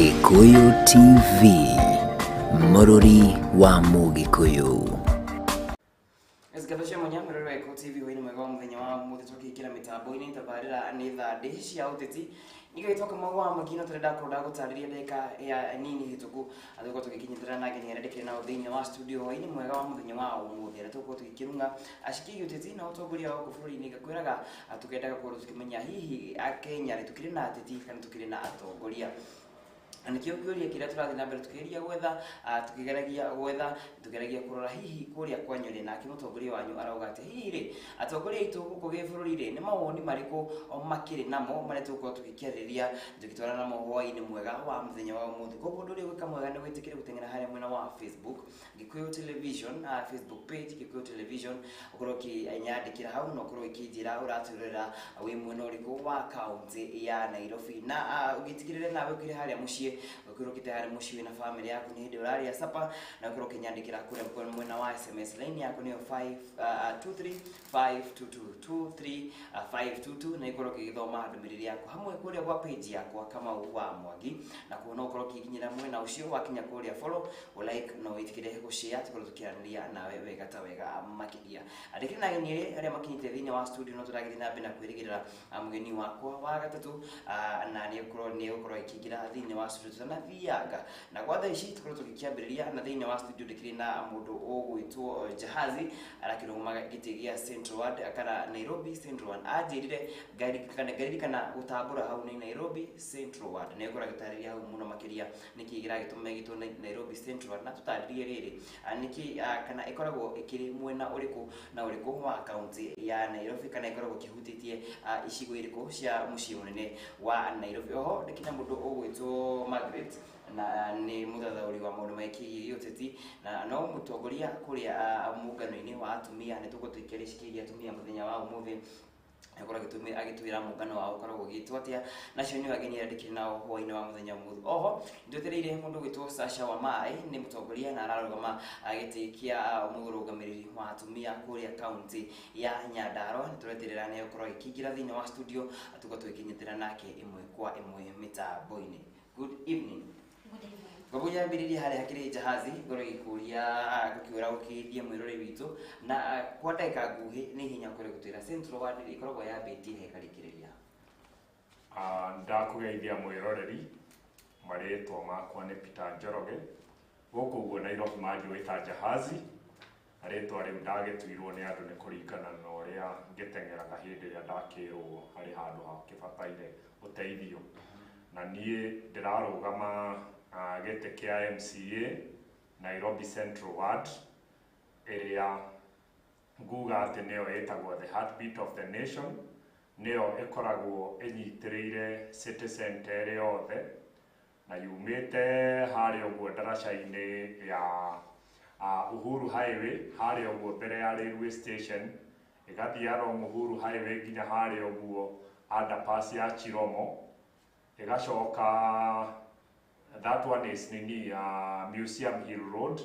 Gĩkũyũ TV, mũrũri wa Mũgĩkũyũ. Ngatho cia mwanya mwĩrore wa Gĩkũyũ TV hwainĩ mwega wa mũthenya wa ũmũthĩ tũkĩingĩra mĩtambo-inĩ tabarĩra nĩ thandĩ cia ũteti. Nĩgagĩtwo Kamau wa Mwangi no tũrenda korwo ndagũtarĩria ndagĩka ya nini hĩtũku tũgũkorwo tũgĩkinyanĩra na ageni arĩa ndĩkĩrĩ nao thĩinĩ wa studio hwainĩ mwega wa mũthenya wa ũmũthĩ arĩa tũgũkorwo tũgĩkĩrung'a cikĩgiĩ ũteti na ũtongoria wa gũkũ bũrũri-inĩ. Ngakwĩraga tũkendaga gũkorwo tũkĩmenya hihi Akenya rĩ tũkĩrĩ na ateti kana tũkĩrĩ na atongoria, na nĩkĩo kĩũria kĩrĩa tũrathiĩ na mbere tũkĩgeria gwetha, tũkĩgeragia gwetha, tũkĩgeragia kũrora hihi kũrĩa kwanyu rĩ, nake mũtongoria wanyu arauga atĩ hihi rĩ, atongoria aitũ gũkũ gĩbũrũri rĩ, nĩ mawoni marĩkũ makĩrĩ namo marĩa tũgũkorwo tũgĩkĩarĩrĩria tũgĩtwara namo hwaĩ-inĩ mwega wa mũthenya wa ũmũthĩ. Koguo ũndũ ũrĩa ũgwĩka mwega nĩ wĩtĩkĩre gũteng'era harĩa mwena wa Facebook Gĩkũyũ Television, Facebook page Gĩkũyũ Television, ũkorwo ũkĩnyandĩkĩra hau na ũkorwo ũkĩnjĩra ũratwĩrorera wĩ mwena ũrĩkũ wa kaunti ya Nairobi, na ũgĩtigĩrĩre nawe ũkĩrĩ harĩa mũciĩ, ũkorwo ũkĩte harĩa mũciĩ wĩna famĩlĩ yaku nĩ hĩndĩ ũrarĩa sapa, na ũkorwo ũkĩnyandĩkĩra kũrĩa mwena wa SMS line yaku nĩyo 5 23 522 23 522, na ikorwo ũgĩgĩthoma ndũmĩrĩri yaku hamwe kũrĩa gwa page yakwa Kamau wa Mwangi, na kuo no ũkorwo ũkĩnginyĩra mwena ũcio wakinya kũrĩa follow, like na wĩtĩkĩre gũshare, tũkorwo tũkĩaranĩria nawe wega ta wega makĩria. Ndĩkĩrĩ na ageni erĩ arĩa makinyĩte thĩinĩ wa studio, no tũragĩthiĩ na mbere na kwĩrĩgĩrĩra mũgeni wakwa wa gatatũ, na nĩ egũkorwo akĩingĩra thĩinĩ wa studio tũtanathianga. Na gwa thaa ici tũkorwo tũgĩkĩambĩrĩria na thĩinĩ wa studio ndĩkĩrĩ na mũndũ ũgwĩtwo Jahazi, arakĩrũgama gĩtĩ gĩa Central Ward kana Nairobi Central Ward. Anjĩrire ngaririkana gũtambũra hau nĩ Nairobi Central Ward, na egũkorwo agĩtarĩria hau mũno makĩria nĩkĩ kĩragĩtũma ĩgĩtwo Nairobi Central Ward, na tũtarĩrie rĩrĩ nĩkĩ kana ĩkoragwo ĩkĩrĩ mwena ũrĩkũ na ũrĩkũ wa kaunti ya Nairobi, kana ĩkoragwo ĩkĩhutĩtie icigo irĩkũ cia mũciĩ mũnene wa Nairobi. Oho ndĩkĩrĩ na mũndũ ũgwĩtwo Margaret, na nĩ mũthathaũri wa maũndũ mekiĩ gĩũteti na no mũtongoria kũrĩa mũngano-inĩ wa atumia. Nĩ tũgũkorwo tũkĩaria cikĩgiĩ atumia mũthenya wa ũmũthĩ, akorwo agĩtwĩra mũngano wao ũkoragwo ũgĩtwo atĩa. Nacio nĩ ageni arĩa ndĩkĩrĩ nao hwaĩ-inĩ wa mũthenya ũmũthĩ. Oho nĩtwetereire mũndũ ũgwĩtwo Sasha Wamai, nĩ mũtongoria na ararũgama gĩtĩ kĩa mũrũgamĩrĩri wa atumia kũrĩa kaunti ya Nyandarua. Nĩ tũreterera nĩ egũkorwo agĩkĩingĩra thĩinĩ wa studio, tũkorwo tũgĩkĩnyitĩra nake ĩmwe kwa ĩmwe mĩtambo-inĩ. Good evening. Good evening. Ngombo nyambĩrĩrie harĩa hakĩrĩ Jahazi, ngorwo gĩkũria gũkĩũra gũkĩithia mwĩrore witũ na kwa ndagĩka nguhĩ nĩ ihenya ũkorwo gũtwĩra Central Ward ĩkoragwo yambĩtie he ĩkarĩkĩrĩria. Ndakũgeithia mwĩroreri, marĩtwa makwa nĩ Peter Njoroge, gũkũ ũguo Nairobi manjũĩ ta Jahazi, na rĩtwa rĩu ndagĩtuirwo nĩ andũ nĩ kũringana na ũrĩa ngĩteng'eraga hĩndĩ ĩrĩa ndakĩrwo harĩ handũ hakĩbataire ũteithio. Na niĩ ndĩrarũgama gĩtĩ kĩa MCA Nairobi Central Ward, ĩrĩa nguga atĩ nĩyo ĩtagwo the heartbeat of the nation, nĩyo ĩkoragwo ĩnyitĩrĩire city center ĩrĩ yothe, na yumĩte harĩa ũguo ndaraca-inĩ ya Uhuru Highway, harĩa ũguo mbere ya railway station, ĩgathiĩ along Uhuru Highway nginya harĩa ũguo underpass ya Chiromo, ĩgacoka, that one is nini, Museum Hill Road,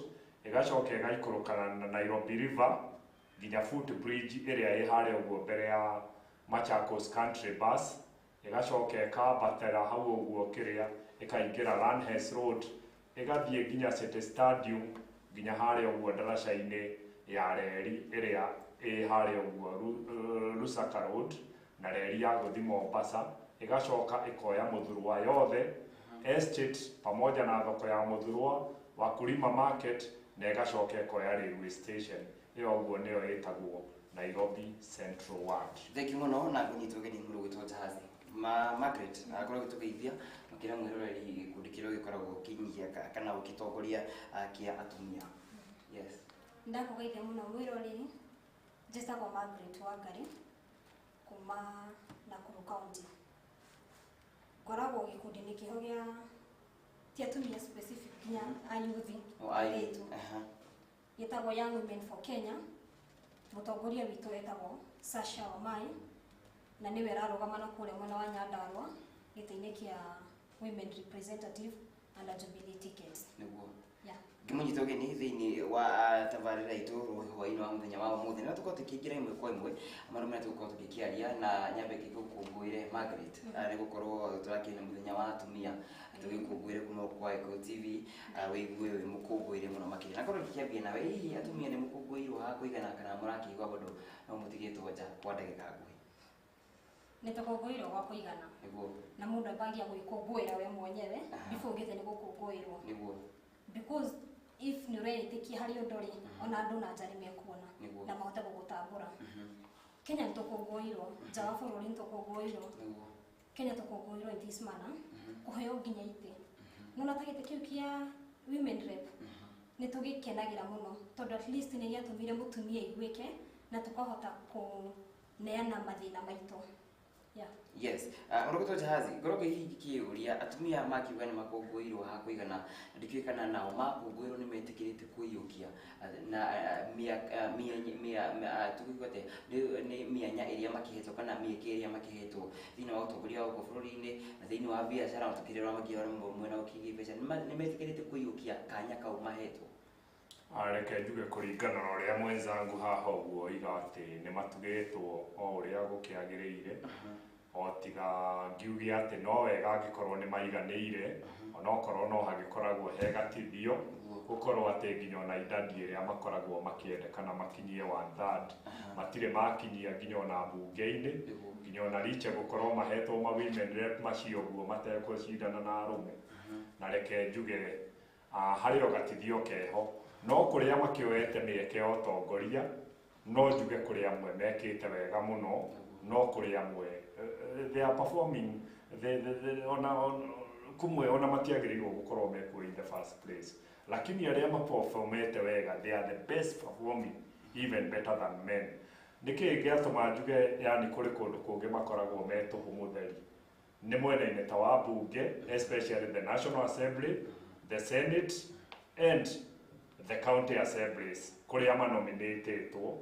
ĩgacoka ĩgaikũrũkana na Nairobi River nginya foot bridge ĩrĩa ĩ harĩa ũguo mbere ya Machakos Country Bus, ĩgacoka ĩkambatĩra hau ũguo kĩrĩa ĩkaingĩra Lanhes Road, ĩgathiĩ nginya City Stadium, nginya harĩa ũguo ndaraca-inĩ ya reri ĩrĩa ĩ harĩa ũguo Lusaka Road na reri ya gũthiĩ Mombasa, ĩgacoka ĩkoya Muthurwa yothe estate pamoja na thoko ya Muthurwa, Wakulima Market, na ĩgacoka ĩkoya railway station ĩyo. Ũguo nĩyo ĩtagwo Nairobi Central Ward. Thank you mũno na kũnyitwo ũgeni mũndũ gwĩtwo Jahazi. Ma Margaret akorwo gĩtũgeithia makĩra mwĩroreri gĩkundi kĩrĩa gĩkoragwo kĩnyihia kana ũgĩtongoria kĩa atumia. Yes. Ndakũgeithia mũno mwĩroreri, njĩtagwo Margaret Wangari kuma Nakuru County. Ngoragwo gĩkundi-inĩ kĩho gĩa ti atumia specific, nginya ayuthi, O ai. Airĩtu, gĩtagwo Young Women for Kenya. Mũtongoria witũ etagwo Sasha Wamai, na nĩwe ararũgama na kũrĩa mwena wa Nyandarua gĩtĩ-inĩ kĩa women representative. under Jubilee ticket. Nĩguo. Yeah. Ngĩmũnyita ũgeni thĩinĩ wa tabarĩra itũ hwaĩ-inĩ wa mũthenya wa ũmũthĩ, na tũkorwo tũkĩingĩra ĩmwe kwa ĩmwe maũndũ marĩa tũgũkorwo tũgĩkĩaria, na nyambe ngĩgũkũngũĩre Margaret, nĩ gũkorwo tũrakĩrĩ mũthenya wa atumia, tũgĩkũngũĩre kuma gũkũ kwa Gĩkũyũ TV, wĩigue wĩ mũkũngũĩre mũno makĩria. Na korwo ngĩkĩambia nawe, hihi atumia nĩ mũkũngũĩirwo ha kũigana kana mũrakĩigua bado no mũtigĩtwo nja kwa ndagĩka nguhĩ? Nĩ tũkũngũĩirwo gwa kũigana. Nĩguo. Na mũndũ ambagia gwĩkũngũĩra we mwenyewe before ugĩte nĩ gũkũngũĩrwo. Nĩguo. Because if nĩ ũreĩtĩkia harĩ ũndũ rĩ, ona andũ na nja nĩ mekuona Nĩguo. na mahote gũgũtambũra. Kenya nĩ tũkũngũĩirwo, nja wa bũrũri nĩ tũkũngũĩirwo. Nĩguo. Kenya tũkũngũĩirwo in this manner, kũheo nginya itĩ. Nona ta gĩtĩ kĩu kĩa women rep nĩ tũgĩkenagĩra mũno, tondũ at least nĩ gĩatũmire mũtumia aiguĩke na tũkahota kũneana mathĩna maitũ. Yeah. Yes, ũrũgĩtwo Jahazi, ngorwo hihi ngĩkĩũria atumia makiuga nĩ makũngũĩirwo ha kũigana, ndikĩũĩ kana nao makũngũĩrwo nĩ metĩkĩrĩte kũiyũkia na tũkiuga atĩa, nĩ mĩanya ĩrĩa makĩhetwo kana mĩeke ĩrĩa makĩhetwo thĩinĩ wa ũtongoria wa gũkũ bũrũri-inĩ na thĩinĩ wa biacara, na tũkĩrora makĩhora mwena ũkĩgiĩ mbeca, nĩ metĩkĩrĩte kũiyũkia kanya kau mahetwo? Reke njuge kũringana na ũrĩa mwenzangu haha ũguo oiga atĩ nĩ matugĩtwo o ũrĩa gũkĩagĩrĩire, o tiga ngiuge atĩ no wega angĩkorwo nĩ maiganĩire, onokorwo no hagĩkoragwo he gatithio, gũkorwo atĩ nginya ona idadi ĩrĩa makoragwo makĩendekana makinyie one third matirĩ makinyia nginya ona mbunge-inĩ, nginya ona riche gũkorwo mahetwo ma women rep macio ũguo matekũcindana na arũme. Na reke njuge harĩ o gatithio keho, no kũrĩa makĩoete mĩeke ya ũtongoria, no njuge kũrĩ amwe mekĩte wega mũno, no kũrĩ amwe they are performing ona kumwe ona matiagĩrĩirwo gũkorwo mekuo in the first place, lakini arĩa maperformete wega, they are the best performing, even better than men. Nĩkĩĩ gĩatũma njuge yani kũrĩ kũndũ kũngĩ makoragwo me tũhũ mũtheri? Nĩ mwena-inĩ ta wa bunge, especially the National Assembly, the Senate and the county assemblies, kũrĩa manominĩtĩtwo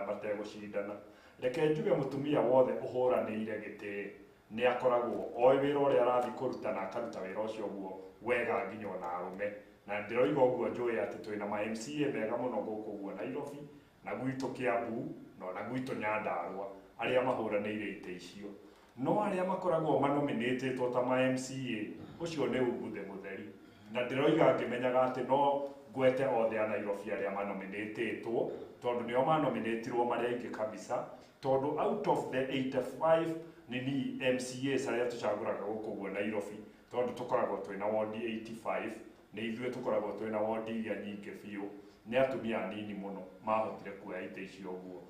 mategũcindana. Reke njuge mũtumia wothe ũhũranĩire gĩtĩ nĩ akoragwo oĩ wĩra ũrĩa arathiĩ kũruta na akaruta wĩra ũcio ũguo wega nginya ona arũme. Na ndĩroiga ũguo njũĩ atĩ twĩna ma MCA mega mũno gũkũ ũguo Nairobi na gwitũ Kiambu na ona gwitũ Nyandarua, arĩa mahũranĩire itĩ icio. No arĩa makoragwo manominĩtĩtwo ta ma MCA, ũcio nĩ umbuthe mũtheri. Na ndĩroiga ngĩmenyaga atĩ no ngwete othe a Nairobi arĩa manominĩtĩtwo, tondũ nĩo manominĩtirwo marĩ aingĩ kabisa, tondũ out of the 85 nini MCAs arĩa tũcagũraga gũkũ ũguo Nairobi, tondũ tũkoragwo twĩna wodi 85, nĩ ithuĩ tũkoragwo twĩna wodi iria nyingĩ biũ, nĩ atumia anini mũno mahotire kuoya itĩ icio ũguo.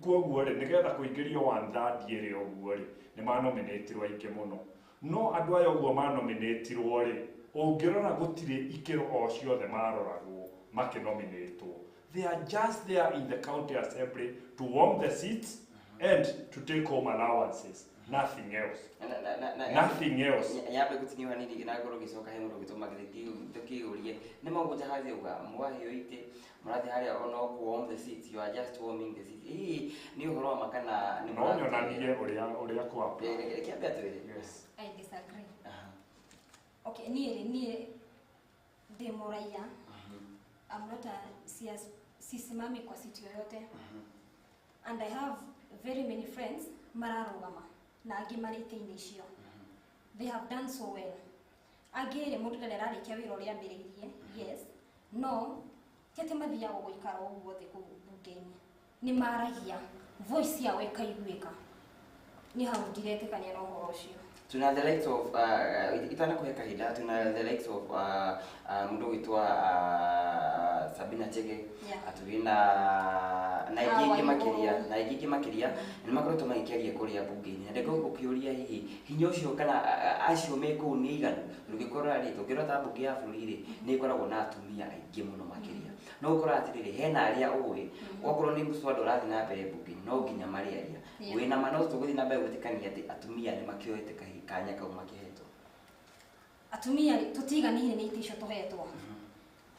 Koguo rĩ, nĩgetha kũingĩrio one third ĩrĩa ũguo rĩ, nĩ manominĩtirwo aingĩ mũno. No andũ aya ũguo manominĩtirwo rĩ, ũngĩrora gũtirĩ ikĩro o ciothe maroragwo makĩnominĩtwo. They are just there in the county assembly to warm the seats and to take home allowances, nothing else. Nothing else. Nyambe gũtinio hanini na ngorwo ngĩcoka he mũndũ ũgĩtũma tũkĩũrie nĩ maũndũ Jahazi auga mwaheo itĩ mũrathiĩ harĩa ono warm the seats, you are just warming the seats. Hihi nĩ ũhoro wa ma kana nĩ No nyonanie ũrĩa kwa apply? Reke ambe atwĩre. Yes. I disagree. Okay, niĩ rĩ, niĩ ndĩ mũraiya. I'm not a CS, sisimami kwa siti yoyote. And I have very many friends mararũgama na angĩ marĩ itĩ-inĩ icio. They have done so well. Angĩ rĩ, mũndũ ndarĩ ararĩkia wĩra ũrĩa ambĩrĩirie, yes, no ti atĩ mathiaga gũikara ũguo thĩ kũu mbunge-inĩ. Nĩ maragia, voice yao ĩkaiguĩka. Niĩ hau ndiretĩkania na ũhoro ũcio. Tuna the likes of itanakuhe kahinda, tuna the likes of mũndũ ũgwĩtwo Sabina Chege, tũrĩ na ingĩ ingĩ makĩria, na ingĩ ingĩ makĩria, nĩ makoretwo magĩkĩaria kũrĩa mbunge-inĩ. Na ndĩngĩkorwo gũkĩũria hihi hinya ũcio kana acio me kũu nĩ aiganu? Tũngĩkorora rĩ, tũngĩrora ta mbunge ya bũrũri rĩ, nĩ ĩkoragwo na atumia aingĩ mũno makĩria. No ũkora atĩrĩrĩ, hena arĩa ũĩ, okorwo nĩ mũswada ũrathiĩ na mbere mbunge-inĩ, no nginya marĩaria. Wĩna ma no tũgũthiĩ na mbere gwĩtĩkania atĩ atumia nĩ makĩoete kanya kau makĩhetwo. Atumia rĩ, tũtiganĩire nĩ itĩ icio tũhetwo.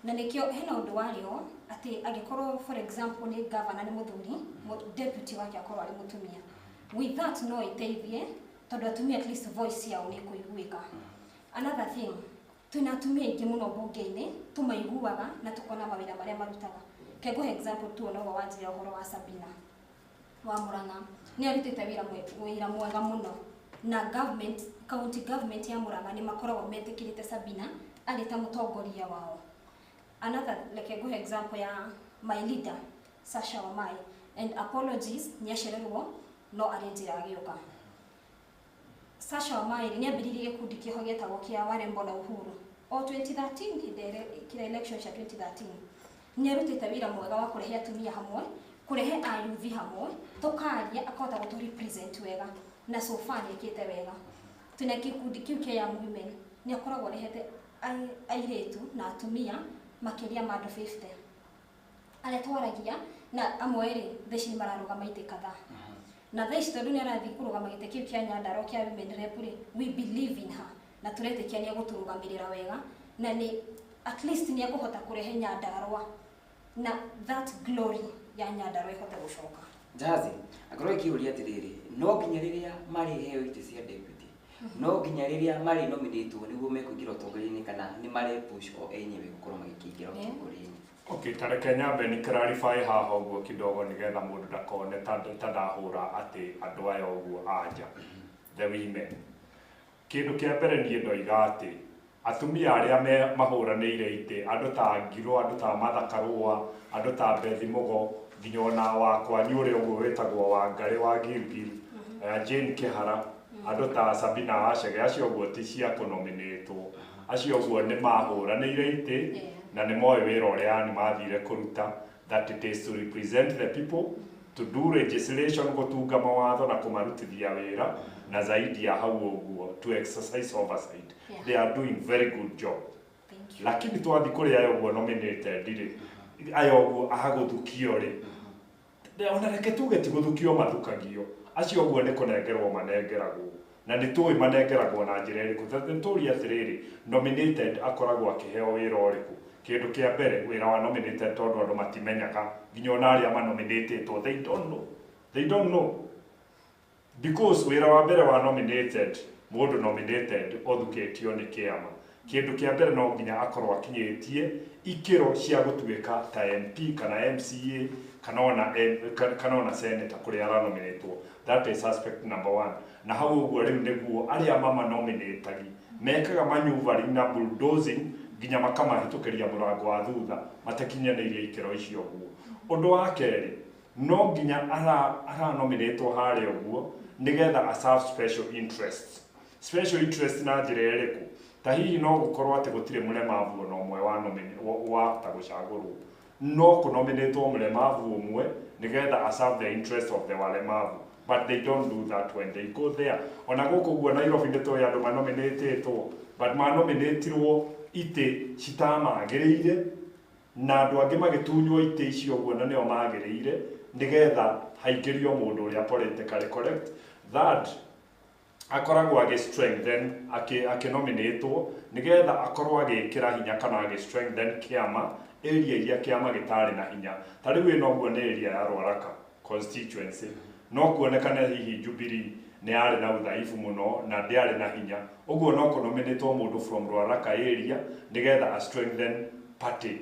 Na nĩkĩo hena ũndũ warĩho atĩ angĩkorwo for example nĩ governor nĩ mũthuri, deputy wake akorwo arĩ mũtumia. With that no ĩteithie tondũ atumia at least voice yao nĩ ĩkũiguĩka. Another thing, twina atumia aingĩ mũno mbunge-inĩ tũmaiguaga na tũkona mawĩra marĩa marutaga. Ke ngũhe example tu ona ũguo wanjĩra ũhoro wa Sabina wa Murang'a, nĩ arutĩte wĩra mwega mũno na government, county government ya Murang'a nĩ makoragwo metĩkĩrĩte Sabina arĩ ta mũtongoria wao. Another, reke ngũhe example ya my leader Sasha Wamai, and apologies nĩ acererwo no arĩ njĩra agĩũka. Sasha Wamai nĩ ambĩrĩirie gĩkundi kĩho gĩetagwo kĩa Warembo na Uhuru o 2013, hĩndĩ ĩrĩa kĩrĩa election cia 2013. Nĩ arutĩte wĩra mwega wa kũrehe atumia hamwe, kũrehe ayuthi hamwe, tũkaria, akahota gũtũ represent wega na so far nĩ ekĩte wega. Twĩna gĩkundi kĩu kĩa Young Women, nĩ akoragwo arehete airĩtu na atumia makĩria ma andũ 50 arĩa twaragia na amwe rĩ, thaa ici nĩ mararũgama itĩ kadhaa, na thaa ici tondũ nĩ arathiĩ kũrũgama gĩtĩ kĩu kĩa Nyandarua kĩa women rep rĩ, we believe in her na tũretĩkia nĩ egũtũrũgamĩrĩra wega na nĩ at least nĩ ekũhota kũrehe Nyandarua na that glory ya Nyandarua ĩhote gũcoka. Jahazi akorwo ĩkĩũria atĩrĩrĩ, no nginya rĩrĩa marĩheo itĩ cia deputy, no nginya rĩrĩa marĩ nominatwo nĩguo mekũingĩra ũtongoria-inĩ, kana nĩ mare push o enyewe gũkorwo magĩkĩingĩra ũtongoria-inĩ? Okay, ta reke nyambe ni clarify haha ũguo kidogo nĩgetha mũndũ ndakone ta ndahũra atĩ andũ aya ũguo anja the women. Kĩndũ kĩa mbere, niĩ ndoiga atĩ atumia arĩa me mahũranĩire itĩ, andũ ta Ngirũ, andũ ta Martha Karũa, andũ ta Bethi Mũgo, nginya ona wakwanyu ũrĩa ũguo wĩtagwo Wangarĩ wa Gilgil, Jane Kĩhara, andũ ta Sabina Wachege, acio ũguo ti cia kũnominĩtwo, acio ũguo nĩ mahũranĩire itĩ na nĩ moĩ wĩra ũrĩa yani mathire kũruta, that it is to represent the people, to do legislation, gũtunga mawatho na kũmarutithia wĩra, na zaidi ya hau ũguo to exercise oversight. They are doing very good job. Thank you. Lakini twathi kũrĩ aya ũguo nominated rĩ, aya ũguo agũthukio rĩ, ona reke tuge ti gũthukio mathukagio, acio ũguo nĩ kũnengerwo manengeragwo, na nĩ tũĩ manengeragwo na njĩra ĩrĩkũ. Tondũ nĩ tũrie atĩrĩrĩ, nominated akoragwo akĩheo wĩra ũrĩkũ? Kĩndũ kĩa mbere, wĩra wa nominated, tondũ andũ matimenyaga, nginya ona arĩa manominatĩtwo, they don't know, they don't know, because wĩra wa mbere wa nominated, mũndũ nominated ũthukĩtio nĩ kĩama, kĩndũ kĩa mbere no nginya akorwo akinyĩtie ikĩro cia gũtuĩka ta MP kana MCA kana ona senator kũrĩa aranominatwo. That is aspect number one. Na hau ũguo rĩu nĩguo arĩa mama nominatagi mekaga maneuvering na bulldozing nginya makamahĩtũkĩria mũrango wa thutha matakinyanĩirie ikĩro icio ũguo. Ũndũ wa kerĩ, no nginya aranominatwo harĩa ũguo nĩgetha a serve special interests. Special interest na njĩra ĩrĩkũ? Ta hihi no gũkorwo atĩ gũtirĩ mũlemavu ona ũmwe wa wahota gũcagũrwo, no kũnominatwo mũlemavu ũmwe nĩgetha a serve the interest of the walemavu, but they don't do that when they go there. Ona gũkũ ũguo Nairobi nĩ tũĩ andũ manominatĩtwo, but manominĩtirwo itĩ citamagĩrĩire na andũ angĩ magĩtunywo itĩ icio ũguo na nĩo magĩrĩire nĩgetha haingĩrio mũndũ ũrĩa politically correct. Third, akoragwo agĩ strengthen akĩnominatwo nĩgetha akorwo agĩkĩra hinya kana agĩ strengthen kĩama area iria kĩama gĩtarĩ na hinya. Ta rĩu ĩno ũguo nĩ area ya Ruaraka constituency, no kuonekane hihi Jubilee nĩ yarĩ na udhaifu mũno na ndĩarĩ na hinya ũguo, no kũnominatwo mũndũ from Ruaraka area nĩgetha a strengthen party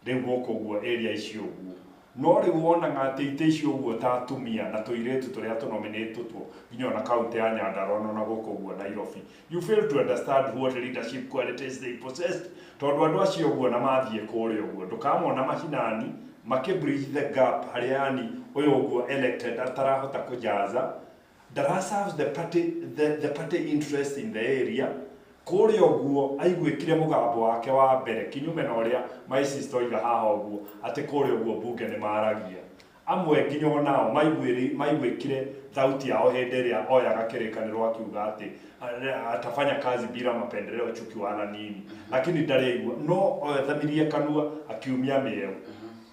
rĩu gũkũ ũguo area icio ũguo. No rĩu wonaga atĩ itĩ icio ũguo ta atumia na tũirĩtu tũrĩa tũnominĩtwo nginya ona kaunti ya Nyandarua na gũkũ ũguo Nairobi, you fail to understand what leadership qualities they possessed, tondũ andũ acio ũguo na mathiĩ kũrĩa ũguo ndũkamona macinani makĩ bridge the gap harĩa yani ũyũ ũguo elected atarahota kũjaza, ndara serve the party interest in the area kũrĩa ũguo. Aiguĩkire mũgambo wake wa mbere kinyume na ũrĩa my sister oiga haha ũguo atĩ kũrĩa ũguo bunge nĩ maragia amwe, nginya onao maiguĩkire thauti yao hĩndĩ ĩrĩa oyaga kĩrĩkanĩro akiuga atĩ atafanya kazi bila mapendeleo, chuki wala nini, lakini ndarĩ aigua no ethamirie kanua akiumia mĩeũ.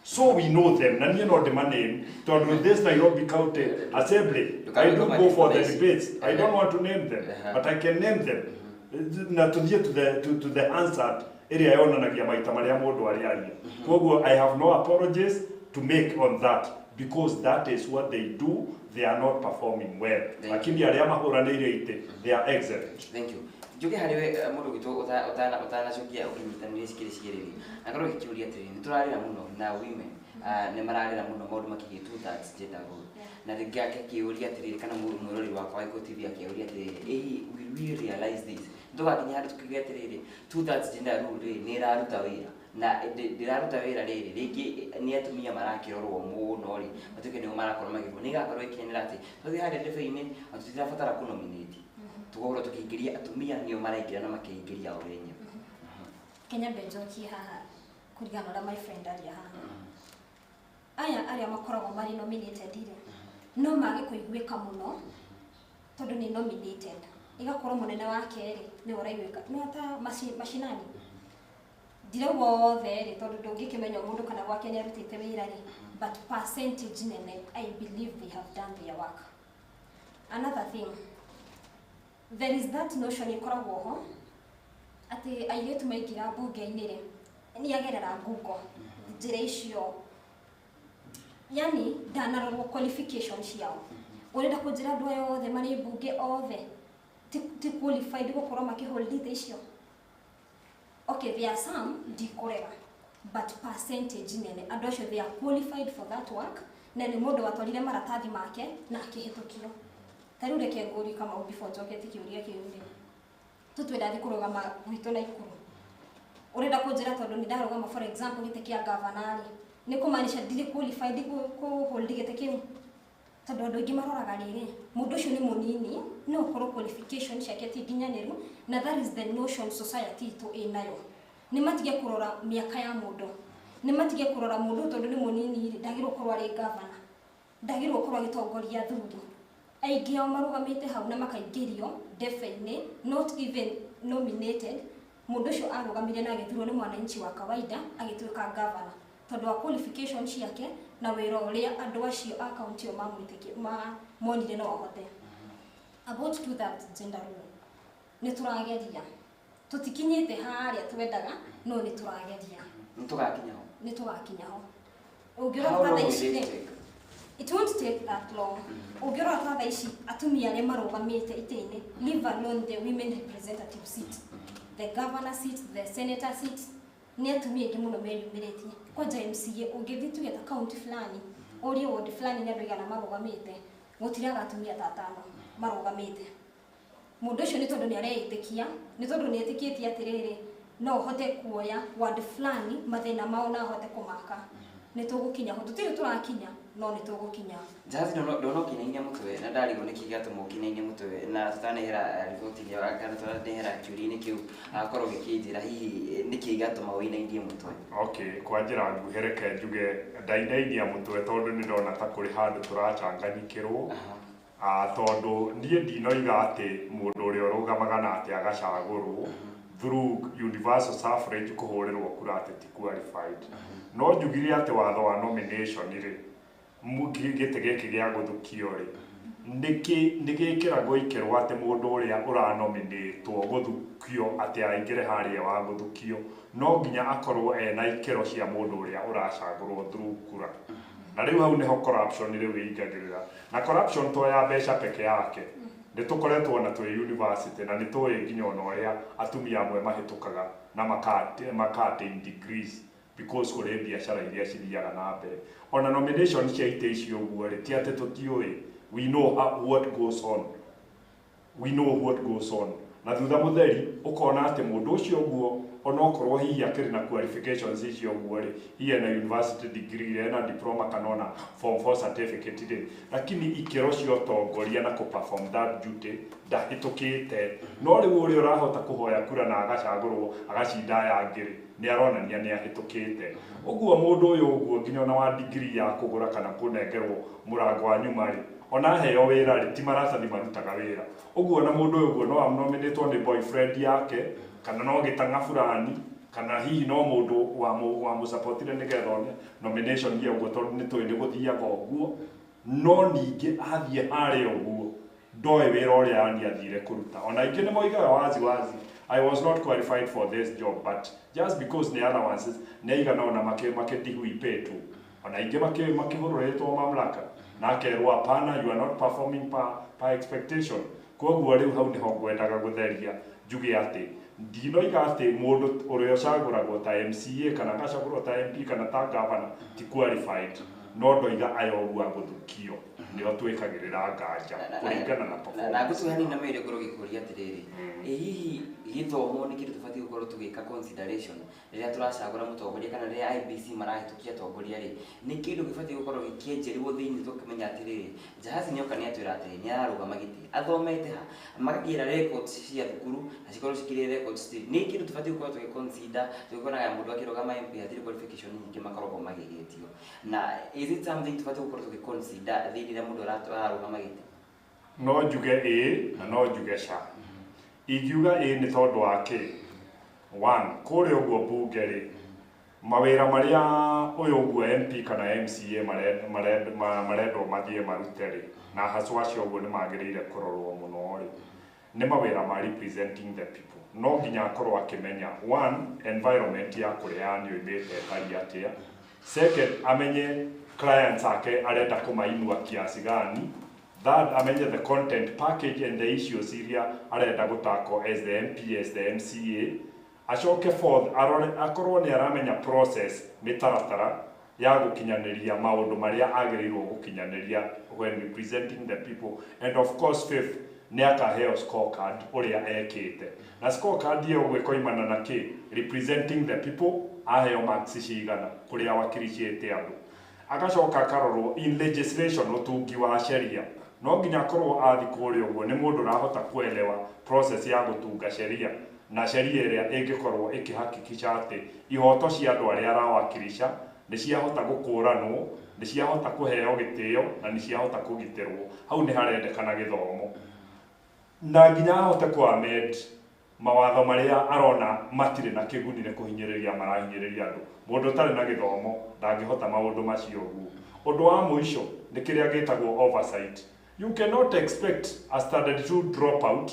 So we know them, na niĩ no ndĩmaname tondũ this Nairobi County Assembly, I do go for the debates. I don't want to name them, but I can name them na tuthiĩ to the answer ĩrĩa yonanagia maita marĩa mũndũ arĩaria. Koguo I have no apologies to make on that, because that is what they do. They are not performing well. Thank you. Lakini arĩa mahũranĩire itĩ, they are excellent. Thank you. Njuge harĩ we mũndũ witũ ũtanacokia ũkĩnyitanĩria cikĩrĩ cierĩ rĩ, na korwo gĩkĩũria atĩrĩrĩ, nĩ tũrarĩra mũno na women nĩ mararĩra mũno maũndũ makĩgiĩ two thirds gender rule. Na rĩngĩ akĩũria atĩrĩrĩ, kana mwĩroreri wakwa wa Gĩkũyũ TV akĩũria atĩrĩrĩ, ĩ will we realize this? Nĩtũgakinya handũ tukiuge atĩrĩrĩ, two thirds gender rule rĩ nĩ ĩraruta wĩra na ndĩraruta wĩra rĩrĩ, rĩngĩ nĩ atumia marakĩrorwo mũno rĩ, matuĩke nĩo marakorwo magĩrwo, nĩ ĩgakorwo ĩkĩnenera atĩ twathiĩ harĩa ndebe-inĩ na tũtirabatara kũnominate, tũgakorwo tũkĩingĩria atumia nĩo maraingĩra na makeingĩria o enyewe. Kenya mbe njokie haha kũringana na ũrĩa my friend aria haha. Aya arĩa makoragwo marĩ nominated rĩ, no mage kũiguĩka mũno tondũ nĩ nominated, igakorwo mũnene wake rĩ nĩwe ũraiguĩka. No ta mashinani ndirauga othe rĩ, tondũ ndũngĩkĩmenya mũndũ kana gwake nĩ arutĩte wĩra rĩ, but percentage nene, I believe they have done their work. Another thing, there is that notion ĩkoragwo ho atĩ airĩtu maingĩra mbunge-inĩ rĩ, nĩ agerera ngungo njĩra icio, yani ndanarorwo qualification ciao. Ũrenda kũnjĩra andũ aya othe marĩ mbunge othe ti qualified gũkorwo makĩhold itĩ icio? Okay, there are some, ndikũrega, but percentage nene andũ acio, they are qualified for that work, na nĩ mũndũ watwarire maratathi make na akĩhĩtũkio. Ta rĩu reke ngũrie Kamau before njokete kĩũria kĩu rĩ, tũtue ndathi kũrũgama gwitũ Naikuru, ũrenda kũnjĩra tondũ nĩ ndarũgama, for example, gĩtĩ kĩa gavana rĩ, nĩ kũmaanisha ndirĩ qualified kũ hold gĩtĩ kĩu? Tondũ andũ aingĩ maroraga rĩrĩ, mũndũ ũcio nĩ mũnini, no ũkorwo qualification ciake ti nginyanĩru, na that is the notion society itũ ĩnayo. Nĩ matige kũrora mĩaka ya mũndũ, nĩ matige kũrora mũndũ tondũ nĩ mũnini rĩ, ndagĩrĩirwo gũkorwo arĩ gavana, ndagĩrĩirwo gũkorwo agĩtongoria athuri. Aingĩ ao marũgamĩte hau na makaingĩrio ndebe-inĩ, not even nominated. Mũndũ ũcio arũgamire na agĩthurwo nĩ mwananchi wa kawaida, agĩtuĩka gavana tondũ wa qualification ciake na wĩra ũrĩa andũ acio a kaunti ĩyo mamwĩtĩkia ma monire no ahote. About two thirds gender rule, nĩ tũrageria, tũtikinyĩte harĩa twendaga, no nĩ tũrageria. Nĩ tũgakinya ho. Nĩ tũgakinya ho. How Ũngĩrora ta long thaa will ici it rĩ, take? It won't take that long. Ũngĩrora ta thaa ici, atumia arĩa marũgamĩte itĩ-inĩ, leave alone the women representative seat, the governor seat, the senator seat, nĩ atumia aingĩ mũno meyumĩrĩtie. Kwanja MCA, ũngĩthiĩ tuge ta county fulani, ũrie ward fulani nĩ andũ aigana marũgamĩte, gũtiraga atumia ta atano marũgamĩte. Mũndũ ũcio nĩ tondũ nĩ areĩtĩkia, nĩ tondũ nĩ etĩkĩtie atĩrĩrĩ, no ũhote kuoya ward fulani mathĩna mao na ahote kũmaka. Nĩ tũgũkinya ho, tũtirĩ tũrakinya, no nĩ tũgũkinya. Jahazi, ndona ũkĩinainia mũtwe na ndarigwo nĩkĩ gĩatũma ũkĩinainie mũtwe, na tũtanehera riboti ĩyo kana tũtanehera kĩũria-inĩ kĩu, akorwo gĩkĩnjĩra hihi nĩkĩ gĩatũma ũinainie mũtwe. Okay, kwa njĩra nguhĩ reke njuge ndainainia mũtwe tondũ nĩ ndona ta kũrĩ handũ tũracanganyikĩrwo. Tondũ niĩ ndinoiga atĩ mũndũ ũrĩa ũrũgamaga na atĩ agacagũrwo through universal suffrage kũhũrĩrwo kura atĩ ti qualified. No njugire atĩ watho wa nomination rĩ, gĩtĩ gĩkĩ gĩa gũthukio rĩ, nĩ gĩkĩragwo ikĩrwo atĩ mũndũ ũrĩa ũranominĩtwo gũthukio atĩ aingĩre harĩa wa gũthukio no nginya akorwo ena ikĩro cia mũndũ ũrĩa ũracagũrwo through kura. Na rĩu hau nĩho corruption rĩu ĩingagĩrĩra. Na corruption to ya mbeca peke yake, nĩ tũkoretwo na twĩ university na nĩ tũĩ nginya ona ũrĩa atumia amwe mahĩtũkaga na maka attain degrees because kũrĩ biacara iria cithiaga na mbere. Ona nomination cia itĩ icio ũguo rĩ, ti atĩ tũtiũĩ, we know what goes on, we know what goes on. Na thutha mũtheri ũkona atĩ mũndũ ũcio ũguo, onokorwo hihi akĩrĩ na qualifications icio ũguo rĩ, hihi ena university degree, ena diploma kana ona form 4 certificate rĩ, lakini ikĩro cia ũtongoria na kũ perform that duty ndahĩtũkĩte. No rĩu ũrĩa ũrahota kũhoya kura na agacagũrwo agacinda aya angĩ rĩ, nĩ aronania nĩ ahĩtũkĩte. Ũguo mũndũ ũyũ ũguo nginya ona wa degree ya kũgũra kana kũnengerwo mũrango wa nyuma rĩ, ona aheo wĩra rĩ, ti maratathi marutaga wĩra. Ũguo ona mũndũ ũyũ ũguo no anominĩtwo nĩ boyfriend yake, kana no gĩtang'a fulani, kana hihi no mũndũ wamũsupportire nĩgetha one nomination ĩyo ũguo, tondũ nĩ tũĩ nĩ gũthiaga ũguo. No ningĩ athiĩ harĩa ũguo ndoĩ wĩra ũrĩa yani athire kũruta. Ona aingĩ nĩ moigaga wazi wazi, "I was not qualified for this job," but just because nĩ allowances nĩ aigana ona makĩdihuipĩtwo, ona aingĩ makĩhũrũrĩtwo mamlaka na akerwo, "Hapana, you are not performing per expectation." Koguo rĩu hau nĩho ngwendaga gũtheria. Njuge atĩ ndinoiga atĩ mũndũ ũrĩa ũcagũragwo ta MCA kana agacagũrwo ta MP kana ta governor ti qualified, no ndoiga aya ũguo agũthukio nĩo twĩkagĩrĩra nganja kũringana na Na performance. ngũtue hanini na mĩrĩ ngorwo ngĩkũria atĩrĩrĩ, ĩ hihi gĩthomo nĩ kĩndũ tũbatiĩ gũkorwo tũgĩka consideration rĩrĩa tũracagũra mũtongoria kana rĩrĩa IEBC marahĩtũkia atongoria rĩ, nĩ kĩndũ gĩbatiĩ gũkorwo gĩkĩenjerwo thĩinĩ tũkamenya atĩrĩrĩ, Jahazi nĩoka nĩatwĩra atĩrĩrĩ nĩararũgama gĩtĩ athomete ha, makagĩra records cia thukuru na cikorwo cikĩrĩ records, nĩ kĩndũ tũbatiĩ gũkorwo tũgĩ consider tũgĩkonaga mũndũ akĩrũgama MP hatirĩ qualification nyingĩ makoragwo magĩgĩtio, na is it something tũbatiĩ gũkorwo tũgĩ consider thĩinĩ rĩrĩa mũndũ ararũgama gĩtĩ? No njuge ĩĩ na no njuge ca. Ingiuga ĩĩ nĩ tondũ wa kĩ? One, kũrĩa ũguo mbunge rĩ, mawĩra marĩa ũyũ ũguo MP kana MCA marendwo mathiĩ marute rĩ, na hacwa acio ũguo nĩ magĩrĩire kũrorwo mũno rĩ, nĩ mawĩra ma representing the people. No nginya akorwo akĩmenya one, environment ya kũrĩa yani oimĩte ĩtariĩ atĩa. Second, amenye clients ake arenda kũmainua kiasi gani. Third, amenye the content package and the issues iria arenda gũtakwo as the MP, as the MCA. Acoke fourth, arore akorwo nĩ aramenya process, mĩtaratara ya gũkinyanĩria maũndũ marĩa agĩrĩirwo gũkinyanĩria when representing the people. And of course fifth, nĩ akaheo scorecard ũrĩa ekĩte, na scorecard ĩyo ũguo ĩkoimana na kĩ? Representing the people, aheo marks cigana kũrĩa wakiricĩte andũ. Agacoka akarorwo in legislation, ũtungi wa sheria, no nginya akorwo athi kũrĩa ũguo nĩ mũndũ ũrahota kuelewa process ya gũtunga sheria, na sheria ĩrĩa ĩngĩkorwo ĩkĩhakikisha atĩ ihoto cia andũ arĩa arawakilisha nĩ ciahota gũkũranwo, nĩ ciahota kũheo gĩtĩo na nĩ ciahota kũgitĩrwo. Hau nĩ harendekana gĩthomo, na nginya ahote kũ amend mawatho marĩa arona matirĩ na kĩguni nĩ kũhinyĩrĩria marahinyĩrĩria andũ. Mũndũ ũtarĩ na gĩthomo ndangĩhota maũndũ macio ũguo. Ũndũ wa mũico nĩ kĩrĩa gĩtagwo oversight. You cannot expect a standard 2 dropout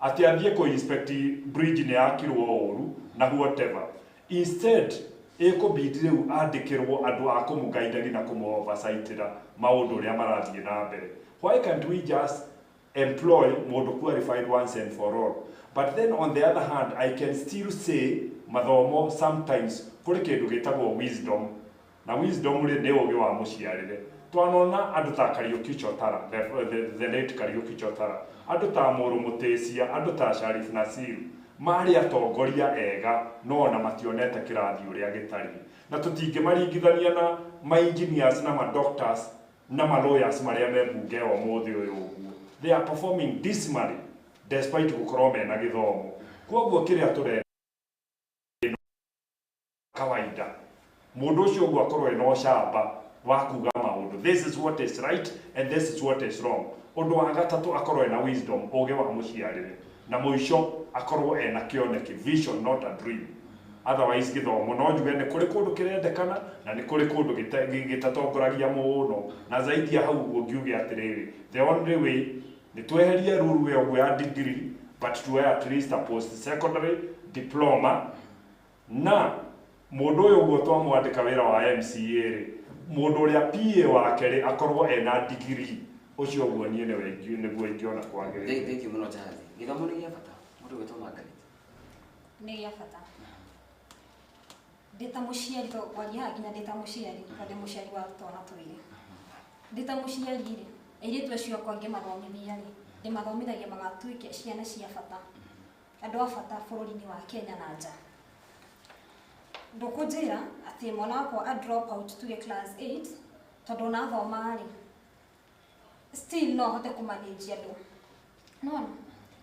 atĩ athiĩ kũ inspect bridge nĩ yakirwo ũru na whatever. Instead ĩkũbidi rĩu andĩkĩrwo andũ a kũmũgaidagi na kũmũ oversightĩra maũndũ ũrĩa marathiĩ na mbere. Why can't we just employ mũndũ qualified once and for all? But then on the other hand, I can still say mathomo, sometimes kũrĩ kĩndũ gĩtagwo wisdom, na wisdom rĩ nĩ ũgĩ wa mũciarĩre. Twanona andũ ta Kariuki Chotara, the late Kariuki Chotara, andũ ta Mũrũ Mũtĩcia, andũ ta Sharif Nasir, marĩ atongoria ega no ona mationete kĩrathi ũrĩa gĩtariĩ, na tũtingĩmaringithania na ma engineers na ma doctors na ma lawyers marĩa me mbunge o mũthĩ ũyũ ũguo. They are performing dismally despite gũkorwo mena gĩthomo. Koguo kĩrĩa tũrenda kawaida, mũndũ ũcio ũguo akorwo ena ũcamba wa kuga maũndũ, this is what is right and this is what is wrong. Ũndũ wa gatatũ, akorwo ena wisdom, ũgĩ wa mũciarĩre, na mũico akorwo ena kĩoneki, vision, not a dream. Otherwise gĩthomo no njuge nĩ kũrĩ kũndũ kĩrendekana na nĩ kũrĩ kũndũ gĩtatongoragia mũno. Na zaidi ya hau ũguo, ngiuge atĩrĩrĩ, the only way nĩ tweherie ruru ĩyo ũguo ya degree, but tuoe at least a post secondary diploma, na mũndũ ũyũ ũguo twamwandĩka wĩra wa MCA rĩ, mũndũ ũrĩa PA wake rĩ akorwo ena degree ũcio ũguo. Niĩ nĩwe nĩguo ingĩona kwagĩrĩire. Thank you mũno, Jahazi. Gĩthomo nĩ gĩa bata, mũndũ gwĩtwo Margaret. Nĩ gĩa bata. Ndĩ ta mũciari, to kwaria haha nginya ndĩ ta mũciari, tondũ ndĩ mũciari wa twana twĩrĩ. Ndĩ ta mũciari rĩ, airĩtu acio akwa ngĩmathomithia rĩ, ndĩmathomithagia magatuĩke ciana cia bata, andũ a bata bũrũri-inĩ wa Kenya na nja. Ndũkũnjĩra atĩ mwana wakwa a drop out tuge class 8, tondũ ona athoma rĩ, still no ahote kũmanage andũ. Nona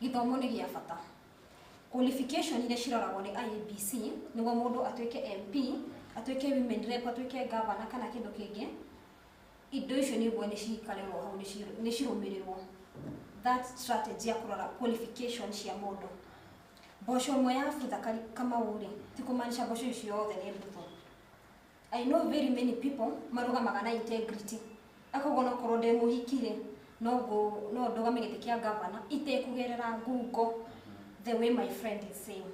gĩthomo nĩ gĩa bata. Qualification iria ciroragwo nĩ IEBC nĩguo mũndũ atuĩke MP, atuĩke women rep, atuĩke governor kana kĩndũ kĩngĩ, indo icio nĩguo nĩ cikarĩrwo hau, nĩ cirũmĩrĩrwo that strategy ya kũrora qualification cia mũndũ. Mboco ĩmwe ya butha Kamau rĩ, ti kũmaanisha mboco icio othe nĩ mbuthu. I know very many people marũgamaga na integrity, akauga onokorwo ndĩ mũhiki rĩ, no ngũ no ndũgame gĩtĩ kĩa governor itekũgerera ngungo, the way my friend is saying.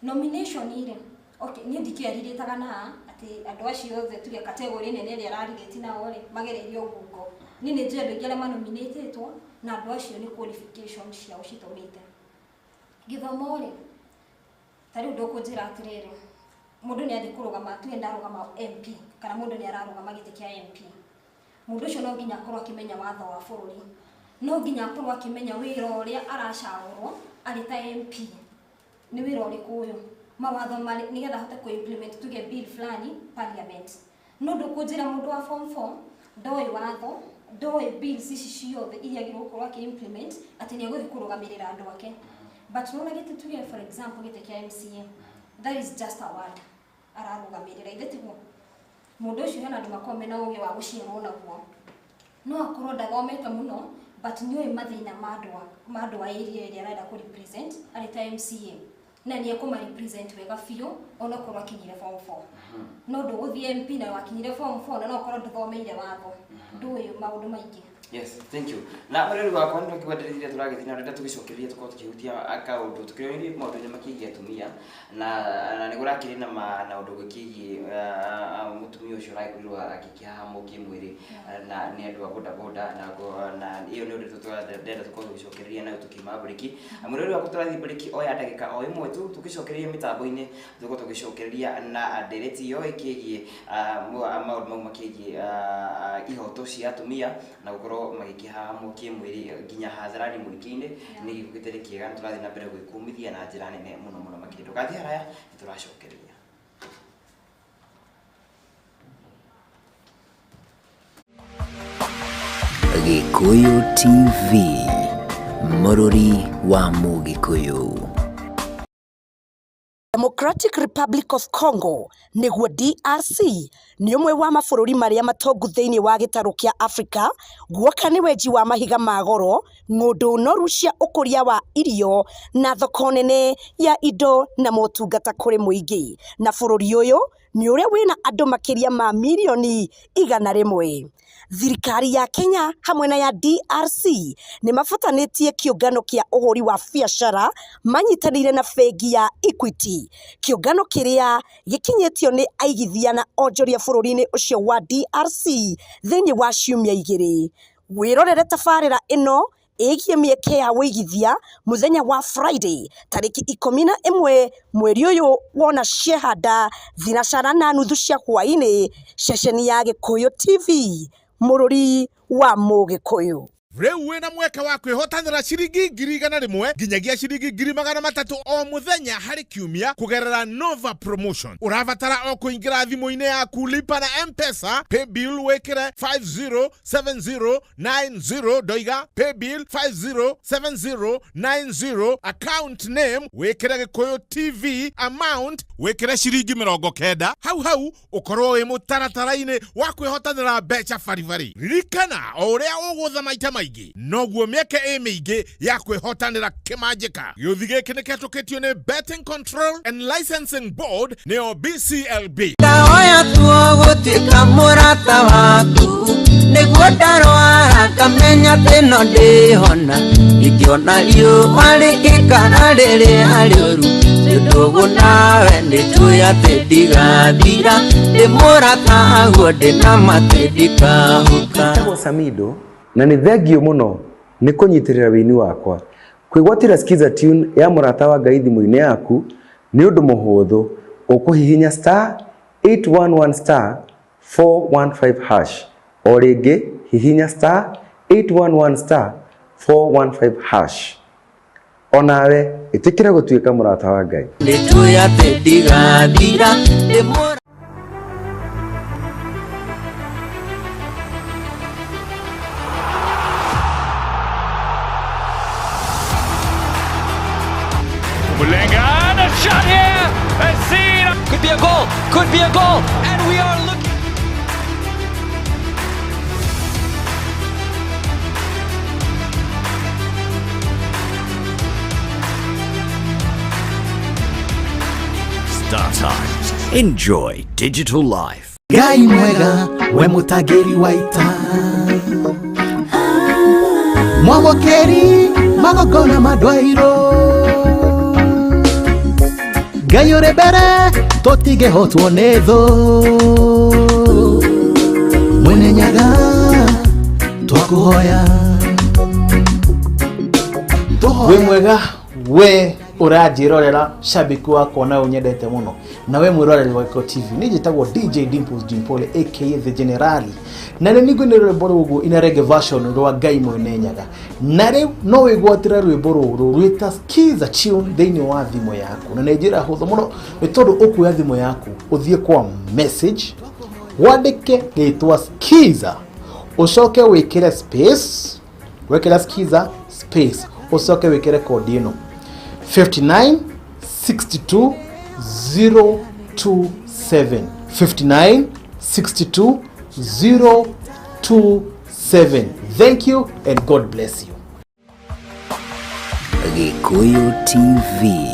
Nomination rĩ, okay, niĩ ndikĩarirĩtaga na atĩ andũ acio othe tuge category nene ĩrĩa ararigĩti nao rĩ magereirio ngungo. Niĩ nĩ njũĩ andũ aingĩ arĩa manominatĩtwo na andũ acio nĩ qualification ciao citũmĩte. Gĩthomo rĩ, ta rĩu ndũkũnjĩra atĩrĩrĩ, mũndũ nĩ athiĩ kũrũgama, tuge ndarũgama MP kana mũndũ nĩ ararũgama gĩtĩ kĩa MP, mũndũ ũcio no nginya akorwo akĩmenya watho wa bũrũri, no nginya akorwo akĩmenya wĩra ũrĩa aracagũrwo arĩ ta MP nĩ wĩra ũrĩkũ ũyũ, mawatho marĩ nĩgetha ahote kũ implement tuge bill fulani parliament. No ndũkũnjĩra mũndũ wa form 4 ndoĩ watho, ndoĩ bills ici ciothe iria agĩrĩirwo gũkorwo akĩ implement atĩ nĩ egũthiĩ kũrũgamĩrĩra andũ ake. But nona gĩtĩ tuge for example gĩtĩ kĩa MCA, that is just a word ararũgamĩrĩra, ithe tiguo? Mũndũ ũcio hena andũ makoragwo mena ũgĩ wa gũciarwo naguo, no akorwo ndathomete mũno but nĩoĩ mathĩna ma andũ a area ĩrĩa arenda kũ represent arĩ ta MCA, na nĩ ekũma represent wega biũ onakorwo akinyire form 4. No ndũgũthiĩ MP na wakinyire form 4 na no ũkorwo ndũthomeire watho, ndũĩ maũndũ maingĩ. Yes, thank you. Na mũrĩri wakwa nĩ tũkĩgwendereithia tũragĩthiĩ na ndĩrenda tũgĩcokererie tũkorwo tũkĩhutia kaũndũ tũkĩrĩrĩrie maũndũ-inĩ makĩgiĩ atumia na nĩ kũrakĩrĩ na na ũndũ gĩkĩgiĩ mũtumia ũcio ũragĩkorirwo agĩkĩhahamwo kĩmwĩrĩ na nĩ andũ a bodaboda na na ĩyo nĩ ũndũ ndĩrenda tũkorwo tũgĩcokereria nayo tũkiuma mburĩki. Mũrĩri wakwa tũrathiĩ mburĩki o ya ndagĩka o ĩmwe tu, tũgĩcokereria mĩtambo-inĩ tũkorwo tũgĩcokereria na ndereti ĩyo ĩkĩgiĩ maũndũ mau makĩgiĩ ihoto cia atumia na gũkorwo magĩkĩhahamwo kĩmwĩrĩ nginya hadharani mũingĩ-inĩ. Nĩ gĩko gĩtarĩ kĩega na tũrathiĩ na mbere gwĩkũmithia na njĩra nene mũno mũno makĩria. Ndũgathiĩ haraya, nĩ tũracokereria. Gĩkũyũ TV, mũrũri wa Mũgĩkũyũ. Democratic Republic of Congo nĩguo DRC nĩ ũmwe wa mabũrũri marĩa matongu thĩinĩ wa gĩtarũ kĩa Afrika, guoka nĩ wenji wa mahiga ma goro, ng'ũndũ noru cia ũkũria wa irio na thoko nene ya indo na motungata kũrĩ mũingĩ. Na bũrũri ũyũ nĩ ũrĩa wĩna andũ makĩria ma mirioni 100. Thirikari ya Kenya hamwe na ya DRC nĩ mabatanĩtie kĩũngano kĩa ũhũri wa biacara manyitanĩire na bengi ya Equity, kĩũngano kĩrĩa gĩkinyĩtio nĩ aigithia na onjoria bũrũri-inĩ ũcio wa DRC thĩinĩ wa ciumia 2. Wĩrorere tabarĩra ĩno ĩgiĩ mĩeke ya wĩigithia mũthenya wa Friday tarĩki 11 mweri ũyũ wona ciehanda 3:30 cia hwaĩ-inĩ ceceni ya Gĩkũyũ TV, mũrũri wa Mũgĩkũyũ. Rĩu wĩna mweke wa kwĩhotanĩra ciringi 100,000 nginyagia ciringi 300,000 o mũthenya harĩ kiumia kũgerera Nova Promotion. Ũrabatara o kũingĩra thimũ-inĩ yaku lipa na M-Pesa, paybill wĩkĩre 507090 ndoiga paybill 507090, account name wĩkĩre Gĩkũyũ TV, amount wĩkĩre ciringi 90, hau hau ũkorwo wĩ mũtaratara-inĩ wa kwĩhotanĩra mbeca baribari. Ririkana o ũrĩa ũgũtha maita maingĩ noguo mĩeke ĩ mĩingĩ ya kwĩhotanĩra kĩmanjĩka. Gĩũthi gĩkĩ nĩ kĩhetũkĩtio nĩ Betting Control and Licensing Board nĩyo BCLB. Ndaoya tuo gũtuĩka mũrata waku, nĩguo ndarwara ngamenya atĩ no ndĩhona, ingĩona riũa rĩgĩkara rĩrĩa rĩũru, ndũgũ nawe nĩnjũĩ atĩ ndigathira, ndĩ mũrata guo ndĩna ma atĩ ndikahuka. Njĩtagwo Samido na nĩ thengio mũno nĩ kũnyitĩrĩra wĩini wakwa. Kwĩgwatĩra Skiza tune ya mũrata wa Ngai thimũ-inĩ yaku nĩ ũndũ mũhũthũ, ũkũhihinya star 811 star 415 hash. O rĩngĩ hihinya star 811 star 415 hash. Onawe ĩtĩkĩra gũtuĩka mũrata wa Ngai. Nĩnjũĩ atĩ ndigathira, ndĩ mũrata. Mulenga, and a shot here! A scene! Could be a goal! Could be a goal! And we are looking. Star Times. Enjoy digital life. Ngai mwega we mũtangĩri wa ita, mwamũkĩri magongona ma ndwairwo, Ngai ũrĩ mbere tũtingĩhotwo nĩ thũ, Mwene Nyaga twakũhoya. Wĩ mwega we Ũranjĩrorera shabiki wakwa na ũnyendete mũno na we mwĩroreri wa Gĩkũyũ TV, niĩ njĩtagwo DJ Dimples Dimpole aka The Generali, na nĩ ningũ rwĩmbo rũguo ina reggae version rwa Ngai Mwene Nyaga. Na rĩu no wĩgwatĩre rwĩmbo rũrũ rwĩta Skiza Tune thĩinĩ wa thimũ yaku, na nĩ njĩra hũthũ mũno, nĩ tondũ ũkuoya thimũ yaku ũthiĩ kwa message, wandĩke rĩtwa Skiza, ũcoke wĩkĩre space, wekĩra Skiza space, ũcoke wĩkĩre kodi ĩno 59 62 027, 59 62 027. Thank you and God bless you. Gĩkũyũ TV,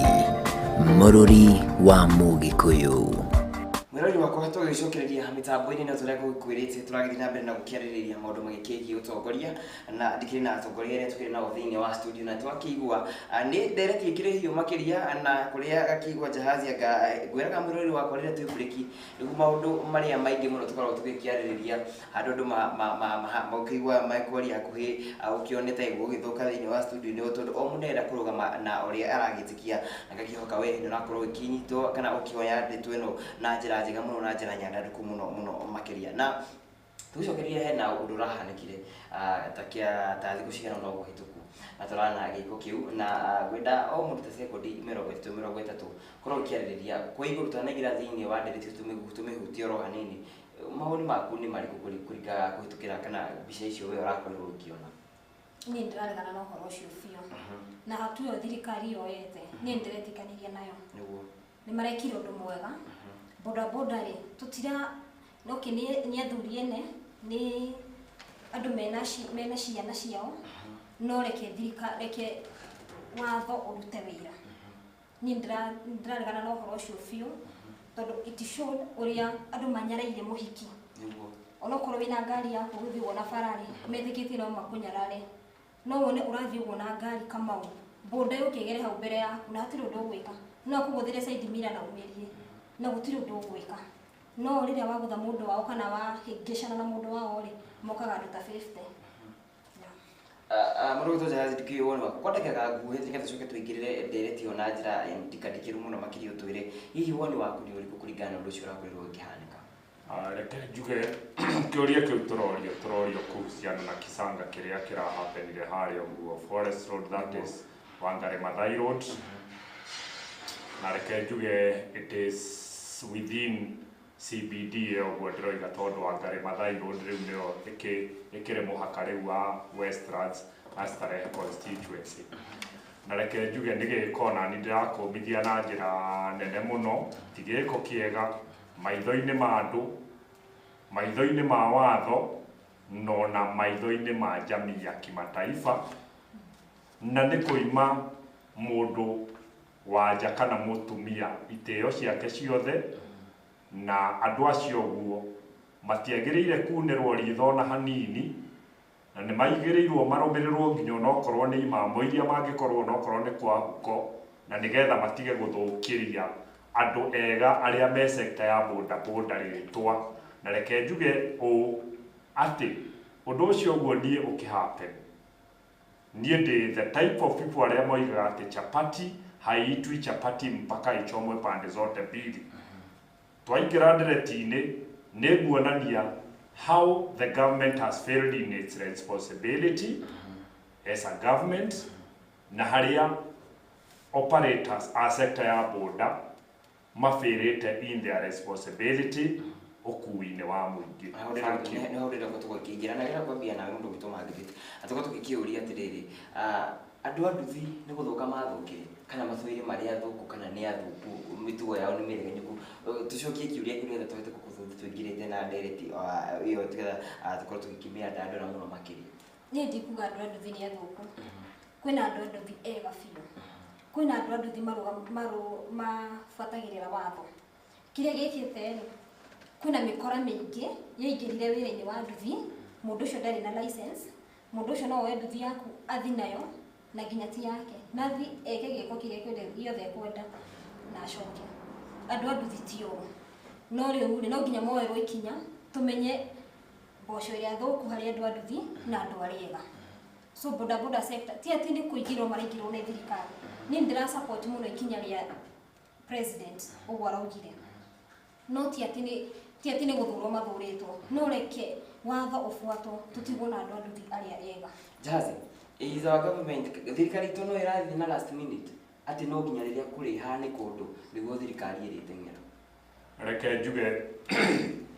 mũrũri wa Mũgĩkũyũ. Mwĩrori wakwa, tũgĩcokereria mĩtambo-inĩ no tũrĩa gũkwĩrĩte, tũragĩthiĩ na mbere na gũkĩarĩrĩria maũndũ magĩkĩgiĩ ũtongoria, na ndikĩrĩ na atongoria arĩa tũkĩrĩ nao thĩinĩ wa studio, na twakĩigua nĩ ndereti ĩkĩrĩ hiũ makĩria na kũrĩa gakĩigua jahazi anga ngwĩraga mwĩrori wakwa rĩrĩa twĩ breki nĩguo maũndũ marĩa maingĩ mũno tũkoragwo tũgĩkĩarĩrĩria handũ andũ makĩigua mekwaria hakuhĩ ũkĩonete gũgĩthũka thĩinĩ wa studio nĩ tondũ o mũndũ arenda kũrũgama na ũrĩa aragĩtĩkia, na ngakĩhoka we nĩ ũrakorwo ũkĩnyitwo kana ũkĩoya ndeto ĩno na njĩra njega mũno na njĩra nyandandũku mũno mũno makĩria. Na tũgĩcokereria, hena ũndũ ũrahanĩkire ta kĩa ta thikũ cigana ũna ũguo hĩtũku, na tũrana gĩko kĩu, na ngwenda o mũndũ ta sekondi 30 30 korwo ũkĩarĩrĩria kwa igũrũ tũtanaingĩra thĩinĩ wa ndereti, tũmĩhutie oro hanini. Mawoni maku nĩ marĩkũ kũringa kũhĩtũkĩra kana mbica icio we ũrakorirwo ũkĩona? Niĩ ndĩraregana na ũhoro ũcio biũ, na hatua ĩyo thirikari yoete niĩ nĩndĩretĩkanĩria nayo. Nĩ marekire ũndũ mwega. Boda boda rĩ, tũtira okay, nĩ athuri ene, nĩ andũ mena ciana ciao, no reke thirikari, reke watho ũrute wĩra. Niĩ ndĩraregana na ũhoro ũcio biũ, tondũ it showed ũrĩa andũ manyaraire mũhiki. Onokorwo wĩna ngari yaku ũgĩthiĩ ũguo na bara-rĩ, metĩkĩtie no makũnyarare. No wone ũrathiĩ ũguo na ngari Kamau, boda yũke ĩgere hau mbere yaku na hatirĩ ũndũ ũgwĩka. No akũgũthĩre side mirror na umĩrie, na gũtirĩ ũndũ ũgwĩka. No rĩrĩa wagũtha mũndũ wao kana wahĩngĩcana na mũndũ wao rĩ, mokaga andũ ta 50. Mũrũgĩtwo jahazi, ndikĩũĩ woni waku kwa ndagĩka nguhĩ, nĩgetha tũcoke tũingĩrĩre ndereti ĩyo na njĩra ndikandikĩru mũno makĩria. Ũtwĩre hihi woni waku nĩ ũrĩkũ kũringana na ũndũ ũcio ũrakorirwo ũkĩhanĩka. Reke njuge kĩũria kĩu tũrorio kuhusiana na kisanga kĩrĩa kĩrahapenire harĩa ũguo Forest Road, that is Wangari Maathai Road, na reke njuge it is within CBD ĩyo ũguo ndĩroiga, tondũ Wangari Maathai Road rĩu nĩyo ĩkĩrĩ mũhaka rĩu wa Westlands na Starehe constituency. Na reke njuge nĩ gĩko na nĩ ndĩrakũmithia na njĩra nene mũno. Ti gĩko kĩega maitho-inĩ ma andũ, maitho-inĩ ma watho, no na maitho-inĩ ma jamii ya kimataifa, na nĩ kũima mũndũ wanja kana mũtumia itĩo ciake ciothe, na andũ acio ũguo matiagĩrĩire kunĩrwo ritho ona hanini, na nĩ maigĩrĩirwo marũmĩrĩrwo nginya onokorwo nĩ imamo iria mangĩkorwo, onokorwo nĩ kwa huko, na nĩgetha matige gũthũkĩria andũ ega arĩa me sector ya boda boda rĩtwa. Na reke njuge ũũ atĩ ũndũ ũcio ũguo niĩ ũkĩhappen, niĩ ndĩ the type of people arĩa moigaga atĩ chapati haitwi chapati mpaka ichomwe pande zote mbili. Twaingĩra ndereti-inĩ nĩ nguonania how the government has failed in its responsibility as a government, na harĩa operators a sector ya boda mabĩrĩte in their responsibility ũkui-inĩ wa mũingĩ. Thank you. Nĩ hau ndĩrenda tũgũkĩingĩra na gĩra kwambia nawe mũndũ gwitũ Margaret, atũkorwo tũgĩkĩũria atĩrĩrĩ, andũ a nduthi nĩ gũthũka mathũkire kana matũire marĩ athũku kana nĩ athũku, mĩtugo yao nĩ mĩregenyũku? Tũcokie kĩũria kĩu nĩgetha tũhote gũkũthũthi tũingĩrĩte na ndereti ĩyo, tũgetha tũkorwo tũgĩkĩmĩandandũra mũno makĩria. Niĩ ndikuga andũ a nduthi nĩ athũku. Kwĩna andũ a nduthi ega biũ, kwĩna andũ a nduthi mabuatagĩrĩra watho. Kĩrĩa gĩkĩte rĩ, kwĩna mĩkora mĩingĩ yaingĩrire wĩra-inĩ wa nduthi. Mũndũ ũcio ndarĩ na license, mũndũ ũcio no oe nduthi yaku athi nayo na nginya ti yake, na athi eke gĩko kĩrĩa kĩothe gĩothe ekwenda na acoke. Andũ a nduthi ti ũru, no rĩu rĩ, no nginya moerwo ikinya, tũmenye mboco ĩrĩa thũku harĩ andũ a nduthi na andũ arĩa ega. So boda boda sector ti atĩ nĩ kũingĩrwo maraingĩrwo nĩ thirikari. Niĩ ndĩra support mũno ikinya rĩa president ũguo araugire, no ti atĩ nĩ gũthurwo mathurĩtwo, no reke watho ũbuatwo tũtigwo na andũ a nduthi arĩa ega. Jahazi, is our government, thirikari itũ no ĩrathiĩ na last minute atĩ no nginya rĩrĩa kũrĩ hane kũndũ nĩguo thirikari ĩrĩteng'era? Reke njuge,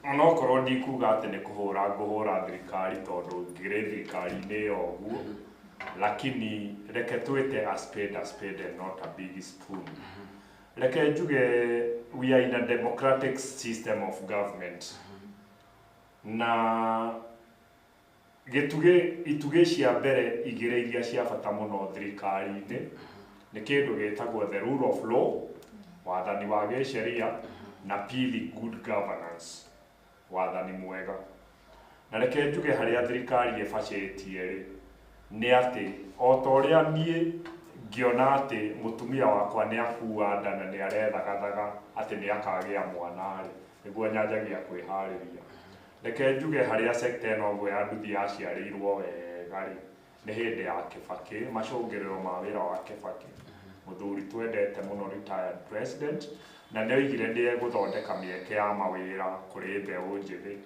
onokorwo ndikuga atĩ nĩ kũhũra ngũhũra thirikari, tondũ ngĩrĩ thirikari-inĩ ĩyo ũguo, lakini reke twĩte a spade and not a big spoon. Reke njuge, we are in a democratic system of government, na gĩtugĩ itugĩ cia mbere igĩrĩ iria cia bata mũno thirikari-inĩ nĩ kĩndũ gĩtagwo the rule of law, wathani wa gĩsheria, na pili, good governance, wathani mwega. Na reke njuge, harĩa thirikari ĩbacĩtie rĩ, nĩ atĩ o ta ũrĩa niĩ ngĩona atĩ mũtumia wakwa nĩ akua nda na nĩ arethagathaga atĩ nĩ akagĩa mwana rĩ, nĩguo nyanjagia kwĩharĩria. Reke njuge, harĩa sector ĩno ũguo ya nduthi yaciarĩirwo wega rĩ, nĩ hĩndĩ ya Kĩbakĩ, macũngĩrĩro ma wĩra wa Kĩbakĩ, mũthuri twendete mũno, retired president, na nĩ oigire nĩ egũthondeka mĩeke ya mawĩra kũrĩ mbeũ njĩthĩ,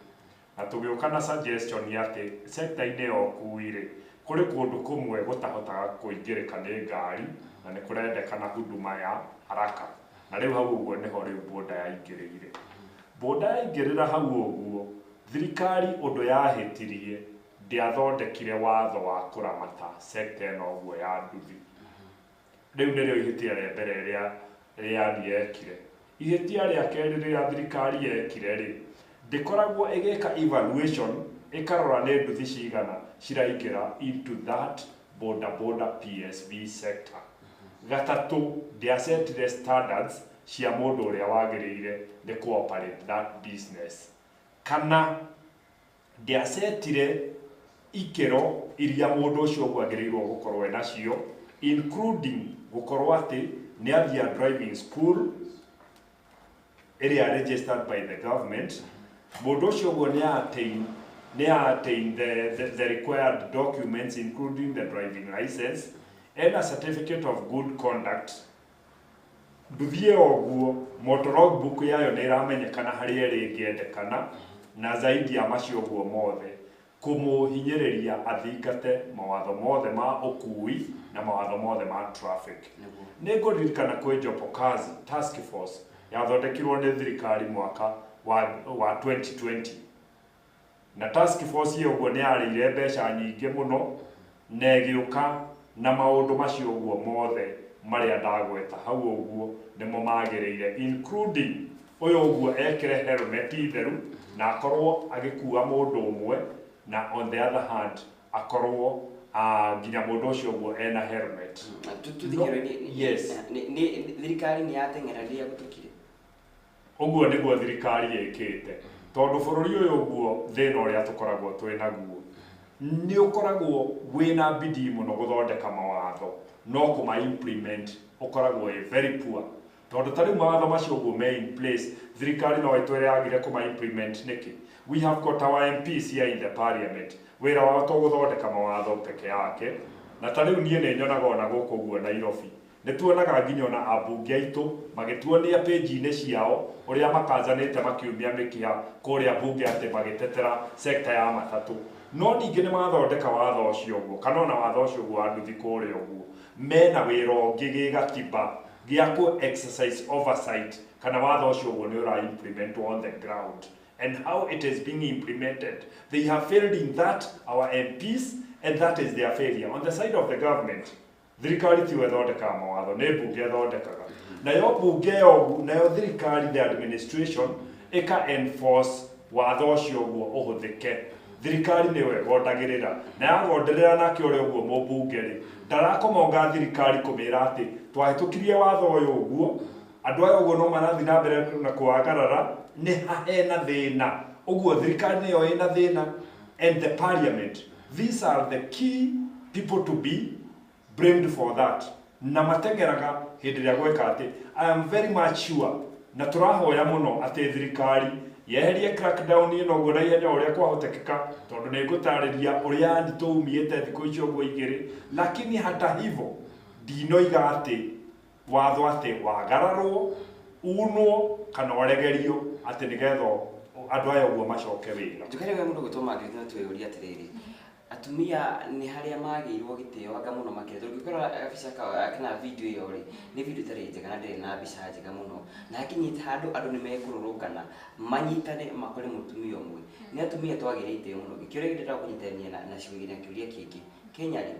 na tũgĩũka na suggestion atĩ sector-inĩ ya ũkui rĩ, kũrĩ kũndũ kũmwe gũtahotaga kũingĩrĩka nĩ ngari na nĩ kũrendekana huduma ya haraka. Na rĩu hau ũguo nĩho rĩu boda yaingĩrĩire. Boda yaingĩrĩra hau ũguo, thirikari ũndũ yahĩtirie, ndĩathondekire watho wa kũramata sector ĩno ũguo ya nduthi. Rĩu nĩrĩo ihĩtia rĩa mbere rĩa rĩani yekire. Ihĩtia rĩa kerĩ rĩrĩa thirikari yekire rĩ, ndĩkoragwo ĩgĩka evaluation, ĩkarora nĩ nduthi cigana ciraingĩra into that boda boda PSV sector. Gatatũ, ndĩacetire standards cia mũndũ ũrĩa wagĩrĩire nĩ kũ-operate that business, kana ndĩacetire ikĩro iria mũndũ ũcio ũguo agĩrĩirwo gũkorwo enacio, including gũkorwo atĩ nĩ athia driving school ĩrĩa registered by the government, mũndũ ũcio ũguo nĩ attain the required documents, including the driving license and a certificate of good conduct. Nduthi ĩyo ũguo motor logbook yayo nĩ ĩramenyekana harĩa ĩrĩ ĩngĩendekana, na zaidi ya macio ũguo mothe, kũmũhinyĩrĩria athingate mawatho mothe ma ũkui na mawatho mothe ma traffic. Nĩ ngũririkana kwĩ jopo kazi, task force yathondekirwo nĩ thirikari mwaka wa 2020, na task force ĩyo ũguo nĩ yarĩire mbeca nyingĩ mũno na ĩgĩũka na maũndũ macio ũguo mothe marĩa ndagweta hau ũguo nĩmo magĩrĩire, including ũyũ ũguo ekĩre helmet theru na akorwo agĩkua mũndũ ũmwe, na on the other hand akorwo nginya mũndũ ũcio ũguo ena helmet. Tũthikĩrwo. Yes. Thirikari nĩ yateng'era rĩrĩa gũtukire. Ũguo nĩguo thirikari ĩkĩte, tondũ bũrũri ũyũ ũguo thĩna ũrĩa tũkoragwo twĩ naguo nĩ ũkoragwo wĩna bidii mũno gũthondeka mawatho, no kũma implement ũkoragwo wĩ very poor, tondũ ta rĩu mawatho macio ũguo me in place, thirikari no ĩtwĩre yagire kũma implement nĩkĩ. We have got our MPs here in the parliament. Wĩra wao to gũthondeka mawatho peke yake. Na ta rĩu niĩ nĩ nyonaga ona gũkũ ũguo Nairobi nĩ tuonaga nginya ona ambunge aitũ magĩtuonia page-inĩ ciao ũrĩa makanjanĩte makiumia mĩkiha kũrĩa bunge atĩ magĩtetera sector ya matatũ, no ningĩ nĩ mathondeka watho ũcio ũguo, kana ona watho ũcio ũguo wa nduthi kũrĩa ũguo, mena wĩra ũngĩ gĩgatiba gĩa kũ exercise oversight kana watho ũcio ũguo nĩ ũra implement on the ground and how it is being implemented. They have failed in that, our MPs, and that is their failure. On the side of the government, thirikari tiwe ĩthondekaga mawatho, nĩ mbunge ĩthondekaga. Nayo mbunge ĩyo, nayo thirikari, the administration, ĩka enforce watho ũcio ũguo ũhũthĩke. Thirikari nĩyo ĩgondagĩrĩra, na yagonderera nake ũrĩa ũguo mũmbunge rĩ, ndarakomonga thirikari kũmĩra atĩ twahĩtũkirie watho ũyũ ũguo, andũ aya ũguo no marathiĩ na mbere na kũwagarara, nĩ hena thĩna ũguo. Thirikari nĩyo ĩna thĩna and the parliament. These are the key people to be blamed for that, na mateng'eraga hĩndĩ ĩrĩa gweka atĩ I am very much sure, na tũrahoya mũno atĩ thirikari yeherie crackdown ĩno ũguo na ihenya ũrĩa kwahotekeka, tondũ nĩ ngũtarĩria ũrĩa yani tũumĩte thikũ icio ũguo igĩrĩ. Lakini hata hivyo, Ndinoiga atĩ watho atĩ wagararwo, unwo kana ũregerio atĩ nĩgetha andũ aya ũguo macoke wĩra. Njũkĩre we mũndũ gwĩtwo Margaret, no twĩyũria atĩrĩrĩ, atumia nĩ harĩa magĩirwo gĩtĩo anga mũno makĩria, tondũ ũngĩkorora gabica kana video ĩyo rĩ, nĩ video ĩtarĩ njega na ndĩrĩ na mbica njega mũno, na hakinyĩte handũ andũ nĩ mekũrũrũngana manyitane makore mũtumia ũmwe. Nĩ atumia twagĩire itĩo mũno. Kĩũria gĩkĩ ndĩrenda kũnyitania na ciũria na kĩũria kĩngĩ, Kenya rĩ,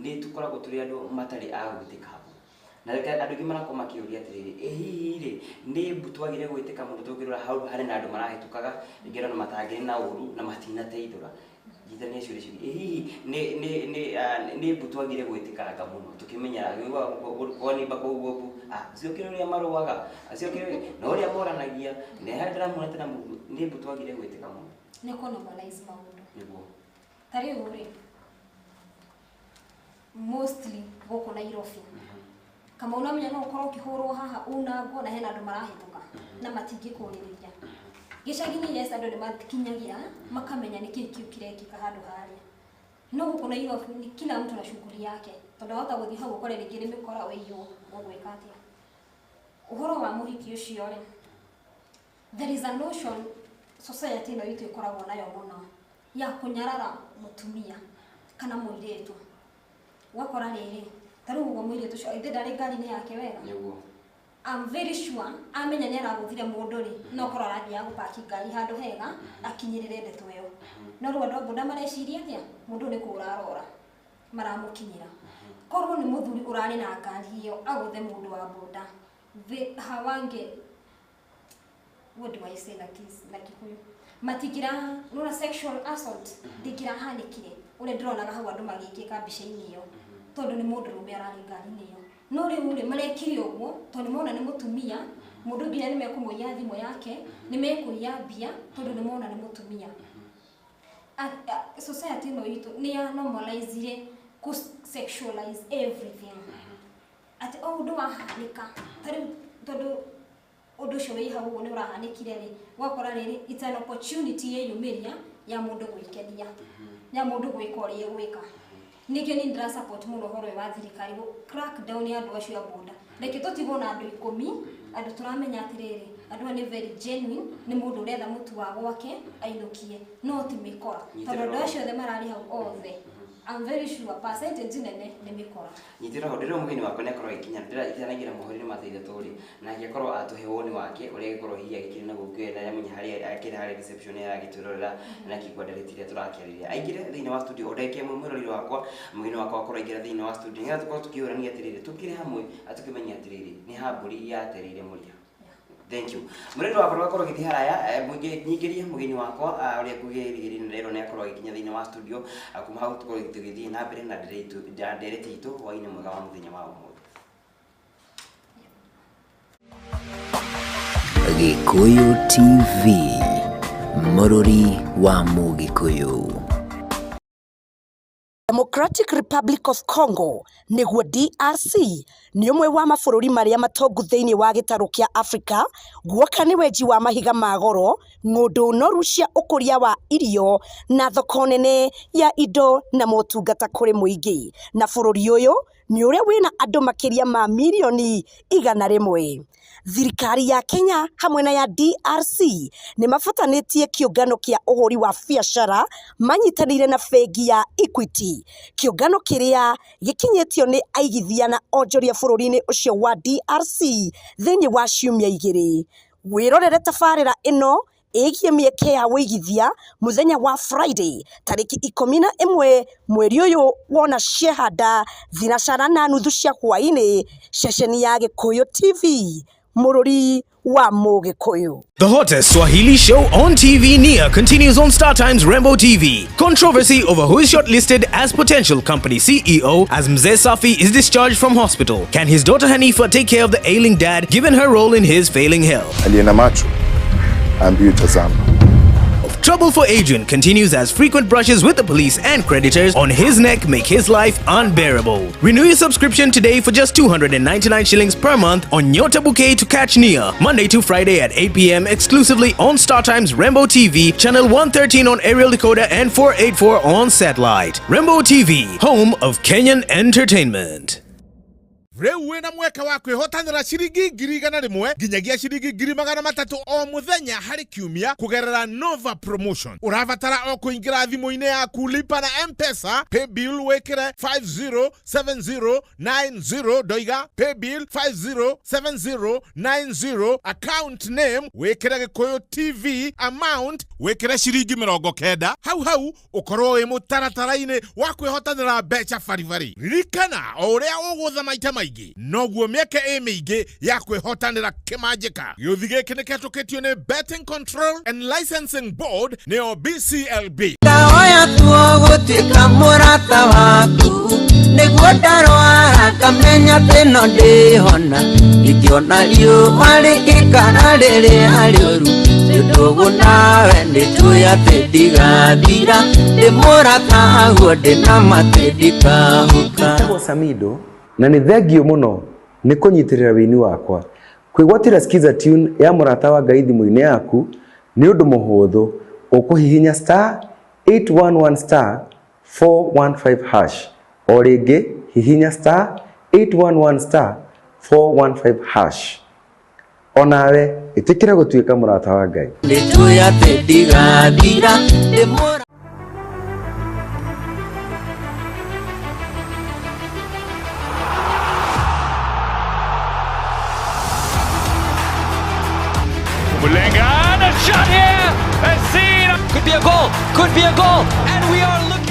nĩ tũkoragwo tũrĩ andũ matarĩ a gwĩtĩka na reke andũ aingĩ marakorwo makĩũria atĩrĩrĩ, ĩ hihi rĩ, nĩ mbu twagĩrĩire gwĩtĩka mũno tũngĩrora hau harĩ na andũ marahĩtũkaga rĩngĩ andũ matangĩrĩ na ũru na matinateithũra? Nyitania ciũria icio, ĩ hihi nĩ mbu twagĩrĩire gwĩtĩkanga mũno tũkĩmenya kwanimba kũu mbu acio kĩrĩ ũrĩa marũaga, acio kĩrĩ na ũrĩa moranagia na harĩa ndĩramona tena mbu, nĩ mbu twagĩrĩire gwĩtĩka mũno? Nĩ kũ normalize maũndũ. Nĩguo. Ta rĩu rĩ, mostly gũkũ Nairobi, Kamau, no menya no ũkorwo ũkĩhũrwo haha unangwo na hena andũ marahĩtũka na matingĩkũrĩrĩria. Gĩcagi-inĩ, yes, andũ nĩ makinyagĩra makamenya nĩkĩĩ kĩu kĩrekĩka handũ harĩa, no gũkũ Nairobi ni kila mtu na shughuli yake, tondũ wahota gũthiĩ hau ũkore rĩngĩ nĩ mĩkora wĩiywo, ũgwĩka atĩa? Ũhoro wa mũhiki ũcio rĩ, there is a notion society ĩno itũ ĩkoragwo nayo mũno ya kũnyarara mũtumia kana mũirĩtu. Ũgakora rĩrĩ, ta rĩu ũguo mũirĩtu ũcio ithe ndarĩ ngari-inĩ yake wega. Nĩguo. I'm very sure amenya nĩ aragũthire mũndũ rĩ, no korwo arathiaga gũpaki ngari handũ hega akinyĩrĩre ndeto ĩyo. No rĩu andũ a boda mareciria atĩa? Mũndũ ũyũ nĩ kũra arora, maramũkinyĩra. Korwo nĩ mũthuri ũrarĩ na ngari ĩyo agũthe mũndũ wa boda, the hawange, what do I say na Kikuyu, matingira nona sexual assault ndingĩrahanĩkire ũrĩa ndĩronaga hau andũ magĩkĩka mbica-inĩ ĩyo, tondũ nĩ mũndũrũme ararĩ ngari-inĩ ĩyo. No rĩu rĩ, marekire ũguo tondũ nĩ mona nĩ mũtumia. Mũndũ nginya nĩ mekũmũiya thimũ yake, nĩ mekũiya mbia, tondũ nĩ mona nĩ mũtumia. Society ĩno itũ nĩ ya normalize kũ sexualize everything, atĩ o ũndũ wahanĩka ta rĩu, tondũ ũndũ ũcio wĩ hau ũguo nĩ ũrahanĩkire rĩ, ũgakora rĩrĩ it's an opportunity yeyumĩria ya mũndũ gwĩkenia, ya mũndũ gwĩka ũrĩa egwĩka. Nĩkĩo niĩ ndĩra support mũno ũhoro ũyũ wa thirikari gũ crack down ya andũ acio a boda. Reke tũtigwo na andũ 10, andũ tũramenya atĩrĩrĩ, andũ aya nĩ very genuine, nĩ mũndũ ũretha mũtu wa gwake ainũkie, no ti mĩkora, tondũ andũ acio othe mararĩ hau othe, I'm very sure percentage nene nĩ mĩkora. Nyitĩrĩra ho ndĩrĩ mũgeni wakwa nĩ akorwo agĩkinya ndĩra itanaingĩra mohoro-inĩ ma thaa 3 rĩ, na agĩkorwo atũhe woni wake ũrĩa agĩkorwo hihi agĩkĩrĩ naguo ngĩenda amenya harĩa akĩrĩ, harĩa reception aragĩtwĩrorera na kĩigua ndereti iria tũrakĩarĩria. Aingĩre thĩinĩ wa studio o ndagĩka ĩmwe. Mwĩroreri wakwa, mũgeni wakwa akorwo aingĩra thĩinĩ wa studio nĩgetha tũkorwo tũkĩũrania atĩrĩrĩ, tũkĩrĩ hamwe atũkĩmenya atĩrĩrĩ, nĩ hambũri yatereire mũrĩa. Thank you. Mũrĩndũ wakwa, ndũgakorwo ũgĩthiĩ haraya, nyingĩrie mũgeni wakwa ũrĩa ngũgĩrĩgĩrĩria na rĩro nĩ akorwo agĩkinya thĩinĩ wa studio. Kuma hau tũkorwo tũgĩthiĩ na mbere na ndereti itũ hwaĩ-inĩ mwega wa mũthenya wa ũmũthĩ. Gĩkũyũ TV, mũrũri wa Mũgĩkũyũ. Democratic Republic of Congo nĩguo DRC nĩ ũmwe wa mabũrũri marĩa matongu thĩinĩ wa gĩtarũ kĩa Afrika guoka nĩ wenji wa mahiga ma goro, ng'ũndũ noru cia ũkũria wa irio na thoko nene ya indo na motungata kũrĩ mũingĩ. Na bũrũri ũyũ nĩ ũrĩa wĩna andũ makĩria ma mirioni 100. Thirikari ya Kenya hamwe na ya DRC nĩ mabatanĩtie kĩũngano kĩa ũhũri wa biacara manyitanĩire na bengi ya Equity, kĩũngano kĩrĩa gĩkinyĩtio nĩ aigithia na onjoria bũrũri-inĩ ũcio wa DRC thĩinĩ wa ciumia 2. Wĩrorere tabarĩra ĩno ĩgiĩ mĩeke ya ũigithia mũthenya wa Friday tarĩki 11 mweri ũyũ wona ciehanda 2:30 cia hwaĩ-inĩ, ceceni ya Gĩkũyũ TV, mũrũri wa Mũgĩkũyũ. The hottest Swahili show on TV Nia continues on Star Times Rembo TV. Controversy over who is shortlisted as potential company CEO as Mzee Safi is discharged from hospital. Can his daughter Hanifa take care of the ailing dad given her role in his failing health? Aliye na macho haambiwi tazama. Trouble for Adrian continues as frequent brushes with the police and creditors on his neck make his life unbearable. Renew your subscription today for just 299 shillings per month on Nyota Bouquet to catch Nia, Monday to Friday at 8 p.m. exclusively on Star Times Rembo TV, channel 113 on aerial decoder and 484 on satellite. Rembo TV, home of Kenyan entertainment. Rĩu wĩna mweke wa kwĩhotanĩra ciringi 100,000 nginyagia ciringi 300,000 o mũthenya harĩ kiumia kũgerera Nova Promotion. Ũrabatara o kũingĩra thimũ-inĩ yaku lipa na M-Pesa paybill wĩkĩre 507090 ndoiga paybill 507090 account name wĩkĩre Gĩkũyũ TV amount wĩkĩre ciringi 90 hau hau ũkorwo wĩ mũtaratara-inĩ wa kwĩhotanĩra mbeca baribari. Ririkana o ũrĩa ũgũtha maita maingĩ noguo mĩeke ĩ mĩingĩ ya kwĩhotanĩra kĩmanjĩka. Gĩũthi gĩkĩ nĩ kĩhetũkĩtio nĩ Betting Control and Licensing Board nĩyo BCLB. Ndaoya tuo gũtuĩka mũrata waku nĩguo ndarwara ngamenya atĩ no ndĩhona ingĩona riũa rĩgĩkara rĩrĩa rĩũru ndũgũ nawe nĩnjũĩ atĩ ndigathira ndĩ mũrata guo ndĩna matĩ ndikahuka. Njĩtagwo Samido na nĩ thengio mũno nĩ kũnyitĩrĩra wĩini wakwa. Kwĩgwatĩra Skiza tune ya mũrata wa Ngai thimũ-inĩ yaku nĩ ũndũ mũhũthũ. Ũkũhihinya star 811 star 415 hash. O rĩngĩ hihinya star 811 star 415 hash. Onawe ĩtĩkĩra gũtuĩka mũrata wa Ngai. Nĩnjũĩ atĩ ndigathira ndĩ mũrata. Mulenga, and a shot here! A scene! Could be a goal! Could be a goal! And we are looking.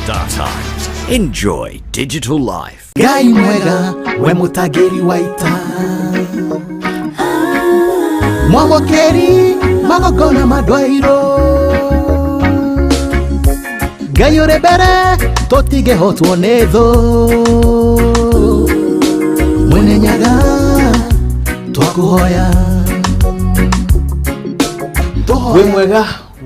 Star Times. Enjoy digital life. Ngai mwega we mũtangĩri wa ita mwamũkĩri magongona mandwairwo Ngai ũrĩ mbere tũtingĩhotwo nĩ thũ Mwene Nyaga twakũhoya. Wĩ mwega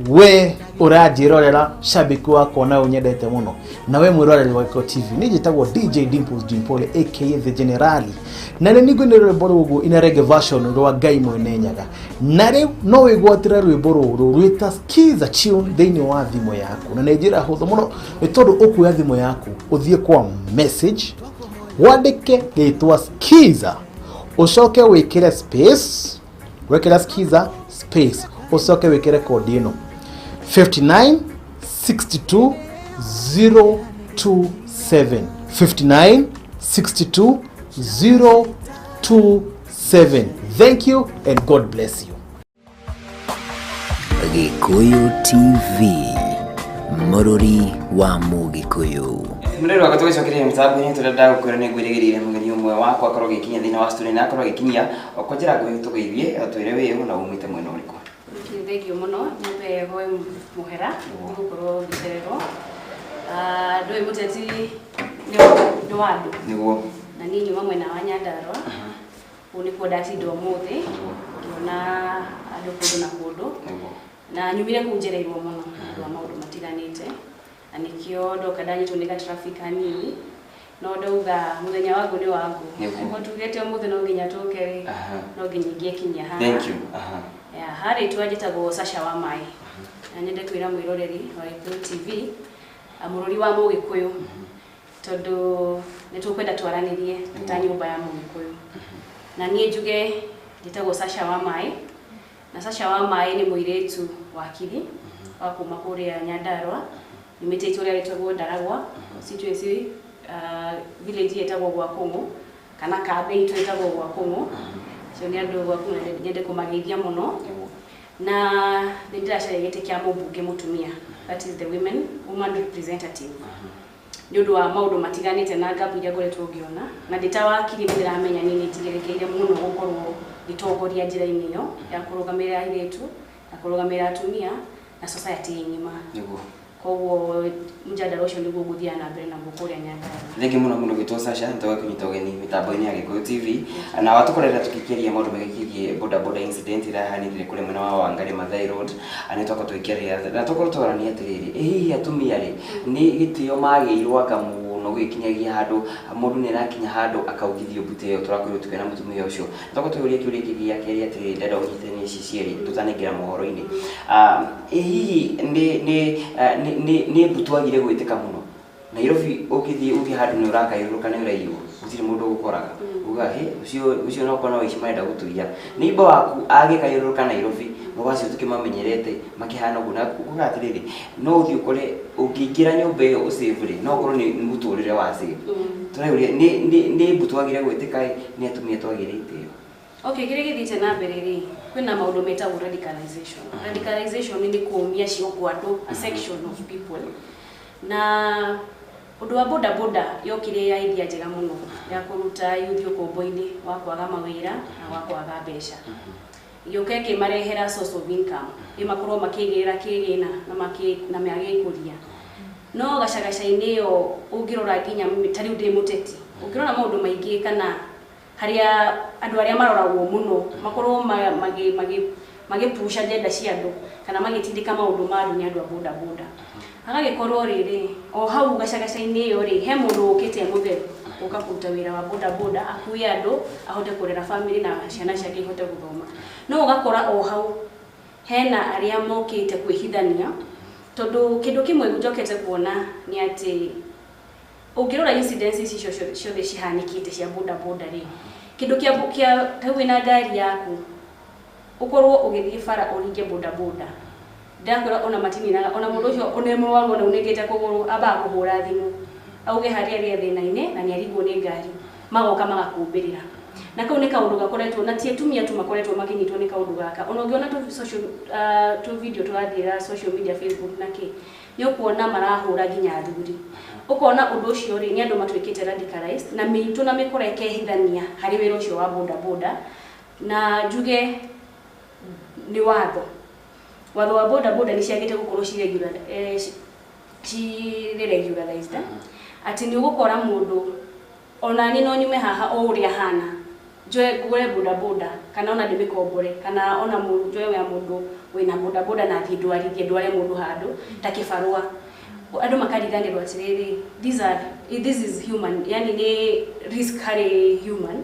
we ũranjĩrorera shabiki wakwa na ũnyendete mũno na we mwĩroreri wa Gĩkũyũ TV niĩ njĩtagwo DJ Dimples Dimpole aka The Generali na nĩ ningũ rwĩmbo rũgũ ina reggae version rwa Ngai Mwene Nyaga na rĩu no wĩgwatĩre rwĩmbo rũrũ rwĩta Skiza tune thĩinĩ wa thimũ yaku na nĩ njĩra hũthũ mũno nĩ tondũ ũkuoya thimũ yaku ũthiĩ kwa message wandĩke rĩtwa Skiza ũcoke wĩkĩre space wĩkĩre Skiza space ũcoke wĩkĩre kodi ĩno 59 62 027 59 62 027. Thank you and God bless you. Gĩkũyũ TV, mũrũri wa Mũgĩkũyũ. Mũrĩrĩ wakwa tũgĩcokereria mĩtambo-inĩ tũrĩa ndagũkwĩra nĩ ngwĩrĩgĩrĩire mũgeni ũmwe wakwa akorwo agĩkinya thĩinĩ wa studio na akorwo agĩkinyia o njĩra nguhĩ tũgeithie atwĩre wĩ ũ na umĩte mwena ũrĩkũ. Thengio mũno nyambe hoe mũhera nĩ gũkorwo ngĩcererwo. Ndũĩ mũteti nĩ wa andũ nĩguo na niĩ nyuma mwena wa Nyandarua kũu nĩkuo ndatinda ũmũthĩ ngĩona andũ kũndũ na kũndũ na nyumire kũu njereirwo mũno nĩ ũndũ wa maũndũ matiganĩte na nĩkĩo ndoka ndanyitwo nĩ gatraffic hanini no ndauga mũthenya wangu nĩ wangu nĩguo tugĩte ũmũthĩ no nginya tũke rĩ no nginya ingĩekinyia haha. Thank you. Ya harĩ twa njĩtagwo Sasha wa Mai na nyende kwĩra mwĩroreri wa Gĩkũyũ TV mũrũri wa Mũgĩkũyũ tondũ nĩ tũkwenda twaranĩrie ta nyũmba ya Mũgĩkũyũ na niĩ njuge njĩtagwo Sasha wa Mai na Sasha wa Mai nĩ mũirĩtu wakiri wa kuma kũrĩa Nyandarua nyumĩte itũũra rĩtagwo Ndaragwa constituency village ĩtagwo gwa Kũng'ũ kana kambĩ itũ ĩtagwo gwa Kũng'ũ cio nĩ andũ gwa Kũng'ũ nyende kũmageithia mũno na nĩ ndĩracaria gĩtĩ kĩa mũmbunge mũtumia, that is the woman representative nĩ ũndũ wa maũndũ matiganĩte na ngabu iria ngoretwo ngĩona na ndĩ ta wakiri nĩ ndĩramenya niĩ nĩ njigerekeire mũno gũkorwo ngĩtongoria njĩra-inĩ ĩyo ya kũrũgamĩrĩra airĩtu na kũrũgamĩrĩra atumia na society ng'ima. Nĩguo koguo mjadala ũcio nĩguo gũthiaga na mbere naguo kũrĩa Nyandarua. Thengi mũno mũno gwĩtwo Sasha nĩtũgakũnyita ũgeni mĩtambo-inĩ ya Gĩkũyũ TV na watũkorera tũkĩkĩria maũndũ megiĩ boda boda incident ĩrĩa yahanĩkire kũrĩa mwena wa Wangari Maathai Road na nĩtwakorwo tũgĩkĩaria na twakorwo twarania atĩrĩrĩ, ĩ hihi atumia rĩ nĩ gĩtĩo magĩirwo anga mũno Gũgĩkinyagia handũ mũndũ nĩ arakinya handũ akaugithio mbute ĩyo. Tũrakorirwo tũkĩona mũtumia ũcio tokorwo tũyũrie kĩũria kĩngĩ gĩa kerĩ atĩrĩrĩ, ndenda ũnyitithanie ici cierĩ tũtanaingĩra mohoro-inĩ. Ĩ hihi nĩ mbutu agire gwĩtĩka mũno Nairobi? Ũngĩthiĩ uge handũ nĩ ũrakayũrũrũka, nĩ ũraiywo, gũtirĩ mũndũ ũgũkoraga uga he ũcio no korwo no aici marenda gũtũiya. Neighbor waku agĩkayũrũrũka Nairobi, mũgo acio tũkĩmamenyerete makĩhana ũguo, na kuga atĩrĩrĩ, no ũthiĩ ũkore ũngĩingĩra nyũmba ĩyo ũsave rĩ, no ũkorwo nĩ mũtũrĩre wa save. Tũrauria nĩ mbutu agire gwĩtĩka ĩ, nĩ atumia twagire itĩo. Okay, kĩrĩa gĩthiĩte na mbere rĩ, kwĩna maũndũ metagwo radicalization. Radicalization nĩ kũmia ciongo andũ, a section of people. Na ũndũ wa boda boda yokire ya idea njega mũno ya kũruta youth ũkombo-inĩ wa kwaga mawĩra na wa kwaga mbeca. Gĩũka ĩkĩmarehera source of income, ĩ makorwo makĩgĩra kĩgĩna na magĩkũria. No gacagaca-inĩ ĩyo ũngĩrora nginya ta rĩu ndĩ mũteti, ũngĩrora maũndũ maingĩ kana harĩa andũ arĩa maroragwo mũno makorwo magĩpush agenda cia andũ kana magĩtindĩka maũndũ ma andũ nĩ andũ a boda boda. Agagĩkorwo rĩrĩ o hau gacagaca-inĩ ĩyo rĩ, he mũndũ ũkĩte e mũtheru ũka kũruta wĩra wa boda boda, akue andũ, ahote kũrera family na ciana ciake ihote gũthoma. No ũgakora o hau hena arĩa mokĩte kwĩhithania, tondũ kĩndũ kĩmwe njokete kuona nĩ atĩ ũngĩrora incidents ici ciothe cihanĩkĩte cia boda boda rĩ, kĩndũ kĩa ta wĩna ngari yaku ũkorwo ũgĩthiĩ bara ũringe boda boda, ndakwĩra ona matininaga ona mũndũ ũcio one mũrwaru ona unĩkĩte kũgũrũ, ambaga kũhũra thimũ auge harĩa arĩ thĩna-inĩ na nĩ arigwo nĩ ngari, magoka magakũmbĩrĩra. Na kau nĩ kaũndũ gakoretwo na ti atumia tu makoretwo makĩnyitwo nĩ kaũndũ gaka. Ona ũngĩona tũ social tũ video tũrathiĩra social media, Facebook na kĩ, nĩ ũkuona marahũra nginya athuri. Ũkona ũndũ ũcio rĩ, nĩ andũ matuĩkĩte radicalized na mĩitũ na mĩkora ĩkehithania harĩ wĩra ũcio wa boda boda. Na njuge nĩ watho wa boda boda nĩ ciagĩte gũkorwo cirĩ regularized, atĩ nĩ ũgũkora mũndũ ona niĩ no nyume haha o ũrĩa hana, njoe ngũre boda boda kana ona ndĩmĩkombore kana ona njoe ya mũndũ wĩna boda boda na thiĩ ndwarithie, ndware mũndũ handũ ta kĩbarũa. Andũ makariganĩrwo atĩrĩrĩ, these are this is human, yani nĩ risk harĩ human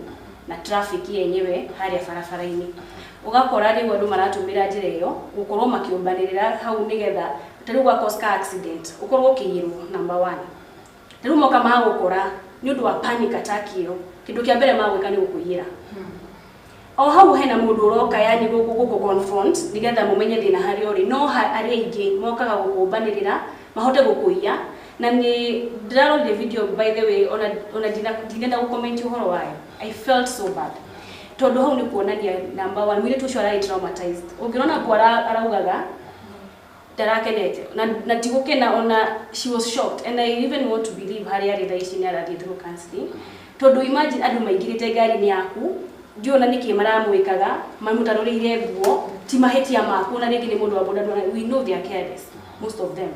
na traffic yenyewe harĩa barabara-inĩ. Ũgakora rĩu andũ maratũmĩra njĩra ĩyo gũkorwo makĩũmbanĩrĩra hau nĩgetha ta rĩu gwa cause ka accident ũkorwo ũkĩiyĩrwo number one. Ta rĩu moka magũkora nĩ ũndũ wa panic attack ĩyo, kĩndũ kĩa mbere magwĩka nĩ gũkũiyĩra. O hau hena mũndũ ũroka yani gũkũ confront nĩgetha mũmenye thĩna harĩa ũrĩ, no arĩa aingĩ mokaga gũkũmbanĩrĩra mahote gũkũiya. Na nĩ ndĩrarorire video, by the way, ona ndinenda gũcomment ũhoro wayo. I felt so bad tondũ hau nĩ kuonania number one mũirĩtu ũcio ararĩ traumatized. Ũngĩrona nguo araugaga ndarakenete na tigũkena, ona she was shocked, and I even want to believe harĩa arĩ thaa ici nĩ arathiĩ through counseling, tondũ imagine andũ maingĩrĩte ngari-inĩ yaku, ndiũĩ ona nĩkĩ maramwĩkaga, mamũtarũrĩire nguo, ti mahĩtia maku, na rĩngĩ nĩ mũndũ wa boda boda. We know they are careless, most of them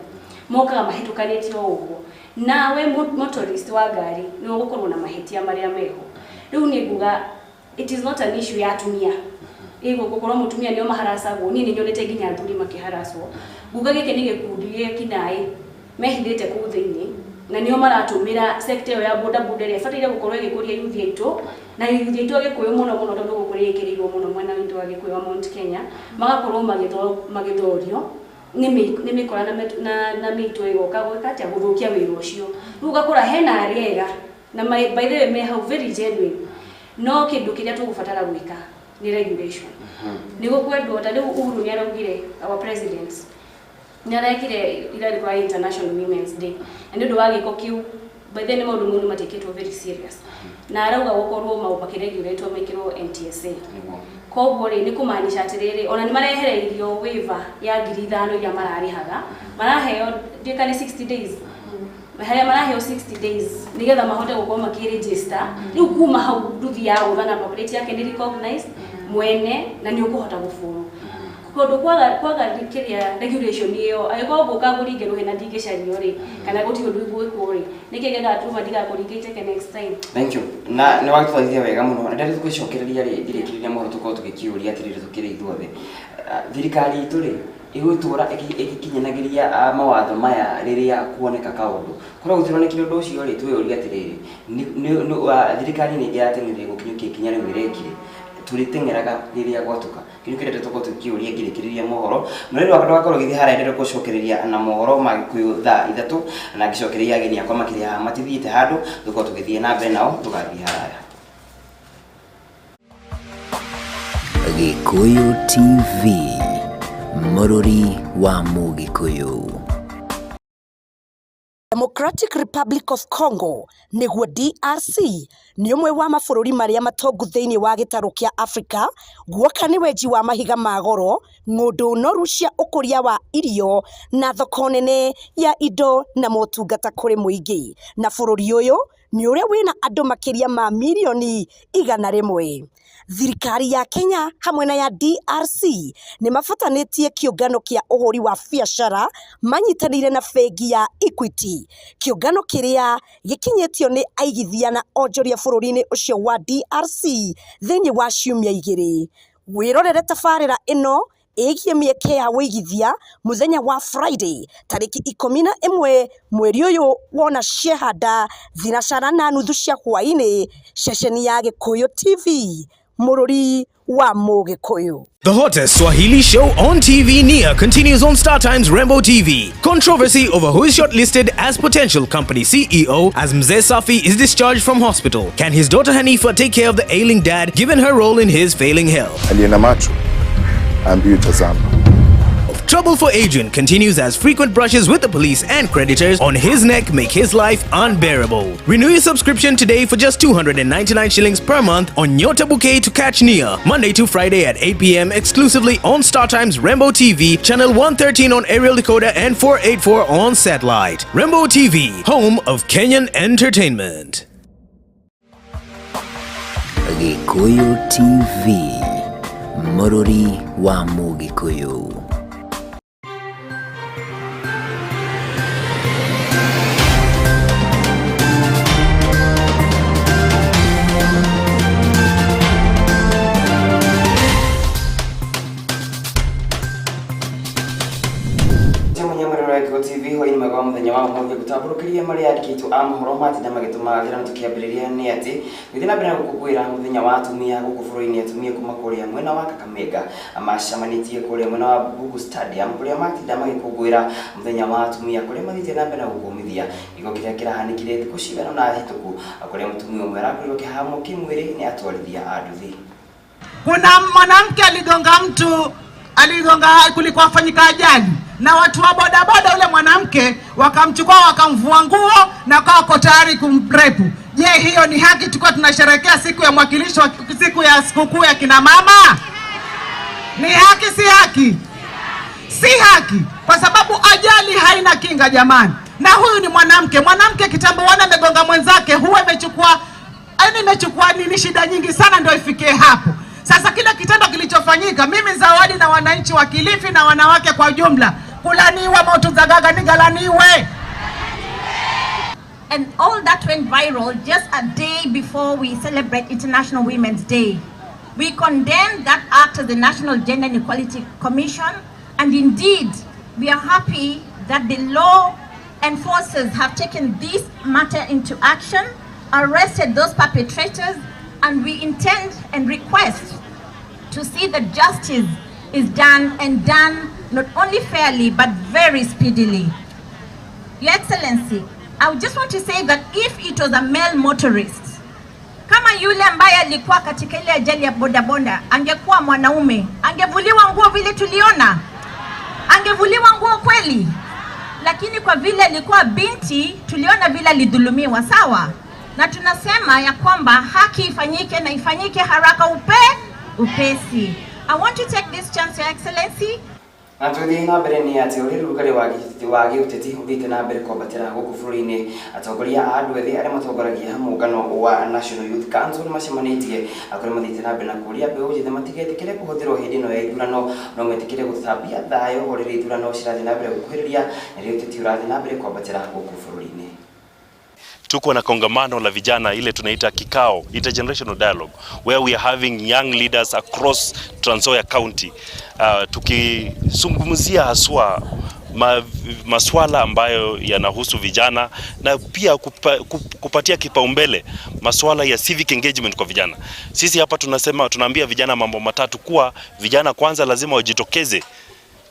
mokaga mahĩtũkanĩtie o ũguo. Nawe motorist wa ngari nĩ ũgũkorwo na mahĩtia marĩa meho. Rĩu nĩ nguga it is not an issue ya atumia ĩgũ gũkorwo mũtumia nĩo maharacagwo. Niĩ nĩ nyonete nginya athuri makĩharacwo. Nguga gĩkĩ nĩ gĩkundi gĩa kinaĩ mehithĩte kũu thĩinĩ na nĩo maratũmĩra sector ĩyo ya boda boda ĩrĩa ĩbataire gũkorwo ĩgĩkũria youth aitũ na youth aitũ Agĩkũyũ mũno mũno, tondũ gũkũ nĩ ĩkĩrĩirwo mũno mwena witũ wa Gĩkũyũ wa Mount Kenya, magakorwo magĩthorio nĩ mĩkora na mĩitũ ĩgoka gwĩka atĩa, gũthũkia wĩra ũcio. Rĩu ũgakora hena arĩa ega na by the way me hau very genuine, no kĩndũ kĩrĩa tũgũbatara gwĩka nĩ regulation. Nĩ gũkwendwo ta rĩu Uhuru nĩ araugire, our president nĩ arekire irarĩ International Women's Day, na nĩ ũndũ wa gĩko kĩu, by then nĩ maũndũ mau nĩ matekĩtwo very serious, na arauga gũkorwo maũndũ makĩregulatwo mekĩrwo NTSA. Koguo rĩ, nĩ kũmaanisha atĩrĩrĩ, ona nĩ marehereirio waiver ya 5,000 iria mararĩhaga, maraheo ndiũĩ nĩ 60 days, harĩa maraheo 60 days nĩgetha mahote gũkorwo makĩregister. Rĩu kuma hau nduthi ya gũtha number plate yake nĩ recognized mwene na nĩ ũkũhota gũbũrwo kũndũ kwaga kĩrĩa regulation ĩyo. Angĩkorwo ngũka ngũringe rũhĩ na ndingĩcario rĩ, kana gũtirĩ ũndũ igwĩkwo rĩ, nĩkĩ gĩgatũma ndigakũringe iteke next time? Thank you, na nĩ wagĩtwarithia wega mũno, na ndĩrenda tũgĩcokereria rĩ, ngĩrĩkĩrĩria mohoro tũkorwo tũgĩkĩũria atĩrĩrĩ, tũkĩrĩ ithuothe, thirikari itũ rĩ Ĩgũtũra ĩgĩkinyanagĩria mawatho maya rĩrĩa kuoneka kaũndũ. Korwo gũtironekire ũndũ ũcio rĩ, twĩyũria atĩrĩrĩ, thirikari nĩ ĩrateng'erire gũkinyũkia ikinya rĩu ĩrekire. Tũrĩteng'eraga rĩrĩa gwatuka. Kĩndũ kĩrĩa tũkorwo tũkĩũria ngĩrĩkĩrĩria mohoro. Mũrĩri wakwa ndũgakorwo ũgĩthiĩ harĩa ndĩrenda gũcokereria na mohoro ma Gĩkũyũ thaa 3 na ngĩcokereria ageni akwa makĩrĩ haha matithiĩte handũ, tũkorwo tũgĩthiĩ na mbere nao tũgathiĩ haraya. Gĩkũyũ TV, mũrũri wa Mũgĩkũyũ. Democratic Republic of Congo nĩguo DRC nĩ ũmwe wa mabũrũri marĩa matongu thĩinĩ wa gĩtarũ kĩa Afrika guoka nĩ wenji wa mahiga ma goro, ng'ũndũ noru cia ũkũria wa irio na thoko nene ya indo na motungata kũrĩ mũingĩ. Na bũrũri ũyũ nĩ ũrĩa wĩna andũ makĩria ma mirioni 100. Thirikari ya Kenya hamwe na ya DRC nĩ mabatanĩtie kĩũngano kĩa ũhũri wa biacara manyitanĩire na bengi ya Equity, kĩũngano kĩrĩa gĩkinyĩtio nĩ aigithia na onjoria bũrũri-inĩ ũcio wa DRC thĩinĩ wa ciumia 2. Wĩrorere tabarĩra ĩno ĩgiĩ mĩeke ya wĩigithia mũthenya wa Friday tarĩki 11 mweri ũyũ wona ciehanda 3:30 cia hwaĩ-inĩ ceceni ya Gĩkũyũ TV, mũrũri wa Mũgĩkũyũ. The hottest Swahili show on TV Nia continues on Star Times Rainbow TV. Controversy over who is shortlisted as potential company CEO as Mzee Safi is discharged from hospital. Can his daughter Hanifa take care of the ailing dad given her role in his failing health? Aliye na macho ambiwe tazama. Trouble for Adrian continues as frequent brushes with the police and creditors on his neck make his life unbearable. Renew your subscription today for just 299 shillings per month on Nyota Bouquet to catch Nia, Monday to Friday at 8 p.m. exclusively on Star Times Rainbow TV, channel 113 on aerial decoder and 484 on satellite. Rainbow TV, home of Kenyan entertainment. Gĩkũyũ TV, mũrũri wa Mũgĩkũyũ. TV hwaĩ-inĩ mwega wa mũthenya wa ũmũthĩ gũtambũrũkĩria marĩa yandĩkĩtwo a mohoro matinda magĩtũmagĩra na tũkĩambĩrĩria nĩ atĩ gũthiĩ na mbere na gũkũngũĩra mũthenya wa atumia gũkũ bũrũri-inĩ, atumia kuma kũrĩa mwena wa Kakamega macemanĩtie kũrĩa mwena wa Bugu Stadium kũrĩa matinda magĩkũngũĩra mũthenya wa atumia kũrĩa mathiĩte na mbere na gũkũmithia gĩko kĩrĩa kĩrahanĩkire thikũ cigana ũna hĩtũku kũrĩa mũtumia ũmwe arakorirwo akĩhamwo kĩmwĩrĩ nĩ atwarithia a nduthi. Kuna mwanamke aligonga mtu, aligonga, kulikuwa fanyika ajali na watu wa bodaboda, ule mwanamke wakamchukua wakamvua nguo na wako tayari kumrepu. Je, hiyo ni haki? Tulikuwa tunasherehekea siku ya mwakilisho, siku ya sikukuu ya kina mama. Ni haki si haki? Si haki, kwa sababu ajali haina kinga jamani. Na huyu ni mwanamke. Mwanamke kitambo wana amegonga mwenzake, huwa imechukua, yaani imechukua nini, shida nyingi sana ndio ifikie hapo. Sasa kile kitendo kilichofanyika, mimi Zawadi na wananchi wa Kilifi na wanawake kwa jumla, kulaniwa moto zagaga nigalaniwe. And all that went viral just a day before we celebrate International Women's Day. We condemn that act as the National Gender and Equality Commission, and indeed, we are happy that the law enforcers have taken this matter into action, arrested those perpetrators, and we intend and request to see that justice is done, and done not only fairly, but very speedily. Your Excellency, I would just want to say that if it was a male motorist, kama yule ambaye alikuwa katika ile ajali ya bodaboda, angekuwa mwanaume, angevuliwa nguo vile tuliona? Angevuliwa nguo kweli? Lakini kwa vile alikuwa binti, tuliona vile alidhulumiwa, sawa? Na tunasema ya kwamba haki ifanyike na ifanyike haraka upesi. I want to take this chance, Your Excellency. Na tũgĩthiĩ na mbere nĩ atĩ ũrĩa ũrugarĩ wa gĩũteti ũthiĩte na mbere kwambatĩra gũkũ bũrũri-inĩ, atongoria a andũ ethĩ arĩa matongoragia mũngano wa National Youth Council nĩmacemanĩtie kũrĩa mathiĩte na mbere na kũũria mbeũ njĩthĩ matigetĩkĩre kũhũthĩrwo hĩndĩ ĩno ya ithurano, no metĩkĩre gũtambia thayũ o rĩrĩa ithurano cirathiĩ na mbere gũkuhĩrĩria na rĩrĩa ũteti ũrathiĩ na mbere kwambatĩra gũkũ bũrũri-inĩ. Tuko na kongamano la vijana, ile tunaita kikao, intergenerational dialogue, where we are having young leaders across Trans Nzoia County, tukizungumzia haswa maswala ambayo yanahusu vijana na pia kupatia kipaumbele maswala ya civic engagement kwa vijana. Sisi hapa tunasema, tunaambia vijana mambo matatu, kuwa vijana kwanza lazima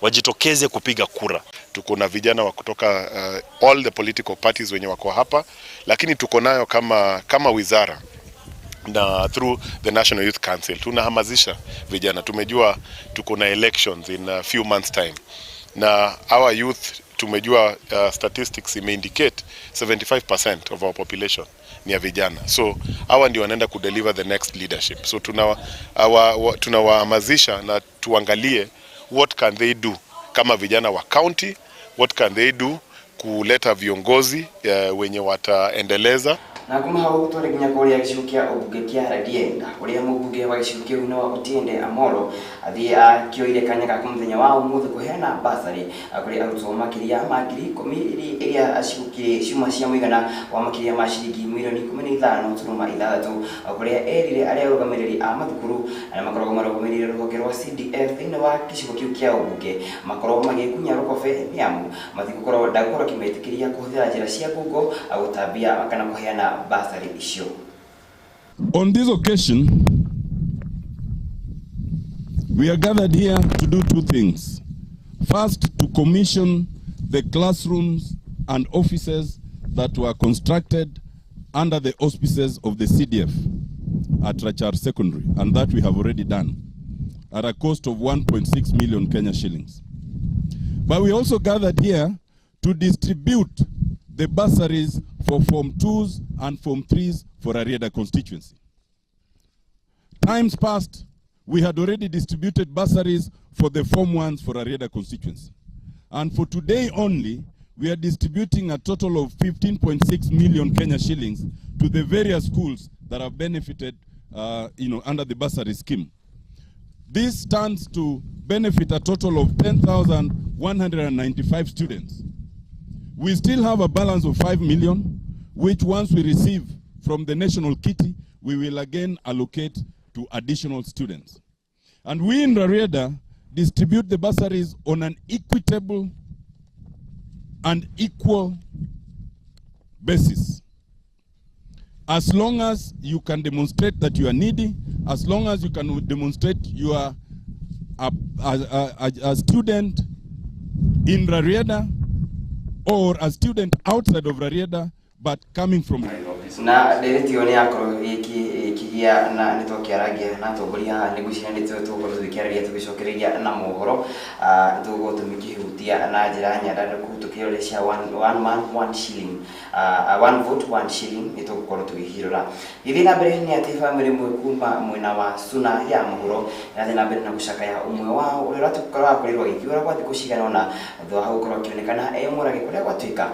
wajitokeze kupiga kura. Tuko na vijana wa kutoka all the political parties wenye wako hapa, lakini tuko nayo kama wizara na through the National Youth Council tunahamasisha vijana. Tumejua tuko na elections in a few months time, na our youth tumejua statistics imeindicate 75% of our population ni ya vijana, so hawa ndio wanaenda kudeliver the next leadership. So tunawahamasisha na tuangalie what can they do kama vijana wa county, what can they do kuleta viongozi wenye wataendeleza. Na kuma hau tware nginya kuria gĩcigo kĩa ũmbunge kĩa Rarienda, kũrĩa mũmbunge wa gĩcigo kĩu Noah Otiende Amollo athiĩ akĩoire kanya gake mũthenya wa ũmũthĩ kũheana basarĩ kũrĩ arutwo makĩria ma 10,000 iria ciuma cia mũigana wa makĩria ma ciringi mirioni 15.6, kũrĩa erire arĩa arũgamĩrĩri a mathukuru arĩa makoragwo marũgamĩrĩire rũhonge rwa CDF thĩinĩ wa gĩcigo kĩu kĩa ũmbunge makorwo magĩkunya rũkobe nĩ amu matigũkorwo ndagũkorwo akĩmetĩkĩria kũhũthĩra njĩra cia ngungo gũtambia kana kũheana basarĩ icio. On this occasion, we are gathered here to do two things. First, to commission the classrooms and offices that were constructed under the auspices of the CDF at Rachar Secondary, and that we have already done at a cost of 1.6 million Kenya shillings. But we also gathered here to distribute the bursaries for Form 2s and Form 3s for Rarieda constituency. Times past, we had already distributed bursaries for the Form 1s for Rarieda constituency. And for today only, we are distributing a total of 15.6 million Kenya shillings to the various schools that have benefited under the bursary scheme. This stands to benefit a total of 10,195 students. We still have a balance of 5 million, which once we receive from the national kitty, we will again allocate to additional students. And we in Rarieda distribute the bursaries on an equitable and equal basis. As long as you can demonstrate that you are needy, as long as you can demonstrate you are a student in Rarieda or a student outside of Rarieda but coming from na ndereti ĩyo nĩ yakorwo ĩkĩgĩa na nĩ twakĩaragia na atongoria haha nĩ ngwĩciria nĩ tũgũkorwo tũgĩkĩarĩria tũgĩcokereria na mohoro tũgũkorwo tũmĩkĩhutia na njĩra nyandandũku tũkĩrore cia one man one shilling, one vote one shilling nĩ tũgũkorwo tũgĩkĩrora. Gĩthiĩ na mbere nĩ atĩ bamĩrĩ ĩmwe kuma mwena wa Suna ya mũhuro ĩrathiĩ na mbere na gũcakaya ũmwe wao ũrĩa ũratuĩka wa korirwo agĩkiũra gwa thikũ cigana ũna thutha wa gũkorwo akĩonekana e mũrage kũrĩa gwatuĩka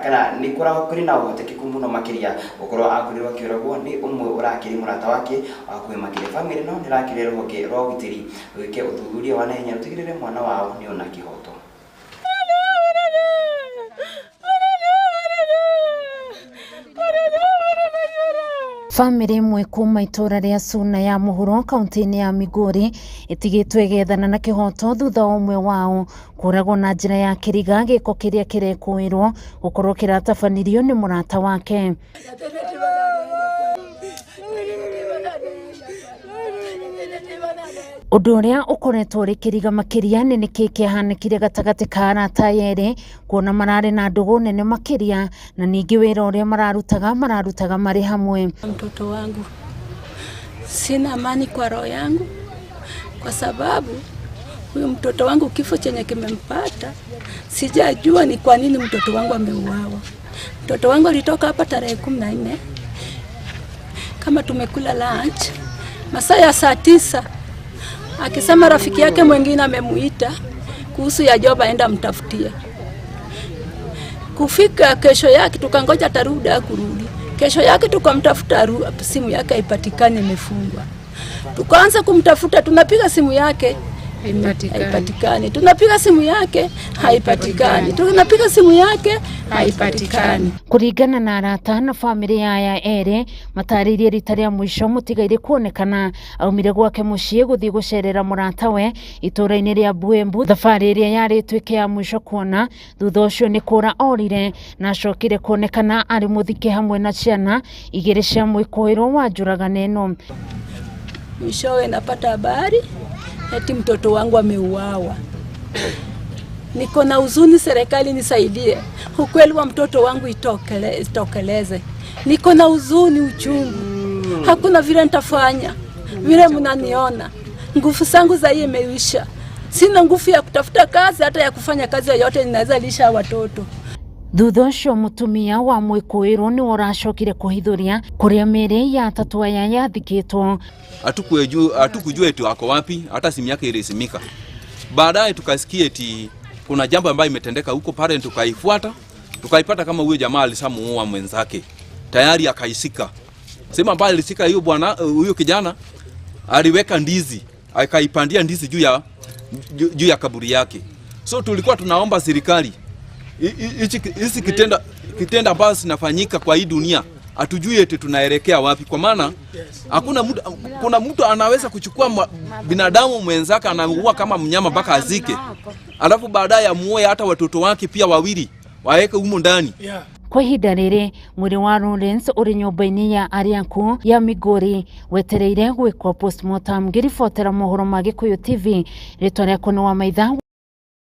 kana nĩ kũrĩ na ũhotekeku mũno makĩria gũkorwo akorirwo akĩũragwo nĩ ũmwe ũrakĩrĩ mũrata wake wa hakuhĩ makĩria. Bamĩrĩ no nĩrakĩrĩ rũhonge rwa ũgitĩri rwĩke ũthuthuria wa naihenya rũtigĩrĩre mwana wao nĩona kĩhoto. Bamĩrĩ ĩmwe kuma itũra rĩa Suna ya mũhuro kaunti-inĩ ya Migori ĩtigĩtwo ĩgĩethana na kĩhoto thutha wa ũmwe wao kũragwo na njĩra ya kĩriga gĩko kĩrĩa kĩrekũĩrwo gũkorwo kĩratabanirio nĩ mũrata wake. Ũndũ ũrĩa ũkoretwo ũrĩ kĩriga makĩria nĩ nĩkĩĩ kĩahanĩkire gatagatĩ ka arata aya erĩ kuona mararĩ na ndũgũ nene makĩria na ningĩ wĩra ũrĩa mararutaga marĩ hamwe. Mtoto wangu sina amani kwa roho yangu kwa sababu huyu mtoto wangu kifo chenye kimempata sijajua ni kwa nini mtoto wangu ameuawa. Mtoto wangu alitoka hapa tarehe 14 kama tumekula lunch masaa ya saa 9 akisema rafiki yake mwingine amemuita kuhusu ya job aenda mtafutie. Kufika kesho yake tukangoja atarudi, kurudi. Kesho yake tukamtafuta, simu yake haipatikani, imefungwa. Tukaanza kumtafuta, tunapiga simu yake haipatikani. Tunapiga simu yake haipatikani. Tunapiga simu yake haipatikani. Kuringana na arata na famĩlĩ ya aya erĩ matarĩirie rita rĩa mũico mũtigairĩ kuonekana aumire gwake mũciĩ gũthiĩ gũcerera mũratawe itũũra-inĩ rĩa Buembu, thabarĩ ĩrĩa yarĩ ĩtuĩke ya mũico kuona thutha ũcio nĩ kũra orire na acokire kuonekana arĩ mũthike hamwe na ciana igĩrĩ cia mwĩkũĩrwo wa njũragano ĩno. Mwishowe napata habari eti mtoto wangu ameuawa. Niko na huzuni, serikali nisaidie, ukweli wa mtoto wangu itokeleze. Niko na huzuni, uchungu, hakuna vile nitafanya, vile mnaniona nguvu zangu za hii imeisha. Sina nguvu ya kutafuta kazi, hata ya kufanya kazi yoyote ninaweza lisha watoto. Thutha ũcio mũtumia wa mwĩkũĩrwo nĩwe ũracokire kũhithũria kũrĩa mĩĩrĩ ya atatũ aya yathikĩtwo. Hatukujua eti wako wapi, hata simu yake ilisimika. Baadaye tukasikia eti kuna jambo ambayo imetendeka huko pale, tukaifuata, tukaipata kama huyo jamaa alisamuua mwenzake. Tayari akaisika. Sema ambaye alisika hiyo bwana, huyo kijana aliweka ndizi, akaipandia ndizi juu ya kaburi yake. So tulikuwa tunaomba serikali hizi kitenda ambacho kinafanyika kwa hii dunia hatujui eti tunaelekea wapi, kwa maana hakuna mtu, kuna mtu anaweza kuchukua binadamu mwenzake anamuua kama mnyama mpaka azike, alafu baadaye amuoe hata watoto wake pia wawili waeke humo ndani. Kwa ihinda rĩrĩ mwĩrĩ wa Lawrence ũrĩ nyũmba-inĩ ya arĩa akuũ ya Migori wetereire gwĩkwo postmortem. Ngĩribotera mohoro ma Gĩkũyũ TV, rĩtwa rĩakwa nĩ Wamaitha.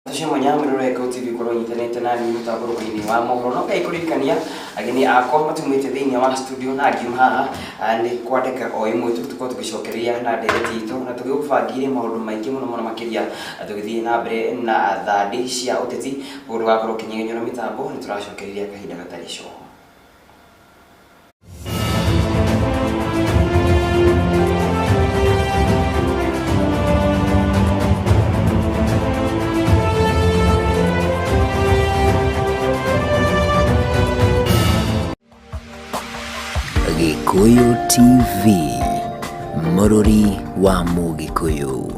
Tucio mwanya mwĩrore Gĩkũyũ TV korwo nyitanĩte na niĩ mũtambo-inĩ wa mohoro no ngai kũririkania ageni akwa matumĩte thĩinĩ wa studio na ngiuma haha nĩ kwandĩka o ĩmwe tu tũkorwo tũgĩcokereria na ndereti itũ na tũgĩgũbangĩire maũndũ maingĩ mũno mũno makĩria tũgĩthiĩ na mbere na thandĩ cia ũteti ũguo ndũgakorwo ũkĩnyegenywo na mĩtambo nĩ tũracokereria kahinda gatarĩ coho. Gĩkũyũ TV, mũrũri wa Mũgĩkũyũ.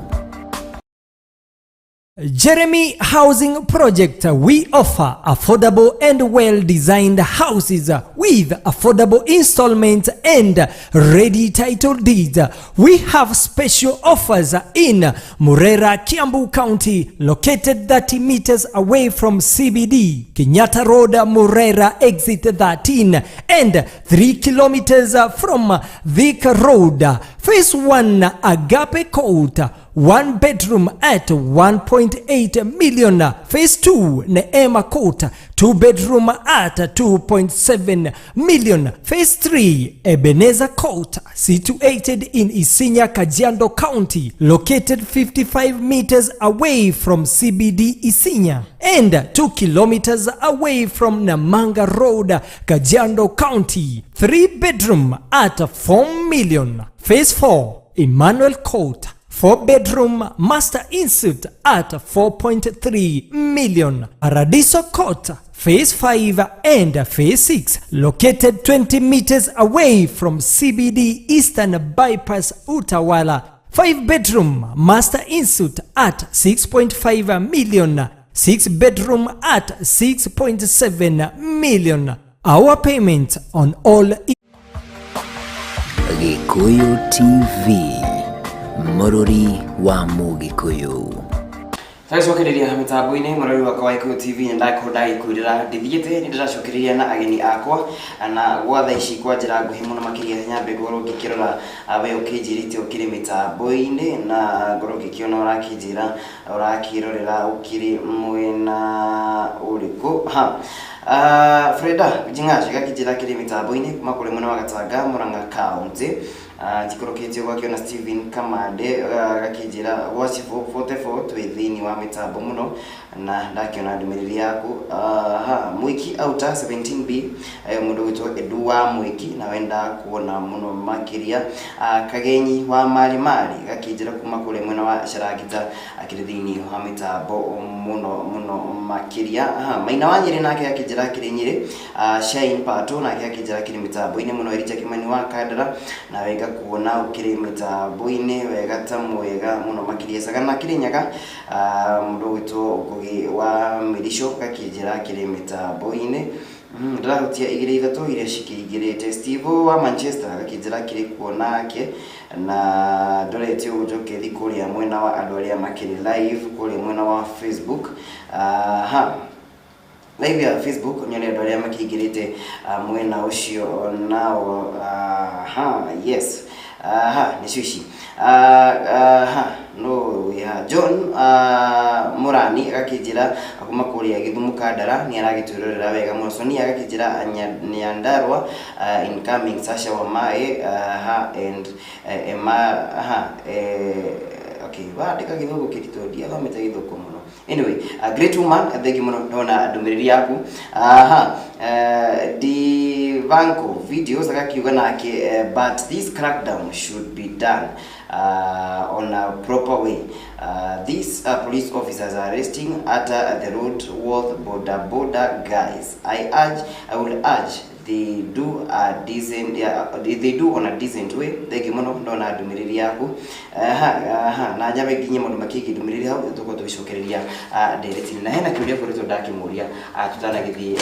Jeremy Housing Project. We offer affordable and well-designed houses with affordable installments and ready title deeds. We have special offers in Murera, Kiambu County, located 30 meters away from CBD, Kenyatta Road, Murera, exit 13, and 3 kilometers from Thika Road. Phase 1, Agape Court, 1 bedroom at 1.8 million. Phase 2, Neema Court, 2 bedroom at 2.7 million. Phase 3, Ebenezer Court, situated in Isinya, Kajiado County, located 55 meters away from CBD Isinya and 2 kilometers away from Namanga Road, Kajiado County, 3 bedroom at 4 million. Phase 4, Emmanuel Court, 4 bedroom master insert at 4.3 million. Paradiso Court, Phase 5 and Phase 6, located 20 meters away from CBD Eastern Bypass Utawala, 5 bedroom master insert at 6.5 million, 6 bedroom at 6.7 million. Our payment on all. Gĩkũyũ TV, mũrũri wa Mũgĩkũyũ. Tũgĩcokereria mĩtambo-inĩ mũrori wakwa wa Gĩkũyũ TV nĩ ndakorwo ndagĩkwĩrĩra ndithiĩte nĩ ndĩracokereria na ageni akwa na gwa thaa ici kwa njĩra nguhĩ mũno makĩria nyambe ngorwo ngĩkĩrora we ũkĩnjĩrĩte ũkĩrĩ mĩtambo-inĩ na ngorwo ngĩkĩona ũrakĩnjĩra ũrakĩrorera ũkĩrĩ mwena ũrĩkũ. Ha Freda Njing'aci gakĩnjĩra kĩrĩ mĩtambo-inĩ kuma kũrĩ mwena wa Gatanga Murang'a County. Njikorokĩtie gwakĩona Steven Kamande gakĩnjĩra gwa Cibũ 44 twĩ thĩinĩ wa mĩtambo mũno na ndakĩona ndũmĩrĩri yaku. Mwiki Auta 17B mũndũ gwĩtwo Edu wa Mwiki na wenda kuona mũno makĩria. Kagenyi wa Mali Mali gakĩnjĩra kuma kũrĩ mwena wa Carangita akĩrĩ thĩinĩ wa mĩtambo mũno mũno makĩria. Maina wa Nyĩrĩ nake akĩnjĩra akĩrĩ Nyĩrĩ. Shine Pato nake akĩnjĩra akĩrĩ mĩtambo-inĩ mũno. Erija Kimani wa Kandara nawe Ngakuona ũkĩrĩ mĩtambo-inĩ wega ta mwega mũno makĩria. Sagana Kĩrĩnyaga, mũndũ ũgwĩtwo Ngugi wa Mĩrico gakĩnjĩra akĩrĩ mĩtambo-inĩ. Ndĩrahutia igĩrĩ ithatũ iria cikĩingĩrĩte. Steve wa Manchester agakĩnjĩra akĩrĩ kuo nake, na ndorete ũguo njoke thi kũrĩa mwena wa andũ arĩa makĩrĩ live kũrĩa mwena wa Facebook. Aha, live ya Facebook nyone andũ arĩa makĩingĩrĩte mwena ũcio nao. Aha, yes, aha, nĩcio ici. Aha, no wĩha John Mũrani agakĩnjĩra kuma kũrĩa Gĩthumo Kandara nĩ aragĩtwĩrorera wega mũno. Sonia agakĩnjĩra Nyandarua incoming, Sasha Wamae ha and Emma ha okay, wandĩka gĩthũngũ kĩritũ, ndiathomete gĩthũngũ mũno. Anyway, a great woman, thank you mũno, ndona ndũmĩrĩri yaku. Aha, Divanko videos agakiuga nake, but this crackdown should be done on a proper way. These police officers are arresting at the road worth border border guys. I would urge they do a decent, yeah, they do on a decent way. Thank you mũno, ndona ndũmĩrĩri yaku. Aha, aha, na njabe nginye maũndũ makĩgiĩ ndũmĩrĩri hau tũkorwo tũgĩcokereria ndereti, na hena kĩũria ngoretwo ndakĩmũria tutanagĩthiĩ,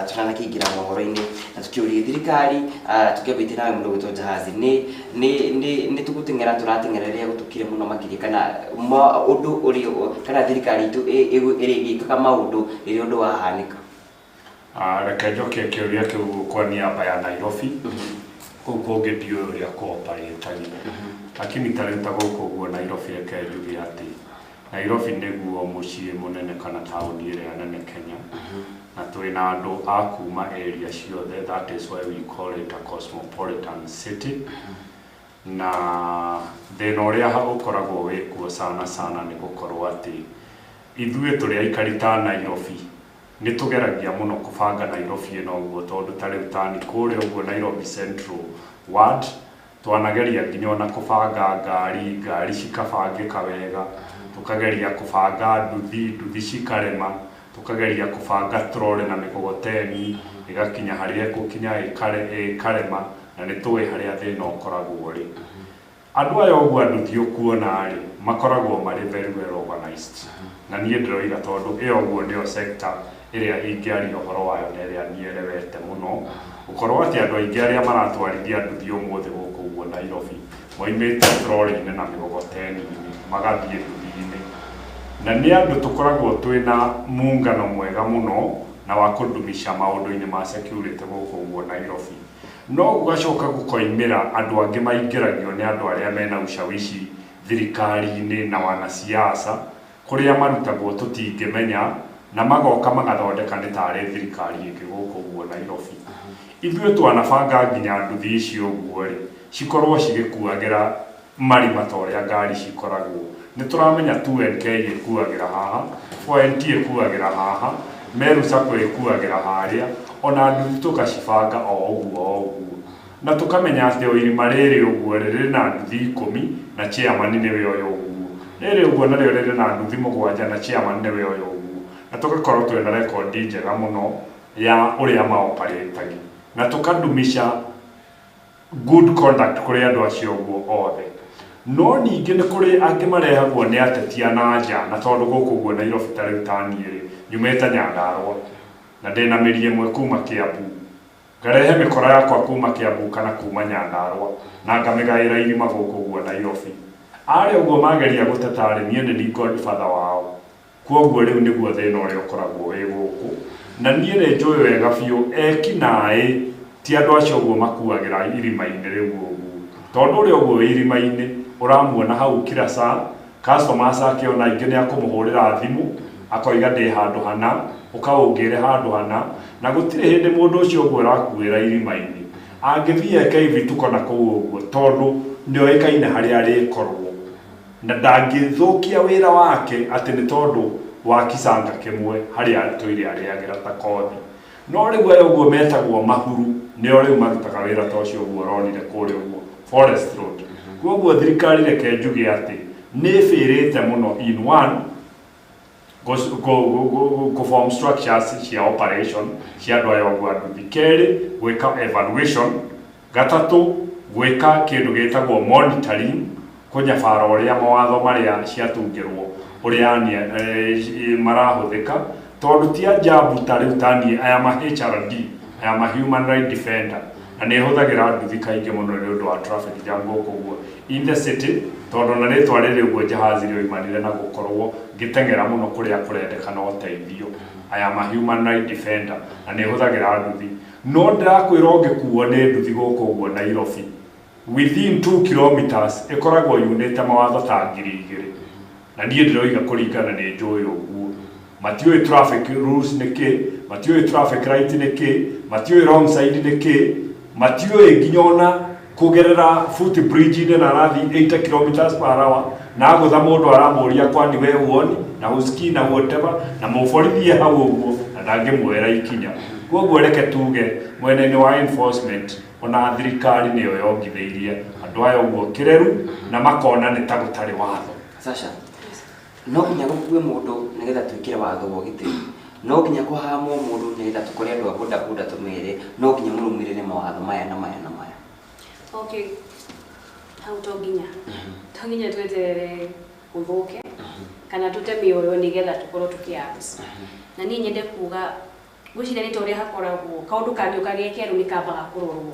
tutanakĩingĩra mohoro-inĩ, na tũkĩũria thirikari, tũkĩambĩtie nawe mũndũ gwĩtwo Jahazi, nĩ tũgũteng'era tũrateng'era rĩrĩa gũtũkire mũno makĩria, kana ũndũ ũrĩ kana thirikari itũ ĩrĩgĩkaga maũndũ rĩrĩa ũndũ wahanĩka? Reke njokie kĩũria kĩu kwa niaba ya Nairobi. Kũu kũngĩ ndiũĩ ũrĩa kũoparĩtagio, lakini ta rĩu ta gũkũ ũguo Nairobi, reke njuge atĩ Nairobi nĩguo mũciĩ mũnene kana taũni ĩrĩa nene Kenya, na twĩna andũ a kuma area ciothe. That is why we call it a cosmopolitan city. Na thĩna ũrĩa ũkoragwo wĩkuo sana sana nĩ gũkorwo atĩ ithuĩ tũrĩ aikari ta Nairobi nĩ tũgeragia mũno kũbanga Nairobi ĩno ũguo, tondũ ta rĩu tani kũrĩa ũguo Nairobi Central Ward twanageria nginya ona kũbanga ngari, ngari cikabangĩka wega, tũkageria kũbanga nduthi, nduthi cikarema, tũkageria kũbanga trolley na mĩkokoteni ĩgakinya harĩa ĩgũkinya ĩkarema, na nĩ tũĩ harĩa thĩna ũkoragwo rĩ. Andũ aya ũguo a nduthi ũkuona rĩ, makoragwo marĩ very well organized, na niĩ ndĩroiga tondũ ĩyo ũguo nĩyo sector ĩrĩa ingĩaria ũhoro wayo na ĩrĩa niĩ mũno, gũkorwo atĩ andũ aingĩ arĩa maratwarithia nduthi ũmũthĩ gũkũ ũguo Nairobi moimĩte trolley-inĩ na mĩgogoteni-inĩ magathiĩ nduthi-inĩ, na nĩ andũ tũkoragwo twĩna muungano mwega mũno na wa kũndumisha maũndũ-inĩ ma security gũkũ ũguo Nairobi. No gũgacoka gũkoimĩra andũ angĩ maingĩragio nĩ andũ arĩa mena ushawishi thirikari-inĩ na wanasiasa, kũrĩa marutagwo tũtingĩmenya, na magoka magathondeka nĩ tarĩ thirikari ĩngĩ gũkũ ũguo Nairobi. Ithuĩ twanabanga nginya nduthi icio ũguo rĩ cikorwo cigĩkuagĩra marima ta ũrĩa ngari cikoragwo. Nĩ tũramenya 2NK ĩkuagĩra haha, 4NT ĩkuagĩra haha, Meru Sacco ĩkuagĩra harĩa, ona nduthi tũgacibanga o ũguo o ũguo, na tũkamenya atĩ o irima rĩrĩ ũguo rĩ rĩna nduthi 10 na chairman nĩwe ũyũ ũguo, rĩrĩ ũguo narĩo rĩrĩ na nduthi 7 na chairman nĩwe ũyũ ũguo, na tũgakorwo twĩna rekondi njega mũno ya ũrĩa maoparĩtagi, na tũkadumisha good conduct kũrĩ andũ acio ũguo othe. No ningĩ nĩ kũrĩ angĩ marehagwo nĩ ateti a na nja, na tondũ gũkũ ũguo Nairobi ta rĩu ta niĩ rĩ nyumĩte Nyandarũa na ndĩna mĩri ĩmwe kuma Kiambu, ngarehe mĩkora yakwa kuma Kiambu kana kuma Nyandarũa na ngamĩgaĩra irima gũkũ ũguo Nairobi. Arĩa ũguo mageria gũteta rĩ, niĩ nĩ niĩ godfather wao, kwoguo rĩu nĩguo thĩna ũrĩa ũkoragwo wĩ gũkũ. Na niĩ nĩ njũĩ wega biũ eki naĩ ti andũ acio ũguo makuagĩra irima-inĩ rĩu ũguo, tondũ ũrĩa ũguo wĩ irima-inĩ ũramuona hau kila saa, customers ake ona aingĩ nĩ akũmũhũrĩra thimũ akoiga ndĩ handũ hana, ũkaũngĩre handũ hana, na gũtirĩ hĩndĩ mũndũ ũcio ũguo ũrakuĩra irima-inĩ angĩthiĩ eke ibituko na kũu ũguo, tondũ nĩoĩkaine harĩa arĩkorwo na ndangĩthũkia wĩra wake atĩ nĩ tondũ wa kicanga kĩmwe harĩa atũire arĩagĩra ta kothi. No rĩu aya ũguo metagwo mahuru nĩo rĩu marutaga wĩra ta ũcio ũguo ũronire kũrĩa ũguo Forest Road. Kwoguo thirikari reke njuge atĩ nĩ ĩbĩrĩte mũno in one go form structures cia operation cia andũ aya ũguo a nduthi, kerĩ gwĩka evaluation, gatatũ Gwĩka kĩndũ gĩtagwo monitoring, kũnyabara ũrĩa mawatho marĩa ciatungĩrwo ũrĩa marahũthĩka, tondũ ti ajabu ta rĩu ta niĩ, I am a HRD, I am a human right defender, na nĩ hũthagĩra nduthi kaingĩ mũno nĩ ũndũ wa traffic jam gũkũ ũguo in the city, tondũ na rĩtwa rĩrĩ ũguo Jahazi rĩoimanire na gũkorwo ngĩteng'era mũno kũrĩa kũrendekana ũteithio. I am a human right defender na nĩ hũthagĩra nduthi, no ndĩrakwĩra ũngĩkuo nĩ nduthi gũkũ ũguo Nairobi, within 2 kilometers ĩkoragwo yunĩte mawatho ta 2000. Na niĩ ndĩroiga kũringana nĩ njũĩ ũguo, matiũĩ traffic rules nĩ kĩ, matiũĩ traffic light nĩ kĩ, matiũĩ wrong side nĩ kĩ, matiũĩ nginya ona kũgerera foot bridge-inĩ na arathiĩ 80 kilometers per hour na agũtha mũndũ, aramũria kwani we huoni na husikii na whatever, na mũborithi hau ũguo na ndangĩmuoera ikinya. Koguo reke tuge mwena-inĩ wa enforcement, ona thirikari nĩyo yongithĩirie andũ aya ũguo kĩreru na makona nĩ ta gũtarĩ watho. Sasha, no nginya gũkue mũndũ nĩgetha twĩkĩre watho wa ũgitĩri, no nginya kũhamwo mũndũ nĩgetha tũkore andũ a boda boda tũmere no nginya mũrũmĩrĩre mawatho maya na maya na maya? Okay, hau to nginya tweterere gũthũke kana tũte mĩoyo nĩgetha tũkorwo tũkĩ-act. Na niĩ nyende kuga ngwĩciria nĩ ta ũrĩa hakoragwo kaũndũ kangĩũka ge kerũ nĩ kambaga kũrorwo.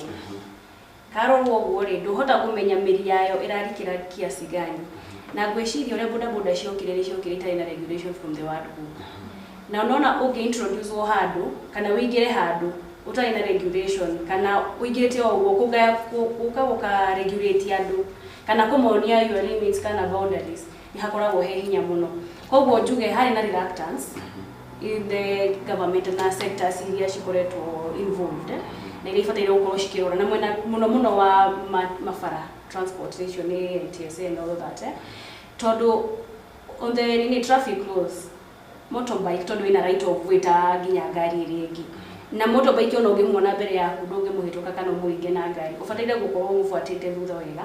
Karorwo ũguo rĩ, ndũhota kũmenya mĩri yayo ĩrarikĩra kiasi gani. Na ngwĩciria ũrĩa bodaboda ciokire, nĩ ciokire itarĩ na regulation from the word go. Na unaona ũngĩ introduce wo handũ kana ũingĩre handũ ũtarĩ na regulation kana ũingĩrĩte o ũguo gũka gũka regulate andũ kana kũmonia your limits kana boundaries, nĩ hakoragwo he hinya mũno. Koguo njuge harĩ na reluctance in the government na sectors iria cikoretwo involved na iria ibataire gũkorwo cikĩrora na mwena mũno mũno wa mabara, transport icio nĩ NTSA and all of that, tondũ on the nini traffic laws, motorbike tondũ ĩna right of way ta nginya ngari ĩrĩa ĩngĩ, na motorbike ona ũngĩmuona mbere yaku ndũngĩmũhĩtũka kana ũmũringe na ngari, ũbataire gũkorwo ũmũbuatĩte thutha wega.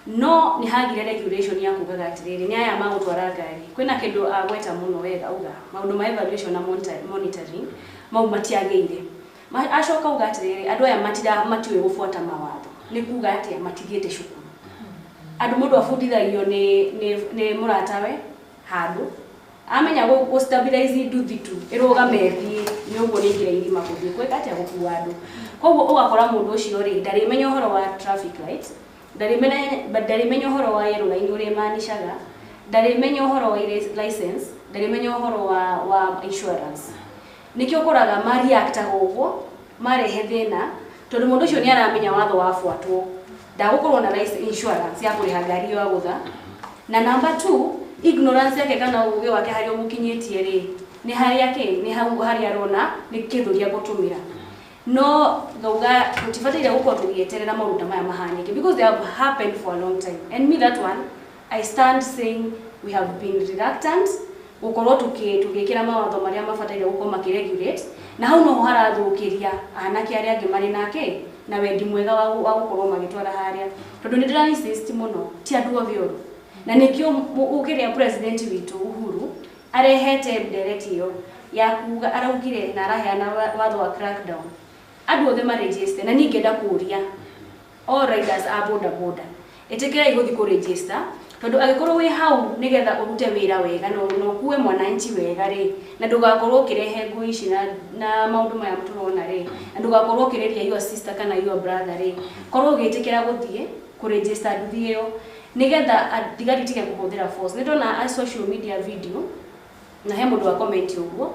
No nĩ hagire regulation ya kugaga atĩrĩrĩ, nĩ aya magũtwara ngari. Kwĩna kĩndũ agweta mũno wega, auga maũndũ ma evaluation na monitoring mau matiagĩire. Acoka auga atĩrĩrĩ, andũ aya matira matiũĩ gũbuata mawatho. Nĩ kuga atĩa? Matithiĩte cukuru. Andũ mũndũ abundithagio nĩ mũratawe handũ amenya gũ stabilize nduthi tu ĩrũgame ĩthiĩ, nĩ ũguo nĩ ingĩra irima gũthiĩ gwĩka atĩa, gũkua andũ. Koguo ũgakora mũndũ ũcio rĩ, ndarĩmenya ũhoro wa traffic lights, ndarĩmenya ũhoro wa yellow line ũrĩa ĩmanicaga, ndarĩmenya ũhoro wa license, ndarĩmenya ũhoro wa insurance. Nĩkĩo ũkoraga mareactaga ũguo marehe thĩna, tondũ mũndũ ũcio nĩ aramenya watho wabuatwo ndagũkorwo na insurance ya kũrĩha ngari ĩyo agũtha. Na number two, ignorance yake kana ũgĩ wake harĩa ũmũkinyĩtie rĩ, nĩ harĩa kĩ nĩ hau harĩa arona nĩ kĩthũria gũtũmĩra. No ngauga tũtibataire gũkorwo tũgĩeterera maũndũ ta maya mahanĩke, because they have happened for a long time, and me, that one I stand saying we have been reluctant gũkorwo tũgĩkĩra mawatho marĩa mabataire gũkorwo makĩregulate. Na hau noho harathũkĩria anake arĩa angĩ marĩ nake na wendi mwega wa gũkorwo magĩtwara harĩa, tondũ nĩ ndĩra insist mũno ti andũ othe oru. Na nĩkĩo ũkĩrĩa president witũ Uhuru arehete ndereti ĩyo ya kuga, araugire na araheana watho wa crackdown, andũ othe maregister. Na niĩ ngĩenda kũria all riders a boda boda, ĩtĩkĩrai gũthiĩ kũregister, tondũ angĩkorwo wĩ hau nĩgetha ũrute wĩra wega na ũkue mwananchi wega rĩ, na ndũgakorwo ũkĩrehe ngũi ici na maũndũ maya tũrona rĩ, na ndũgakorwo ũkĩrĩria your sister kana your brother rĩ, korwo ũgĩtĩkĩra gũthiĩ kũregister nduthi ĩyo nĩgetha thigari itige kũhũthĩra force. Nĩ ndona a social media video na he mũndũ wa comment ũguo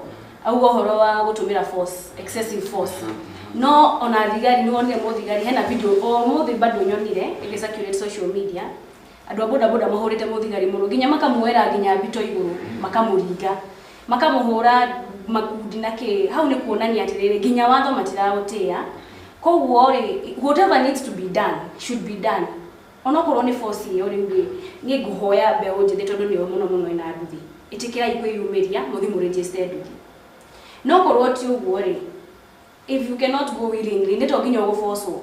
auga ũhoro wa gũtũmĩra force, excessive force. No ona thigari, nĩ wonire mũthigari hena video o mũthĩ bado nyonire ĩgĩ circulate social media, andũ a boda boda mahũrĩte mũthigari mũno nginya makamuoera nginya mbito igũrũ, makamũringa, makamũhũra makundi na kĩ. Hau nĩ kuonania atĩrĩrĩ, nginya watho matiraũtĩa. Koguo rĩ, whatever needs to be done should be done, onokorwo nĩ force ĩyo. Rĩu rĩ, niĩ ngũhoya mbeũ njĩthĩ, tondũ nĩo mũno mũno ĩna nduthi, ĩtĩkĩrai kwĩyumĩria mũthiĩ mũregister nduthi. No korwo ti ũguo rĩ, if you cannot go willingly, nĩ to nginya ũgũbocwo,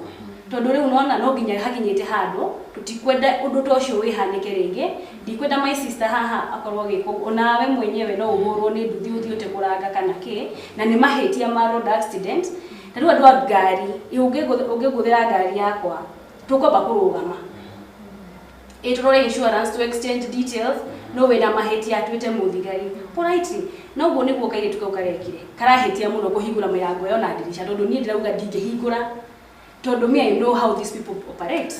tondũ rĩu nona no nginya hakinyĩte handũ tũtikwenda ũndũ ta ũcio wĩhanĩke rĩngĩ. Ndikwenda my sister haha akorwo agĩkwo, onawe mwenyewe no ũhũrwo nĩ nduthi ũthiĩ ũte kũranga kana kĩ, na nĩ mahĩtia ma road accident. Ta rĩu andũ a ngari, ũngĩngũthĩra ngari yakwa Tukwamba kũrũgama ĩ tũrore insurance to exchange details no wĩna mahĩtia atuĩte mũthigari politely. No ũguo nĩguo kairĩtu kau karekire, karahĩtia mũno kũhingũra mĩrango ĩyo na ndirica, tondũ niĩ ndĩrauga ndingĩhingũra, tondũ me, I know how these people operate.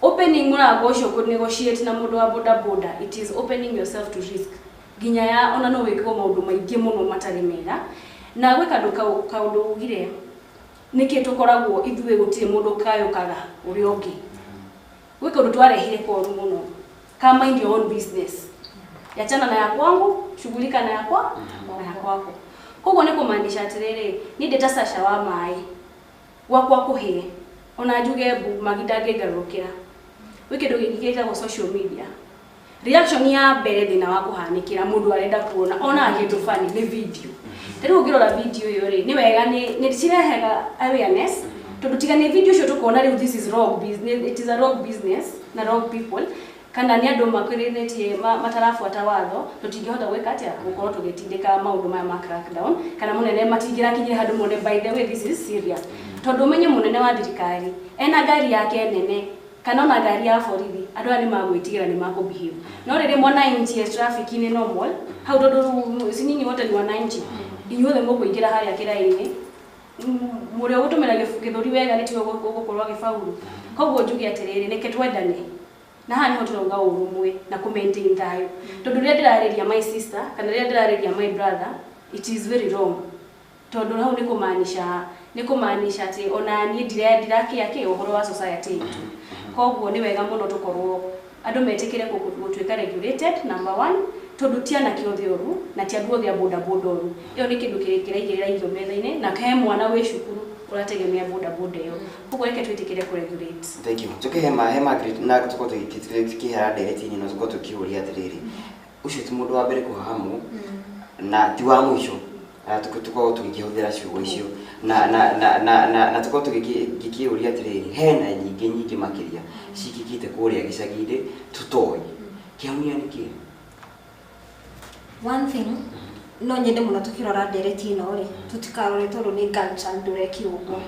Opening mũrango ũcio kũ negotiate na mũndũ wa boda boda, it is opening yourself to risk nginya ya ona no wĩkwo maũndũ maingĩ mũno matarĩ mega. Na gwĩ kandũ kaũndũ ugire nĩkĩ tũkoragwo ithuĩ gũtirĩ mũndũ kayũkaga ũrĩa ũngĩ. Gwĩ kaũndũ twarehire koru mũno ka mind your own business, yachana na ya kwangu, shughulika na yakwa na ya kwako. Koguo nĩ kũmaanisha atĩrĩrĩ, niĩ ndĩ ta Sasha wa maĩ gwakwa kũhĩe, ona njuge mbu magi ndangĩngarũrũkĩra. Gwĩ kĩndũ gĩngĩ gĩtagwo social media. Reaction ya mbere thĩna wa kũhanĩkĩra mũndũ arenda kuona ona kĩndũ funny nĩ video. Ta rĩu ũngĩrora video ĩyo rĩ, nĩ wega nĩ cirehaga awareness, tondũ tiga nĩ video ũcio tũkona rĩu this is wrong business, it is a wrong business na wrong people, kana nĩ andũ makĩrĩtie matarabuata watho, tũtingĩhota gwĩka atĩa gũkorwo tũgĩtindĩka maũndũ maya ma crackdown, kana mũnene matingĩrakinyire handũ mone by the way this is serious. Tondũ ũmenye mũnene wa thirikari ena ngari yake nene kana ona ngari ya borithi, andũ aya nĩ magwĩtigĩra, nĩ makũ-behave. No rĩrĩ mwananchi e traffic-inĩ normal hau, tondũ rĩu si nyinyi wote ni wananchi, inyuothe mũkũingĩra harĩa kĩraĩ-inĩ, mũrĩa ũgũtũmĩra gĩthũri wega nĩ tiwe ũgũkorwo agĩbauru. Koguo njuge atĩrĩrĩ, reke twendane, na haha nĩho tũrauga ũrũmwe na kũ maintain thayũ, tondũ rĩrĩa ndĩrarĩria my sister kana rĩrĩa ndĩrarĩria my brother, it is very wrong, tondũ hau nĩ kũmaanisha atĩ ona niĩ ndirakĩa kĩ ũhoro wa society itũ. Koguo nĩ wega mũno tũkorwo andũ metĩkĩre gũtuĩka regulated, number one, tondũ ti anake othe oru na ti andũ othe a boda boda oru. Ĩyo nĩ kĩndũ kĩraigĩrĩra irio metha-inĩ, na he mwana wĩ cukuru ũrategemea boda boda ĩyo. Koguo reke twĩtĩkĩre kũ-regulate. Thank you. Njoke he Margaret na tukorwo tukĩhera ndereti-inĩ, no tukorwo tũkĩũria atĩrĩrĩ, ũcio ti mũndũ wa mbere kũhahamwo na ti wa mũico. Tukorwo tũgĩkĩhũthĩra ciugo icio na tukorwo tũgĩkĩũria atĩrĩrĩ, hena nyingĩ nyingĩ makĩria cikĩkĩte kũrĩa gĩcagi-inĩ tũtoĩ kĩhonia nĩ kĩĩ? One thing no nyende mũno tũkĩrora ndereti ĩno rĩ, tũtikarore tondũ nĩ girl child ũrekirwo ũguo.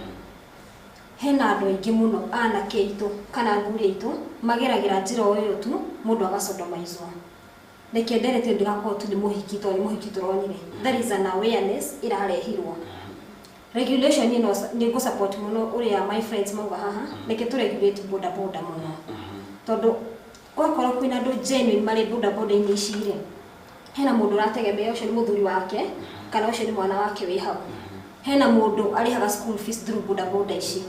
Hena andũ aingĩ mũno, anake aitũ kana athuri aitũ mageragĩra njĩra o ĩyo tu, mũndũ agacodomaizwo. Reke ndereti ĩyo ndĩgakorwo tu nĩ mũhiki, tondũ nĩ mũhiki tũronire. That is an awareness ĩrarehirwo. Regulation ĩno nĩ ngũ support mũno ũrĩa my friends mauga haha. Reke tũ regulate boda boda mũno, tondũ gwakorwo kwĩna andũ genuine marĩ boda boda-inĩ ici rĩ, hena mũndũ ũrategemea, ũcio nĩ mũthuri wake kana ũcio nĩ mwana wake wĩ hau, hena mũndũ arĩhaga school fees through boda boda ici.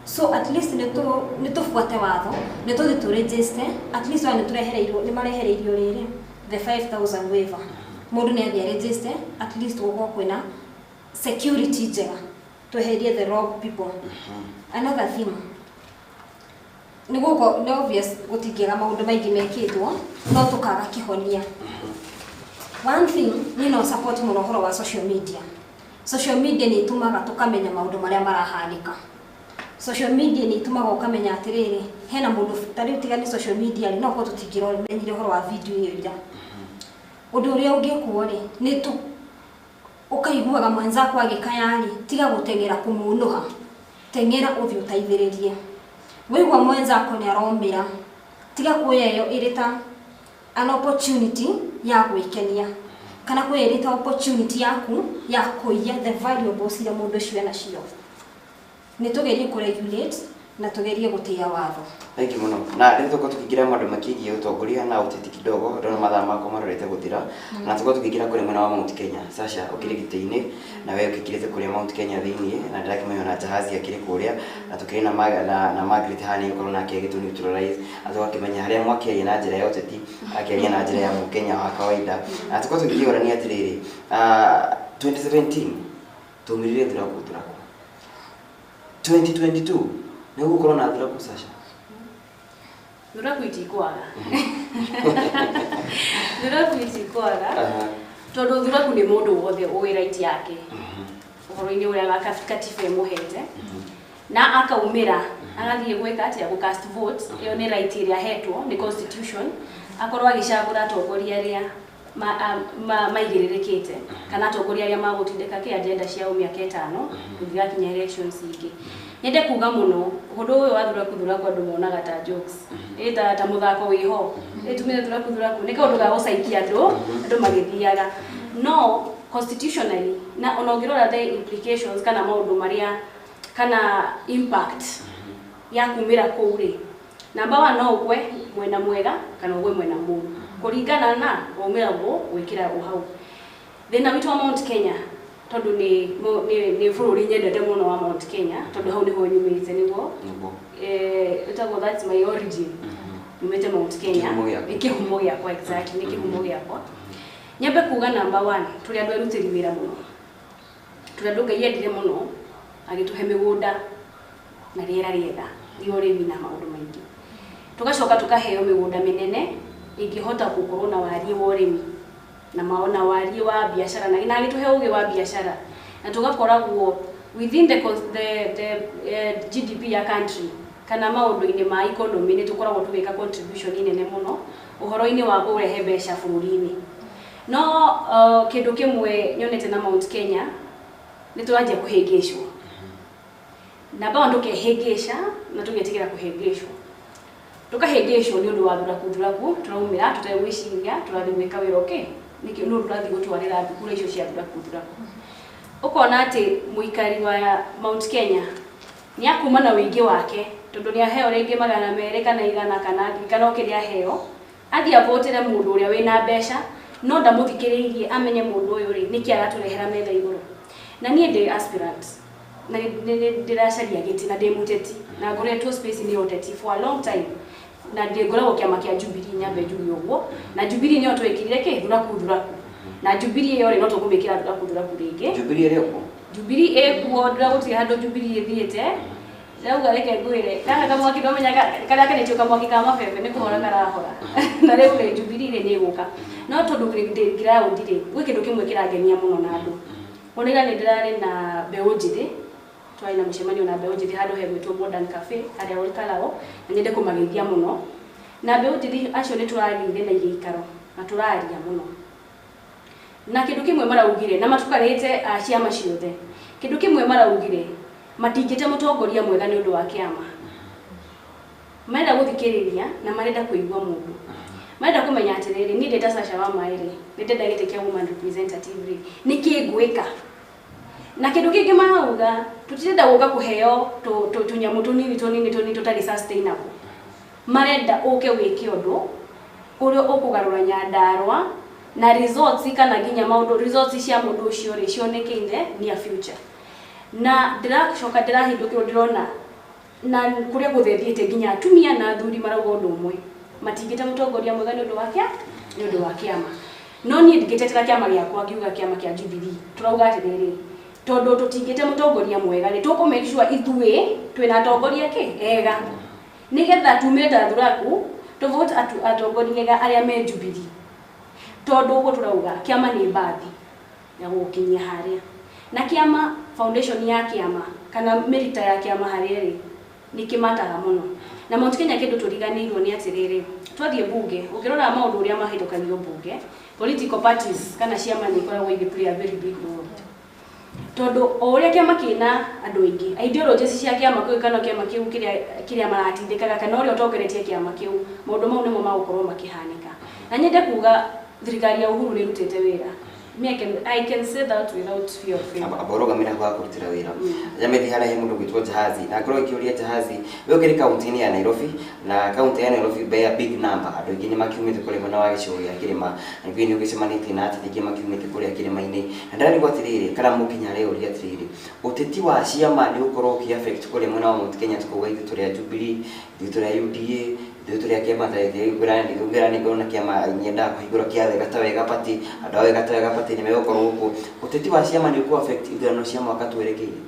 So at least nĩ tũbuate watho, nĩ tũthiĩ tũ register at least. Ona nĩ tũrehereirwo, nĩ marehereirio rĩrĩ the 5000 waiver, mũndũ nĩ athiĩ register, at least gũkorwo kwĩna security njega, tweherie the wrong people. Another thing nĩ gũko nĩ obvious gũtingĩaga maũndũ maingĩ mekĩtwo no tũkaga kĩhonia. One thing niĩ no support mũno ũhoro wa social media. Social media nĩ ĩtũmaga tũkamenya maũndũ marĩa marahanĩka. Social media nĩ ĩtũmaga ũkamenya atĩrĩrĩ, hena mũndũ ta rĩu. Tiga nĩ social media rĩ, no korwo tũtingĩramenyire ũhoro wa video ĩyo ira. Ũndũ ũrĩa ũngĩkwo rĩ, nĩ tu ũkaiguaga mwenzako agĩkaya rĩ, tiga gũteng'era kũmũnũha, teng'era ũthiĩ ũteithĩrĩrie. Waigua mwenzako nĩ aromĩra, tiga kuoya ĩyo ĩrĩ ta an opportunity ya gwĩkenia kana kuoya ĩrĩ ta opportunity yaku ya kũiya the valuables iria mũndũ ũcio enacio. Nĩ tũgerie kũ-regulate na tũgerie gũtĩĩa watho. Thank you mũno. Na rĩu tũkorwo tũkĩingĩra maũndũ makĩgiĩ ũtongoria na ũteti kidogo, ndona mathaa makwa marorete gũthira, na tũkorwo tũkĩingĩra kũrĩ mwena wa Mount Kenya. Sasha, ũkĩrĩ gĩtĩ-inĩ na we ũkĩingĩrĩte kũrĩa Mount Kenya thĩiniĩ, na ndĩrakĩmenya ona Jahazi akĩrĩ kũrĩa, na tũkĩrĩ na Margaret haha nĩ gũkorwo nake agĩtũ neutralize na tũgakĩmenya harĩa mwakĩaria na njĩra ya ũteti, akĩaria na njĩra ya mũkenya wa kawaida. Na tũkorwo tũgĩkĩũrania atĩrĩrĩ, 2017 tũmirire thuraku thuraku, 2022 nĩ gũgũkorwo na thuraku, Sasha? Thuraku itikwaga, thuraku itikwaga, tondũ thuraku nĩ mũndũ wothe ũĩ right yake ũhoro-inĩ ũrĩa wa katiba ĩmũhete, na akaumĩra agathiĩ gwĩka atĩa, gũ cast vote. Ĩyo nĩ right ĩrĩa ahetwo nĩ constitution, akorwo agĩcagũra atongoria arĩa maigĩrĩrĩkĩte kana atongoria arĩa magũtindĩka kĩ agenda ciao mĩaka 5 gũthiĩ elections ingĩ. Nyende kuga mũno ũndũ ũyũ wa thuraku thuraku andũ monaga ta jokes, ĩ ta mũthako wĩho, ĩ tumire thuraku thuraku nĩ kaũndũ ga gũcaikia andũ, andũ magĩthiaga. No constitutionally na ona ũngĩrora the implications kana maũndũ marĩa kana impact ya kumĩra kũu rĩ, number one, no ũgwe mwena mwega kana ũgwe mwena mũru kũringana na waumĩra gwĩkĩra hau. Thĩna witũ wa Mount Kenya, tondũ nĩ bũrũri nyendete mũno wa Mount Kenya, tondũ hau nĩho nyumĩte, nĩguo ĩtagwo, that's my origin, nyumĩte Mount Kenya. Kĩhumo gĩaku. Nĩ kĩhumo gĩakwa, exactly, nĩ kĩhumo gĩakwa. Nyambe kuga number one, tũrĩ andũ erutĩri wĩra mũno, tũrĩ andũ Ngai endire mũno agĩtũhe mĩgũnda na rĩera rĩega rĩa ũrĩmi na maũndũ maingĩ, tũgacoka tũkaheo mĩgũnda mĩnene ĩngĩhota gũkorwo na wariĩ wa ũrĩmi na na wariĩ wa biacara na agĩtũhe ũgĩ wa biacara, na tũgakoragwo within the GDP ya country kana maũndũ-inĩ ma economy nĩ tũkoragwo tũgĩka contribution nene mũno ũhoro-inĩ wa kũrehe mbeca bũrũri-inĩ. No kĩndũ kĩmwe nyonete na Mount Kenya, nĩ tũranjia kũhĩngĩcwo. Namba one, tũkehĩngĩca na tũgetĩkĩra kũhĩngĩcwo, tũkahĩngĩcwo nĩ ũndũ wa thuraku thuraku, tũraumĩra tũtegwĩciria tũrathiĩ gwĩka wĩra ũkĩ nĩkĩ nũ tũrathiĩ gũtwarĩra kura icio cia thuraku thuraku. Ũkona atĩ mũikari wa Mount Kenya nĩ akuma na ũingĩ wake, tondũ nĩ aheo rĩngĩ 200 kana 100 kana 1000 kana o kĩrĩa aheo, athiĩ avotere mũndũ ũrĩa wĩna mbeca, no ndamũthikĩrĩirie amenye mũndũ ũyũ rĩ nĩkĩ aratũrehera metha igũrũ. Na niĩ ndĩ aspirant na nĩ ndĩracaria gĩtĩ na ndĩ mũteti na ngoretwo space nĩ ũteti for a long time, na ndĩ ngoragwo kĩama kĩa Jubilee, nyambe njuge ũguo. Na Jubilee nĩyo twĩkĩrire kĩ thuraku thuraku, na Jubilee ĩyo rĩ no tũkũmĩkĩra thuraku thuraku rĩngĩ. Jubilee ĩrĩ kuo? Jubilee ĩkuo, ndĩragũtirĩ handũ Jubilee ĩthiĩte. Ndĩrauga reke ngwĩre gaka kamwaki ndwamenya karĩa kanĩtio kamwaki ka mabebe nĩ kũhora karahora, na rĩu rĩ Jubilee rĩ nĩ ĩgũka. No tondũ ndĩ ground rĩ, gwĩ kĩndũ kĩmwe kĩrangenia mũno na andũ. Ona ira nĩ ndĩrarĩ na mbeũ njĩthĩ, twarĩ na mũcemanio na mbeũ njĩthĩ handũ hegwĩtwo Modern Cafe harĩa Olkalao, na nyende kũmageithia mũno. Na mbeũ njĩthĩ acio nĩ tũragĩire na gĩikaro na tũraria mũno, na kĩndũ kĩmwe maraugire na matukanĩte a ciama ciothe, kĩndũ kĩmwe maraugire, matingĩte mũtongoria mwega nĩ ũndũ wa kĩama. Marenda gũthikĩrĩria na marenda kũigua mũndũ, marenda kũmenya atĩrĩrĩ, niĩ ndĩ ta Sasha wa Maĩ rĩ, nĩ ndenda gĩtĩ kĩa woman representative rĩ, nĩ kĩ ngwĩka? Na kĩndũ kĩngĩ marauga, tũtirenda gũka kũheo tũnyamũ tũnini tũnini tũnini tũtarĩ sustainable. Marenda ũke wĩke ũndũ ũrĩa ũkũgarũra Nyandarua na results kana nginya maũndũ, results cia mũndũ ũcio rĩ cioneke in the near future. Na ndĩracoka ndĩrahindũkĩrwo, ndĩrona na kũrĩa guothe thiĩte, nginya atumia na athuri marauga ũndũ ũmwe, matingĩte mũtongoria mwega nĩ ũndũ wa kĩa nĩ ũndũ wa kĩama. No niĩ ndingĩtetera kĩama gĩakwa ngiuga kĩama kĩa Jubilee tũrauga atĩrĩrĩ, tondũ tũtingĩte mũtongoria mwega rĩ, tũkũ make sure ithuĩ twĩna atongoria kĩ ega, nĩgetha tumĩre ta thuraku tũvote atongoria ega arĩa me Jubilee, tondũ ũguo tũrauga kĩama nĩ mbathi ya gũgũkinyia harĩa. Na kĩama, foundation ya kĩama kana mĩrita ya kĩama harĩa ĩrĩ nĩ kĩmataga mũno. Na Mount Kenya kĩndũ tũriganĩirwo nĩ atĩrĩrĩ, twathiĩ bunge, ũngĩrora maũndũ ũrĩa mahĩtũkagio bunge, political parties kana ciama nĩ ikoragwo igĩ play a very big role, tondũ o ũrĩa kĩama kĩna andũ aingĩ, ideologies cia kĩama kĩu kana kĩama kĩu kĩrĩa maratindĩkaga kana ũrĩa ũtongoretie kĩama kĩu, maũndũ mau nĩmo magũkorwo makĩhanĩka. Na nyende kuga thirikari ya Uhuru nĩ ĩrutĩte wĩra. Me, I can say that without fear of favor. Amba ũrũgamĩra hau hakũrutĩra wĩra Jamethi, harĩa he mũndũ gwĩtwo Jahazi, na ngorwo ngĩũria Jahazi, we ũkĩrĩ kaunti-inĩ ya Nairobi, na kaunti ya Nairobi bear big number, andũ aingĩ nĩ makiumĩte kũrĩa mwena wa gĩcigo gĩa kĩrĩma, na ningĩ nĩ ũgĩcemanĩtie na ateti aingĩ makiumĩte kũrĩa kĩrĩma-inĩ, na ndĩrarigwo atĩrĩrĩ, kana mũkinya areyũria atĩrĩrĩ, ũteti wa ciama nĩ ũgũkorwo ũkĩ affect kũrĩa mwena wa Mount Kenya? Tukauga ithuĩ tũrĩ a Jubilee, ithuĩ tũrĩ a UDA, ithuĩ tũrĩ a kĩama ta ngwĩra nĩ ngorwo na kĩama nyendaga kũhingũra kĩa Wega ta Wega Party, andũ a Wega ta Wega Party nĩ megũkorwo gũkũ. Ũteti wa ciama nĩ ũkũ affect ithurano cia mwaka twerekeire?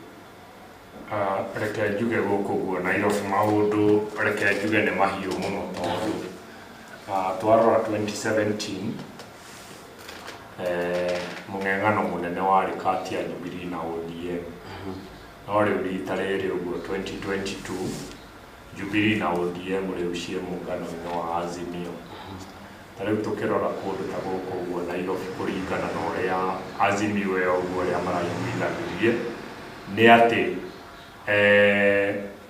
Reke njuge gũkũ guo Nairobi maũndũ, reke njuge nĩ mahiũ mũno, tondũ twarora 2017, mũng'eng'ano mũnene warĩ kati ya Jubilee na ODM, no rĩu rita rĩrĩ ũguo 2022, Jubilee na ODM rĩu ciĩ mũngano-inĩ wa Azimio. Ta rĩu tũkĩrora kũndũ ta gũkũ ũguo Nairobi kũringana na ũrĩa Azimio ĩyo ũguo ũrĩa maraiguithanirie nĩ atĩ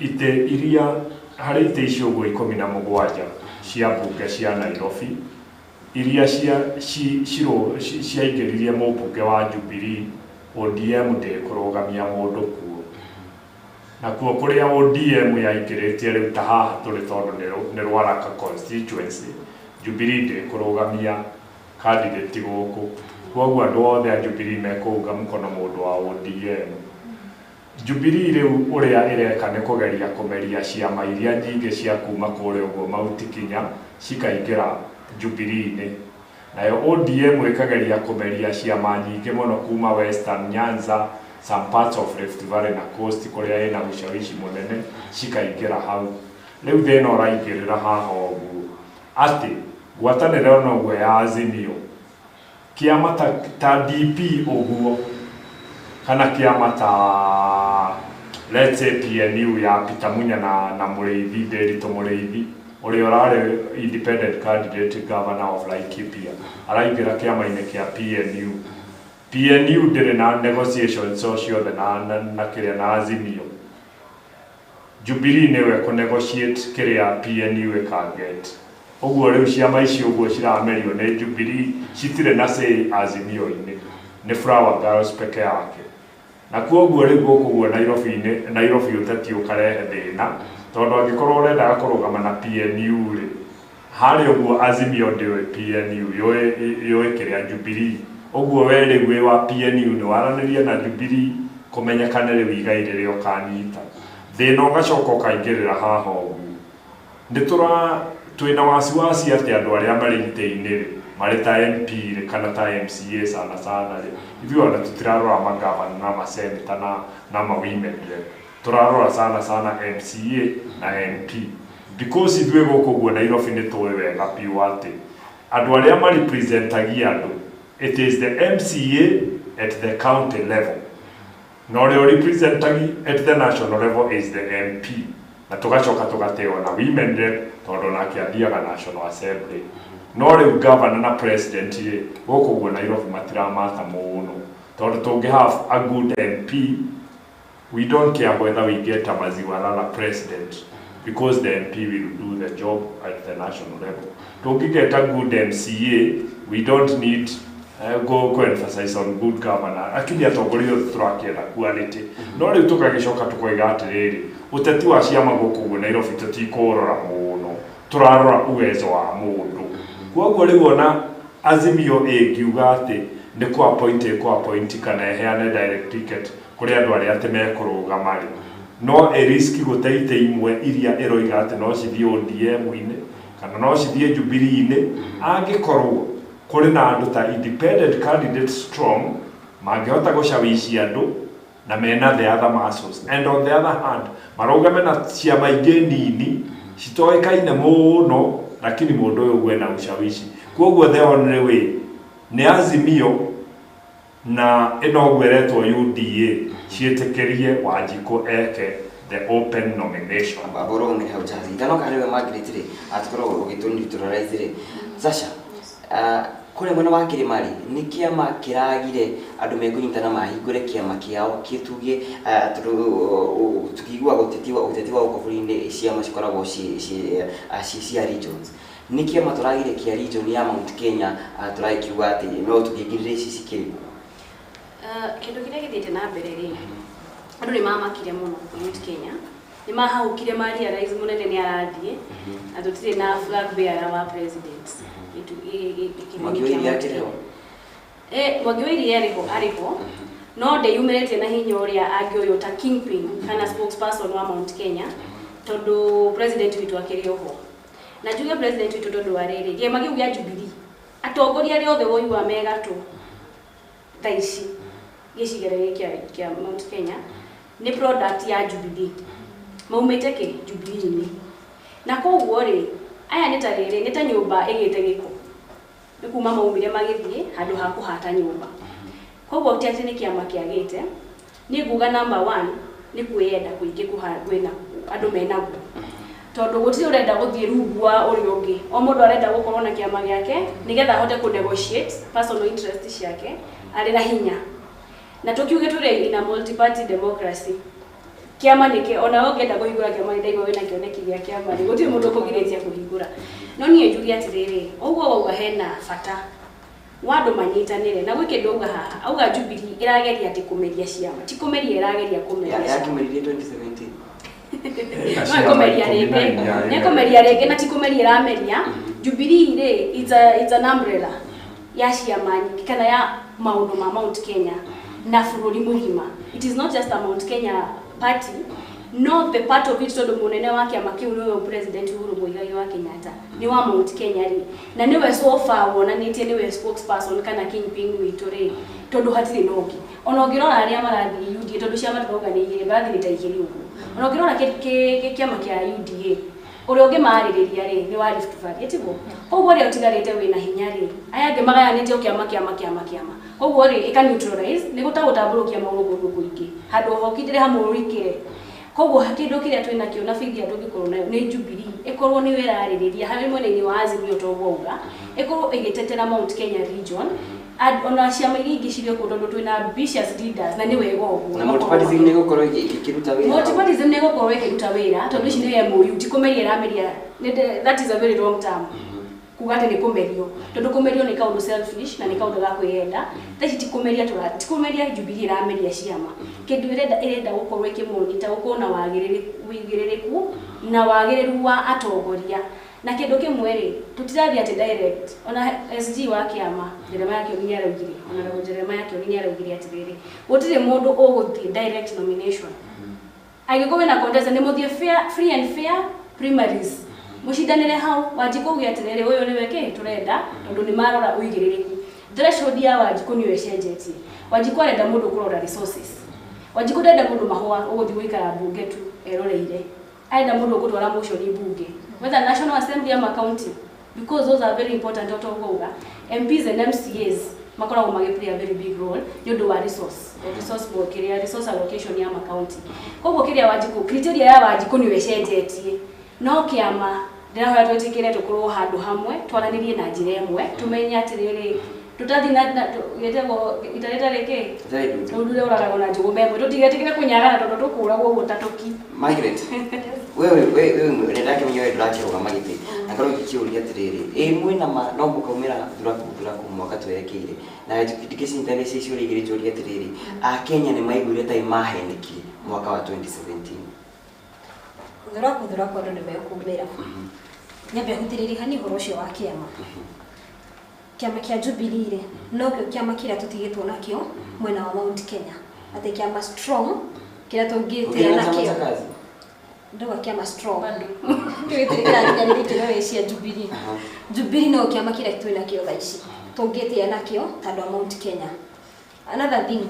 itĩ iria harĩ itĩ icio ũguo 17 cia mbunge cia Nairobi iria ciaingĩririe mũmbunge wa Jubilee, ODM ndĩkũrũgamia mũndũ kuo. Nakuo kũrĩa ODM yaingĩrĩtie rĩu ta haha tũrĩ tondũ nĩ Ruaraka constituency, Jubilee ndĩkũrũgamia candidate gũkũ. Koguo andũ othe a Jubilee mekũunga mũkono mũndũ wa ODM. Jubilee rĩu ũrĩa ĩreka nĩ kũgeria kũmeria ciama iria nyingĩ cia kuma kũrĩa ũguo Mount Kenya cikaingĩra Jubilee-inĩ. Nayo ODM ĩkageria kũmeria ciama nyingĩ mũno kuma Western Nyanza, some parts of Rift Valley na Coast kũrĩa ĩna ushawishi mũnene cikaingĩra hau. Rĩu thĩna ũraingĩrĩra haha ũguo atĩ ngwatanĩro ĩno ũguo ya Azimio, kĩama ta DP ũguo kana kĩama ta let's say PNU ya Peter Munya na Mũrĩithi, Ndiritu Mũrĩithi ũrĩa ũrarĩ independent candidate governor of Laikipia araingĩra kĩama-inĩ kĩa PNU. PNU ndĩrĩ na negotiations o ciothe na kĩrĩa na Azimio. Jubilee nĩwe kũ negotiate kĩrĩa PNU ĩkaget. Ũguo rĩu ciama icio ũguo ciramerio nĩ Jubilee citirĩ na say Azimio-inĩ, nĩ Flower Girls peke yake. Na koguo rĩu gũkũ ũguo Nairobi-inĩ, Nairobi ũteti ũkarehe thĩna tondũ angĩkorwo ũrendaga kũrũgama na PNU rĩ, harĩa ũguo Azimio ndĩũĩ PNU, yũĩ kĩrĩa Jubilee. Ũguo we rĩu wĩ wa PNU nĩ waranĩria na Jubilee kũmenyekane rĩu igai rĩrĩa ũkanyita. Thĩna ũgacoka ũkaingĩrĩra haha ũguo. Nĩ twĩna wasiwasi atĩ andũ arĩa marĩ itĩ-inĩ rĩ, marĩ ta MP rĩ kana ta MCA sana sana rĩ, ithuĩ ona tũtirarora magavana na maseneta na ma women rep. Tũrarora sana sana MCA na MP. Because ithuĩ gũkũ ũguo Nairobi nĩ tũĩ wega biũ atĩ andũ arĩa marepresentagia andũ, it is the MCA at the county level. Na ũrĩa ũrepresentagi at the national level is the MP. Na tũgacoka tũgateo na women rep tondũ nake athiaga National Assembly. No rĩu governor na president rĩ, gũkũ ũguo Nairobi matiramata mũno tondũ tũngĩ have a good MP, we don't care whether we get a Maziwa Lala president because the MP will do the job at the national level. Tũngĩ get a good MCA, we don't need go emphasize on good governor. Lakini atongoria othe tũrakĩenda quality. No rĩu tũgagĩcoka tũkoiga atĩrĩrĩ, ũteti wa ciama gũkũ ũguo Nairobi tũtikũrora mũno, tũrarora uwezo wa mũndũ. Koguo rĩu ona Azimio ĩngiuga atĩ nĩ kũ appoint ĩkũ appoint kana ĩheane direct ticket kũrĩ andũ arĩa atĩ mekũrũgama rĩ, no ĩriski gũte itĩ imwe iria ĩroiga atĩ no cithiĩ ODM-inĩ kana no cithiĩ Jubilee-inĩ angĩkorwo kũrĩ na andũ ta independent candidate strong mangĩhota gũcawici andũ na mena the other muscles. And on the other hand marũgame na ciama ingĩ nini citoĩkaine mũno lakini mũndũ ũyũ ũguo ena ushawishi. Koguo the only way nĩ Azimio na ĩno ũguo ĩretwo UDA ciĩtĩkĩrie Wanjikũ eke the open nomination. Aboro hau Charles itanoka harĩ we Margaret rĩ, atikorwo ũgĩtũ neutralize rĩ. Sasha, kũrĩa mwena wa kĩrĩma rĩ, nĩ kĩama kĩragire andũ mekũnyitana mahingũre kĩama kĩao kĩtugie, tondũ tũkĩiguaga ũteti wa gũkũ bũrũri-inĩ ciama cikoragwo cia regions. Nĩ kĩama tũragire kĩa region ya Mount Kenya, tũrakiuga atĩ no tũkĩingĩrĩre ici cikĩrĩ kuo. Kĩndũ kĩrĩa gĩthiĩte na mbere rĩ, andũ nĩ mamakire mũno Mount Kenya, nĩ mahahũkire ma realize mũnene nĩ arathiĩ na tũtirĩ na flag bearer wa president. Mwangi wa Iria akĩrĩ ho? Mwangi wa Iria arĩ ho, no ndeyumĩrĩtie na hinya ũrĩa angĩoywo ta kingpin kana spokesperson wa Mount Kenya tondũ president witũ akĩrĩ oho. Na njuge president witũ tondũ wa rĩrĩ, kĩama kĩu gĩa Jubilee, atongoria arĩa othe woigua me gatũ thaa ici gĩcigĩrĩra kĩa Mount Kenya nĩ product ya Jubilee. Maumĩte kĩ Jubilee-inĩ. Na koguo rĩ, aya nĩ ta rĩrĩ, nĩ ta nyũmba ĩgĩte gĩko. Nĩ kuma maumire magĩthiĩ handũ ha kũhata nyũmba. Koguo ti atĩ nĩ kĩama kĩagĩte, niĩ nguga number 1 nĩ kwĩyenda kũingĩ kwĩna andũ menaguo. Tondu gutiri urenda guthie rungu wa uria ungi. O mundu arenda gukorwo na kiama giake nigetha ahote ku negotiate personal interest ciake ari na hinya. Na tukiuge turi ina multi party democracy. Kiama nike ona ũngĩenda kũhingũra kĩama nĩ ndaigua wĩna kĩoneki gĩa kĩama rĩ gũtirĩ mũndũ ũkũgirĩtie kũhingũra. No niĩ njuge atĩrĩrĩ, ũguo wauga hena bata wa andũ manyitanĩre na gwĩ kĩndũ auga haha, auga Jubilee ĩrageria atĩ kũmeria ciama, ti kũmeria ĩrageria kũmeria ciama. Yakĩmeririe 2017. No ĩkũmeria rĩngĩ, nĩ ĩkũmeria rĩngĩ na ti kũmeria ĩrameria. Jubilee rĩ, it's an umbrella ya ciama nyingĩ kana ya maũndũ ma Mount Kenya na bũrũri mũgima. It is not just a Mount Kenya party, not the part of it tondu munene wa kiama kiu niwe President Uhuru Muigai wa Kenyatta ni wa Mount Kenya ri na niwe so far wonanitie niwe spokesperson kana kingpin witu ri tondu hatiri noki ona ungirora aria marathi UDA tondu ciama turoga ni igiri marathi ni ta igiri uguo ona ungirora kiama kia UDA uria ungimaririria ri ni wa Rift Valley tiguo koguo ria utigarite wina hinya ri aya angi magayanĩtie kiama kiama kiama kiama koguo ri ika neutralize ni gutagũtambũrũkia maũndũ kũndũ kũingĩ handũ hokindire hamũrikire koguo kĩndũ kĩrĩa twĩ nakĩo na bithi tũngĩkorwo nayo nĩ Jubilee ĩkorwo nĩyo ĩrarĩrĩria harĩ mwena-inĩ wa Azimio toguo auga ĩkorwo ĩgĩtetera Mount Kenya region ona ciama iria ingĩ cirĩ kũu tondũ twĩna ambitious leaders na nĩ wega ũguo Na multipartyism nĩ ĩgũkorwo ĩkĩruta wĩra. Multipartyism nĩ ĩgũkorwo ĩkĩruta wĩra tondũ ici nĩ MOU ti kũmeria ĩrameria that is a very wrong term kuga atĩ nĩ kũmerio tondũ kũmerio nĩ kaũndũ selfish na nĩ kaũndũ ga kwĩyenda thaa ici ti kũmeria ti kũmeria Jubilee ĩrameria ciama kĩndũ ĩrenda gũkorwo ĩkĩmonita gũkorwo na wagĩrĩrĩku na wagĩrĩru wa atongoria na kĩndũ kĩmwe rĩ tũtirathiĩ atĩ direct ona SG wa kĩama Jeremiah Kioni nĩaraugire ona Jeremiah Kioni nĩaraugire atĩrĩrĩ gũtirĩ mũndũ ũgũthiĩ direct nomination angĩkorwo wĩna contest nĩ mũthiĩ fair, free and fair primaries mucindanire hau Wanjikũ uge atĩrĩrĩ ũyũ nĩwe kĩ tũrenda tondũ nĩ marora ũigĩrĩrĩku threshold ya Wanjikũ nĩyo ĩcenjetie Wanjikũ arenda mũndũ kũrora resources Wanjikũ ndenda mũndũ mahũa ũgũthiĩ gũikara mbunge tu eroreire arenda mũndũ ũgũtwara motion mbunge whether National Assembly ama county because those are very important otoguo MPs and MCAs makoragwo magĩ play a very big role nĩ ũndũ wa resource board kĩrĩa resource allocation ya ma county koguo kĩrĩa Wanjikũ criteria ya Wanjikũ nĩyo ĩcenjetie no kĩama ndĩrahoya twĩtĩkĩre tũkorwo handũ hamwe twaranĩrie na njĩra ĩmwe tũmenye atĩrĩrĩ tũtathiĩ na gĩtagwo itarĩtarĩ kĩ rũrure ũraragwo na njũgũma ĩmwe tũtigetĩkĩre kũnyarara tondũ tũkũragwo ũguo ta tũki. Margaret wewe wewe ndakĩmenya we ndũrakĩrũgama gĩtĩ na korwo ngĩkĩũria atĩrĩrĩ ĩ mwĩna ma no mũkaumĩra thuraku mwaka twerekeire na ndikĩcintanĩcia ciũria igĩrĩ njũrie atĩrĩrĩ Akenya nĩ maiguire ta mahenĩkire mwaka wa 2017 thuraku andũ nĩ mekumĩra nyambe hutĩrĩrie hani ũhoro ũcio wa kĩama kĩama kĩa Jubilee rĩ nokĩo kĩama kĩrĩa tũtigĩtwo nakĩo mwena wa Mount Kenya atĩ kĩama strong kĩrĩa tũngĩtĩra nakĩo ndauga kĩama strong kĩu gĩtirĩ kĩrakinyanĩria kĩrĩa cia Jubilee Jubilee no kĩama kĩrĩa twĩ nakĩo thaa ici tũngĩtĩra nakĩo ta andũ a Mount Kenya. Another thing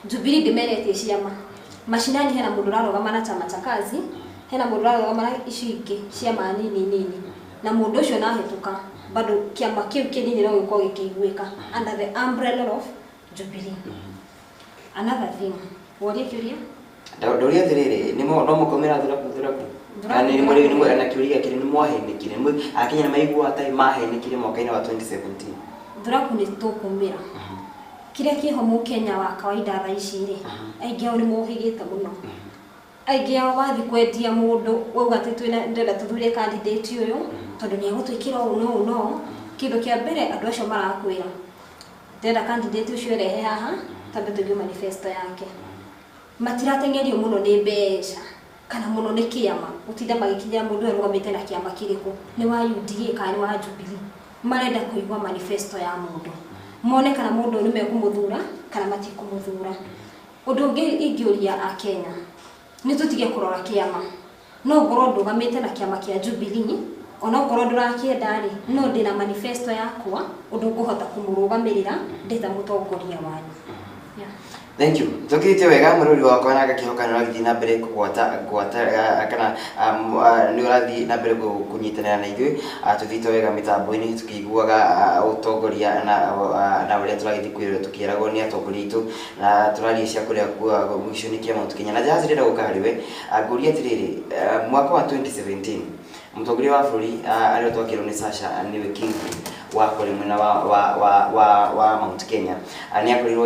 Jubilee ndĩmeretie ciama macinani hena mũndũ ũrarũgama na chama cha kazi hena mũndũ ũrarũgama na icio ingĩ ciama nini nini na mũndũ ũcio nahĩtũka bado kĩama kĩu kĩnini no gĩkorwo gĩkĩiguĩka under the umbrella of Jubilee. Another thing woria kĩũria ndauria atĩrĩrĩ no mũkaumĩra thuraku kana nĩ na kĩũria kĩrĩ nĩ mwahenĩkire Akenya nĩ maiguaga ta mahenĩkire mwaka-inĩ wa 2017 thuraku nĩ tũkumĩra kĩrĩa kĩho mũkenya wa kawaida thaa ici rĩ aingĩ ao nĩ mohĩgĩte mũno aingĩ ao wathiĩ kwendia mũndũ wauga atĩ twĩna ndĩrenda tũthure candidate ũyũ tondũ nĩ egũtwĩkĩra ũũ no ũũ no kĩndũ kĩa mbere andũ acio marakwĩra ndĩrenda candidate ũcio ĩrehe haha twambe tũigue manifesto yake matirateng'erio mũno nĩ mbeca kana mũno nĩ kĩama gũtinda magĩkinyĩra mũndũ ũyũ arũgamĩte na kĩama kĩrĩkũ nĩ wa UDA kana nĩ wa Jubilee marenda kũigua manifesto ya mũndũ mone kana mũndũ ũyũ nĩ mekũmũthura kana matikũmũthura. Ũndũ ũngĩ ingĩũria Akenya nĩ tũtige kũrora kĩama no ngorwo ndũgamĩte na kĩama kĩa Jubilee ona okorwo ndũrakĩenda rĩ no ndĩna manifesto yakwa ũndũ ngũhota kũmũrũgamĩrĩra ndĩ ta mũtongoria wanyu. Thank you. Tũkĩte wega mũrũri wakwa na ngakĩhoka nĩ ũrathiĩ na mbere kũgwata gwata kana nĩ ũrathiĩ na mbere kũnyitanĩra na ithuĩ. Tũthiĩte wega mĩtambo-inĩ tũkĩiguaga ũtongoria na ũrĩa tũragĩthiĩ kwĩrwo tũkĩragwo nĩ atongoria aitũ na tũraria cia kũrĩa mũico-inĩ kĩa Mount Kenya. Na Jahazi ndĩrenda gũka harĩ we. Ngũria atĩrĩrĩ, mwaka wa 2017 mũtongoria wa bũrũri arĩa twakĩrwo nĩ Sasha nĩwe kingpin wa kũrĩ mwena wa Mount Kenya, nĩ akorirwo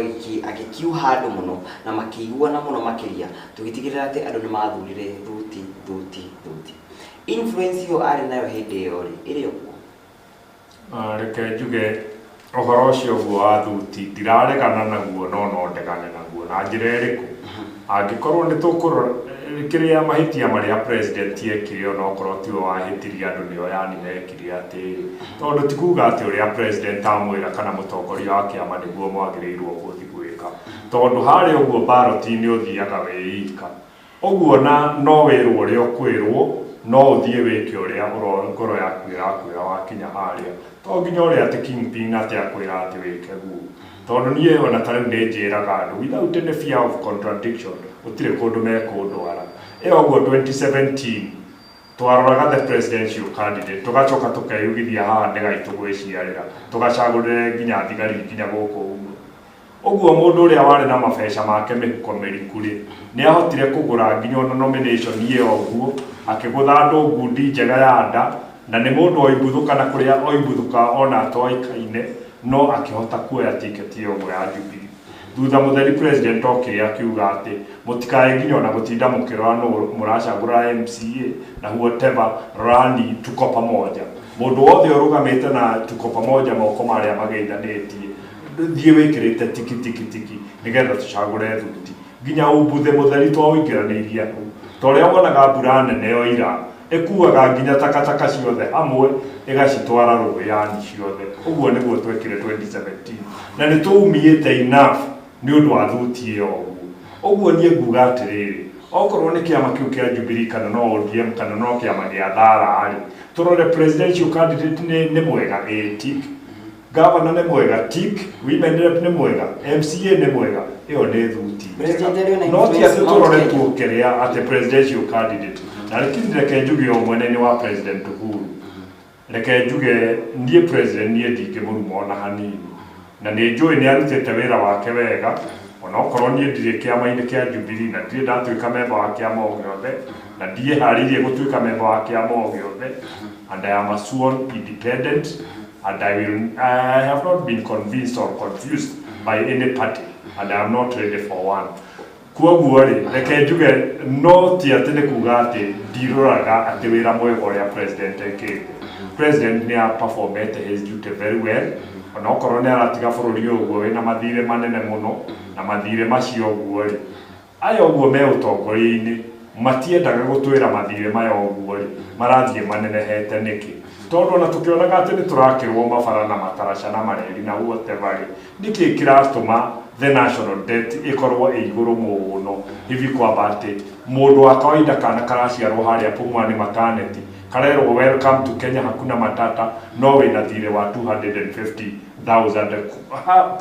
agĩkiuha andũ mũno na makĩiguana mũno makĩria tũgĩtigĩrĩra atĩ andũ nĩ mathurire thuti thuti thuti. Influence ĩyo arĩ nayo hĩndĩ ĩyo rĩ, ĩrĩ o kuo? Reke njuge ũhoro ũcio ũguo wa thuti ndiraregana naguo, no ndegane naguo na njĩra ĩrĩkũ? Angĩkorwo nĩ tũkũrora kĩrĩa mahĩtia marĩa president ekire, onokorwo tiwe wahĩtirie, andũ nĩo yani mekire atĩ tondũ ti kuga atĩ ũrĩa president amwĩra kana mũtongoria wa kĩama nĩguo mwagĩrĩirwo gũthiĩ gwĩka, tondũ harĩa ũguo ballot-inĩ ũthiaga wĩ ika ũguo, na no wĩrwo ũrĩa ũkwĩrwo, no ũthiĩ wĩke ũrĩa ngoro yaku ĩrakwĩra wakinya harĩa, to nginya ũrĩa atĩ kingpin atĩ akwĩra atĩ wĩke guo. Tondũ niĩ ona ta rĩu nĩ njĩraga andũ without any fear of contradiction, gũtirĩ kũndũ mekũndwara. Ĩyo ũguo 2017 twaroraga the presidential candidate, tũgacoka tũkeyugithia haha nĩ gaitũ gwĩciarĩra, tũgacagũrĩre nginya thigari nginya gũkũ ũguo. Ũguo mũndũ ũrĩa warĩ na mabeca make mĩhuko mĩriku rĩ, nĩ ahotire kũgũra nginya ona nomination ĩyo ũguo, akĩgũtha andũ ngundi njega ya nda, na nĩ mũndũ oimbuthũka na kũrĩa oimbuthũka ona atoĩkaine, no akĩhota kuoya tiketi ĩyo ũguo ya Jubilee. Thutha mũtheri president okire akiuga atĩ mũtikae nginya ona gũtinda mũkĩrora nũ mũracagũra MCA na whatever, rorani tuko pamoja. Mũndũ wothe ũrũgamĩte na tuko pamoja, moko marĩa mageithanĩtie, thiĩ wĩkĩrĩte tiki tiki tiki nĩgetha tũcagũre thuti. Nginya umbuthe mũtheri twaũingĩranĩirie hau, ta ũrĩa wonaga mbura nene yoira ĩkuaga nginya takataka ciothe hamwe ĩgacitwara rũĩ yani ciothe. Ũguo nĩguo twekire 2017 na nĩ tũumĩte enough nĩ ũndũ wa thuti ĩyo ũguo. Ũguo niĩ nguga atĩrĩrĩ, okorwo nĩ kĩama kĩu kĩa Jubilee kana no ODM kana no kĩama gĩa Thara rĩ, tũrore presidential candidate nĩ mwega, ĩ tick, governor nĩ mwega, tick, women rep nĩ mwega, MCA nĩ mwega, ĩyo nĩ thuti. President arĩ ona No ti influence atĩ Mount tũrore Kenya. tuokerea atĩ presidential candidate. Na lakini reke njuge o mwena-inĩ wa President Uhuru, reke njuge niĩ president niĩ ndingĩmũruma ona hanini, na nĩ njũĩ nĩ arutĩte wĩra wake wega, onokorwo niĩ ndirĩ kĩama-inĩ kĩa Jubilee na ndirĩ ndatuĩka memba wa kĩama o gĩothe na ndiĩharĩirie gũtuĩka memba wa kĩama o gĩothe, and I am a sworn independent and I have not been convinced or confused by any party and I am not ready for one. Koguo rĩ, reke njuge no ti atĩ nĩ kuga atĩ ndiroraga atĩ wĩra mwega ũrĩa president ekĩte. President nĩ aperformete his duty very well, onokorwo nĩ aratiga bũrũri ũyũ ũguo wĩna mathirĩ manene mũno, na mathirĩ macio ũguo rĩ, aya ũguo me ũtongoria-inĩ matiendaga gũtwĩra mathirĩ maya ũguo rĩ marathiĩ manenehete nĩkĩ, tondũ ona tũkĩonaga atĩ nĩ tũrakĩrwo mabara na mataraca na mareri na whatever rĩ, nĩkĩ kĩratũma the national debt ĩkorwo ĩ igũrũ mũno hivi kwamba atĩ mũndũ wa kawaida kana karaciarwo harĩa Pumwani maternity karerwo welcome to Kenya, hakuna matata, no wĩna thirĩ wa 250,000,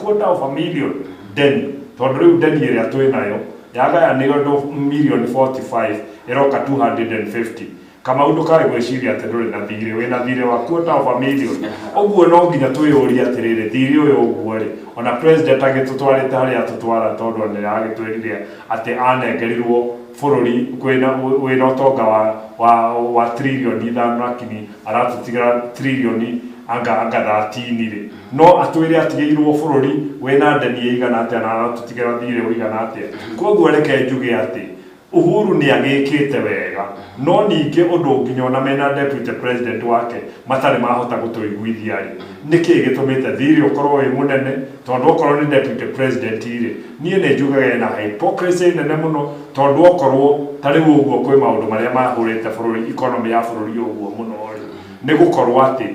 quarter of a million deni, tondũ rĩu deni ĩrĩa twĩ nayo yagayanĩrio andũ milioni 45 ĩroka 250. Kamau, ndũkae gwĩciria atĩ ndũrĩ na thirĩ, wĩna thirĩ wa quarter of a million. Ũguo no nginya twĩyũrie atĩrĩrĩ, thirĩ ũyũ ũguo rĩ, ona president agĩtũtwarĩte harĩa atũtwara, tondũ nĩ agĩtwĩrire atĩ anengerirwo bũrũri kwĩna wĩna ũtonga wa 5 trillion, lakini aratũtigĩra trillion anga 13 rĩ, no atwĩre atigĩirwo bũrũri wĩna ndeni ĩigana atĩa na aratũtigĩra thirĩ ũigana atĩa. Koguo reke njuge atĩ Uhuru nĩ agĩkĩte wega, no ningĩ ũndũ nginya ona mena deputy president wake matarĩ mahota gũtũiguithia rĩ, nĩkĩ gĩtũmĩte thirĩ ũkorwo wĩ mũnene? Tondũ okorwo nĩ deputy president rĩ, niĩ nĩ njugaga ena hypocrisy nene mũno, tondũ okorwo ta rĩu ũguo kwĩ maũndũ marĩa mahũrĩte bũrũri, economy ya bũrũri ũguo mũno rĩ, nĩ gũkorwo atĩ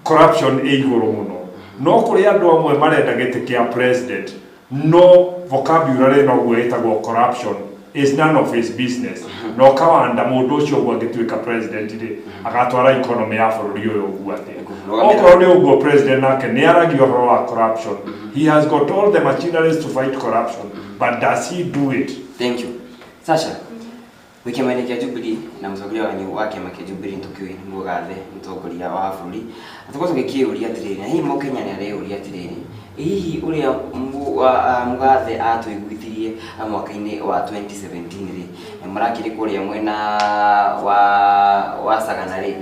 corruption ĩ igũrũ mũno, no kũrĩ andũ amwe marenda gĩtĩ kĩa president, no vocabulary noguo ĩtagwo corruption is none of his business. Na ũkawanda mũndũ ũcio ũguo angĩtuĩka president rĩ, agatwara economy ya bũrũri ũyũ ũguo atĩa? Okorwo nĩ ũguo president nake nĩ aragia ũhoro wa corruption, he has got all the machineries to fight corruption. But does he do it? Thank you. Sasha, wĩ kĩama-inĩ kĩa Jubilee na mũtongoria wanyu wa kĩama kĩa Jubilee nĩtũkĩũĩ nĩ mũgathe mũtongoria wa bũrũri, na tũkorwo tũgĩkĩũria atĩrĩrĩ, na hihi mũkenya nĩ areyũria atĩrĩrĩ, hihi ũrĩa mũgathe atũiguithirie mwaka-inĩ wa 2017 rĩ, marakĩrĩ kũrĩa mwena wa Sagana rĩ,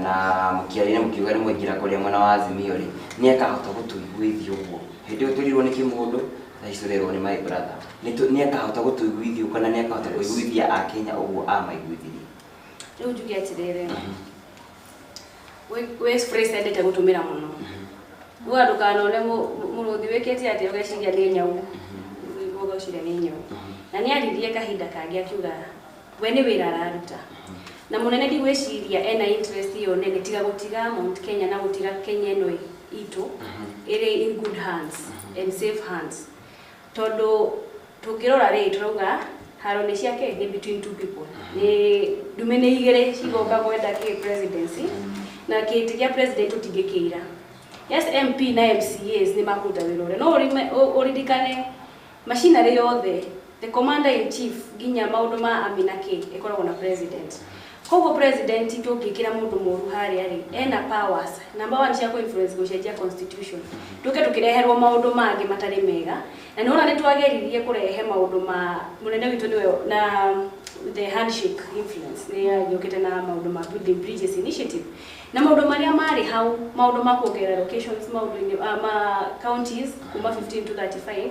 na mũkĩaria na mũkiuga nĩ mwaingĩra kũrĩa mwena wa Azimio rĩ, nĩ akahota gũtũiguithia ũguo? Hĩndĩ ĩyo twerirwo nĩ kĩmũndũ, thaa ici tũrerwo nĩ my brother. Nĩ akahota gũtũiguithia kana nĩ akahota kũiguithia akenya ũguo amaiguithirie? Rĩu njuge atĩrĩrĩ, wĩ phrase endete gũtũmĩra mũno, uga ndũkanone mũrũthi wĩkĩte atĩa ũgeciria nĩ nyau, ũgeciria nĩ nyau. Na nĩ aririe kahinda kangĩ akiuga we nĩ wĩra araruta, na mũnene ndigwĩciria ena interest ĩyo nene tiga gũtiga Mount Kenya na gũtiga Kenya ĩno itũ ĩrĩ in good hands and safe hands, tondũ tũngĩrora rĩ, tũrauga haro nĩ ciake nĩ between two people, nĩ ndume nĩ igĩrĩ cigoka gwenda kĩ presidency, na kĩtĩ kĩa president tũtingĩkĩira. Yes, MP na MCAs nĩ makũruta wĩra ũrĩa, no ũririkane machinery yothe, the commander in chief, nginya maũndũ ma army na kĩ ĩkoragwo na president. Koguo president tũngĩkĩra mũndũ mũru harĩa rĩ, ena powers number one cia kũ-influence gũcenjia constitution, tũke tũkĩreherwo maũndũ mangĩ matarĩ mega. Na nĩwona nĩ twageririe kũrehe maũndũ ma mũnene witũ nĩwe na the handshake influence nĩ yũkĩte na maũndũ ma Building Bridges Initiative na maũndũ marĩa marĩ hau, maũndũ ma kuongerera locations maũndũ-inĩ ma counties kuma 15 to 35,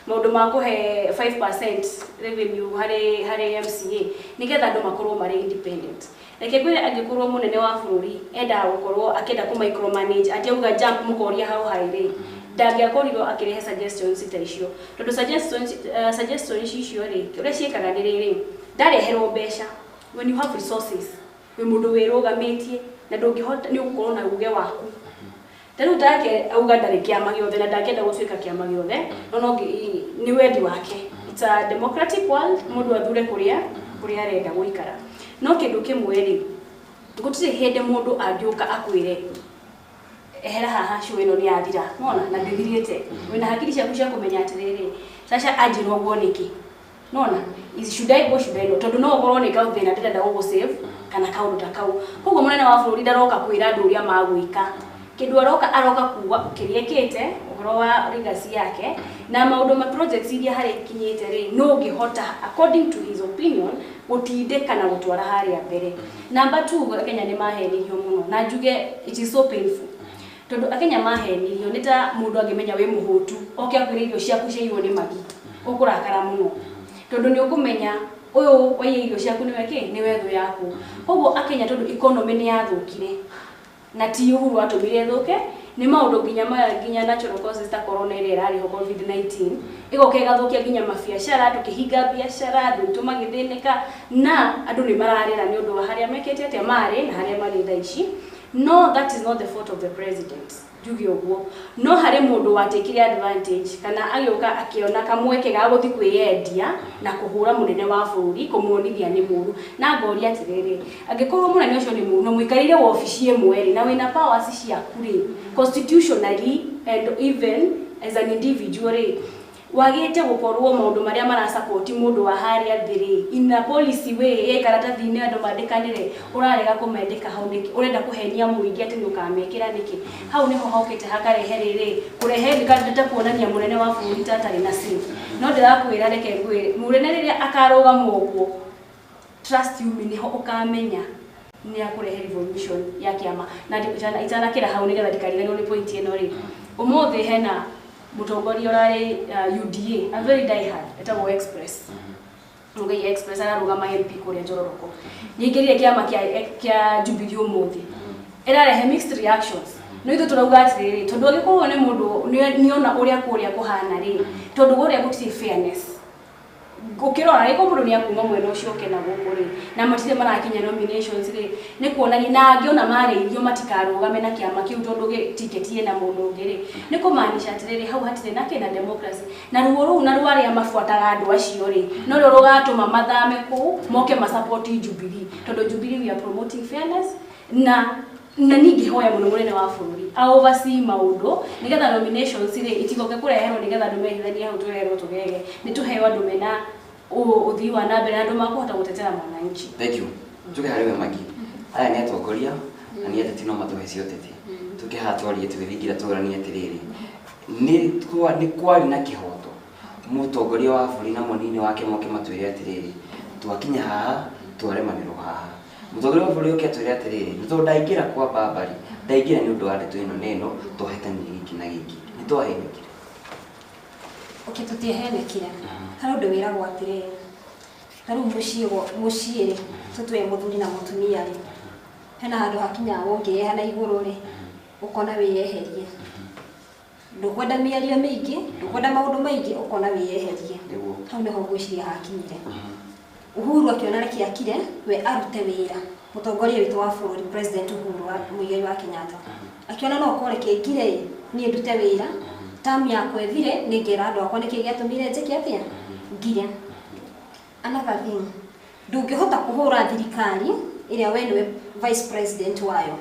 maũndũ ma kũhe 5% revenue harĩ MCA nĩgetha andũ makorwo marĩ independent. Reke ngwĩre, angĩkorwo mũnene wa bũrũri endaga gũkorwo akĩenda kũ micromanage, atĩ auga jump mũkoria hau hai rĩ, ndangĩakorirwo akĩrehe suggestions ta icio, tondũ suggestions icio rĩ, ũrĩa ciĩkaga nĩ rĩrĩ, ndareherwo mbeca. When you have resources, wĩ mũndũ wĩrũgamĩtie na ndũngĩhota nĩ ũgũkorwo na uge waku. Ta rĩu take auga ndarĩ kĩama gĩothe na ndangĩenda gũtuĩka kĩama gĩothe, no nĩ wendi wake. It's a democratic world, mũndũ athure kũrĩa arenda gũikara. No kĩndũ kĩmwe rĩ, gũtirĩ hĩndĩ mũndũ angĩũka akwĩre ehera haha, show ĩno nĩ yathira, nona na ndĩthirĩte. Wĩna hakiri ciaku cia kũmenya atĩrĩrĩ, Sasha anjĩra ũguo nĩkĩ, nona is should I go, should I not, tondũ no ũkorwo nĩ kaũthĩna ndĩrenda gũgũ-save kana kaũndũ ta kau. Koguo mũnene wa bũrũri ndaroka kwĩra andũ ũrĩa magwĩka, kĩndũ aroka kuga kĩrĩa ekĩte ũhoro wa legacy yake na maũndũ ma projects iria harĩa ikinyĩte rĩ, no ũngĩhota according to his opinion gũtindĩka na gũtwara harĩa mbere. Number 2, Akenya nĩ mahenirio mũno, na njuge it is so painful, tondũ Akenya mahenirio nĩ ta mũndũ angĩmenya wĩ mũhũtu oke akwĩre irio ciaku ciaiywo nĩ magi, ũkũrakara mũno, tondũ nĩ ũkũmenya ũyũ waiya irio ciaku nĩwe kĩ nĩwe thũ yaku. Koguo Akenya, tondũ economy nĩ yathũkire, na ti Uhuru watũmire ĩthũke, nĩ maũndũ nginya maya, nginya natural causes ta corona ĩrĩa ĩrarĩ ho, COVID-19 ĩgoka ĩgathũkia nginya mabiacara, tũkĩhinga biacara, andũ aitũ magĩthĩnĩka, na andũ nĩ mararĩra nĩ ũndũ wa harĩa mekĩte atĩa marĩ na harĩa marĩ thaa ici. No that is not the fault of the president, njuge ũguo. No harĩ mũndũ watekire advantage kana agĩũka akĩona kamweke ga gũthiĩ kwĩyendia na kũhũra mũnene wa bũrũri, kũmuonithia nĩ mũru. Na ngoria atĩrĩrĩ, angĩkorwo mũnene ũcio nĩ mũru na mũikarĩire wabici ĩmwe rĩ, na wĩna powers ciaku rĩ, constitutionally and even as an individual rĩ, wagĩte gũkorwo maũndũ marĩa marasapoti mũndũ wa harĩa thĩ rĩ, in a policy way ĩ karatathi-inĩ andũ mandĩkanĩre, ũrarega kũmendeka hau nĩkĩ? Ũrenda kũhenia mũingĩ atĩ nĩ ũkamekĩra nĩkĩ? Hau nĩho hokĩte hakarehe rĩrĩ kũrehe ta kuonania mũnene wa bũrũri ta atarĩ na say. No ndĩrakwĩra, reke ngwĩre, mũnene rĩrĩa akarũgama ũguo, trust you me, nĩho ũkamenya nĩ akũrehe revolution ya kĩama. Na itanakĩra hau, nĩgetha ndikariganĩrwo nĩ point ĩno rĩ, ũmũthĩ hena mũtongoria ũrarĩ UDA, a very die hard, etagwo Express Mugai Express, ararũgama MP kũrĩa Njororoko, nĩaingĩrire kĩama kĩa Jubilee ũmũthĩ, ĩrarehe mixed reactions. No ithuĩ tũrauga atĩrĩrĩ, tondũ angĩkorwo nĩ mũndũ nĩona ũrĩa kũrĩa kũhana rĩ, tondũ kũrĩa gũtirĩ fairness, ũkĩrora rĩ, mũndũ nĩ akuma mwena ũcio oke na gũkũ rĩ, na matirĩ marakinya nominations rĩ, nĩ kuonania na angĩ ona marĩithio matikarũgame na kĩama kĩu tondũ tiketi ĩna mũndũ ũngĩ rĩ, nĩ kũmaanisha atĩrĩrĩ, hau hatirĩ na kĩna democracy. Na ruo rũu na rwa arĩa mabuataga andũ acio rĩ, no rĩo rũgatũma mathame kũu moke masupport Jubilee, tondũ Jubilee we are promoting fairness na Na ningĩhoya mũno mũnene wa bũrũri a oversee maũndũ nĩgetha nominations rĩ itigoke kũreherwo nĩgetha andũ mehithanie hau tũreherwo tũgege nĩ tũheo andũ mena ũthii wa na mbere na andũ makũhota gũtetera mwananchi. Thank you. Njuge harĩ we Magi. Aya nĩ atongoria na nĩ ateti no matũhe cia ũteti. Tũke haha twarie tũgĩthingira tũranie atĩrĩrĩ. Nĩ kwarĩ na kĩhoto. Mũtongoria wa bũrũri na mũnini wake moke matwĩre atĩrĩrĩ. Twakinya haha twaremanĩrwo haha. Mũtongoria wa bũrũri oke atwĩre atĩrĩrĩ, nĩ tondũ ndaingĩra kwa Barbary, ndaingĩra nĩ ũndũ wa ndeto ĩno na ĩno, twahetanirie gĩkĩ na gĩkĩ. Nĩ twahenekire. Okay, tũtiahenekire. Harĩ ũndũ wĩragwo atĩrĩrĩ, ta rĩu mũciĩ rĩ, tũtue mũthuri na mũtumia rĩ, hena handũ hakinyaga ũngĩyeha na igũrũ rĩ, ũkona wĩyeherie. Ndũkwenda mĩario mĩingĩ, ndũkwenda maũndũ maingĩ, ũkona wĩyeherie. Hau nĩho ngwĩciria hakinyire. Uhuru akĩona reke akire, we arute wĩra. Mũtongoria witũ wa bũrũri, President Uhuru wa Muigai wa Kenyatta. Akĩona no korwo reke ngire ĩ, niĩ ndute wĩra, term yakwa ĩthire, nĩngera andũ akwa nĩkĩĩ gĩatũmire njĩke atĩa? Ngire. Another thing, ndũngĩhota kũhũra thirikari ĩrĩa we nĩwe vice president wayo.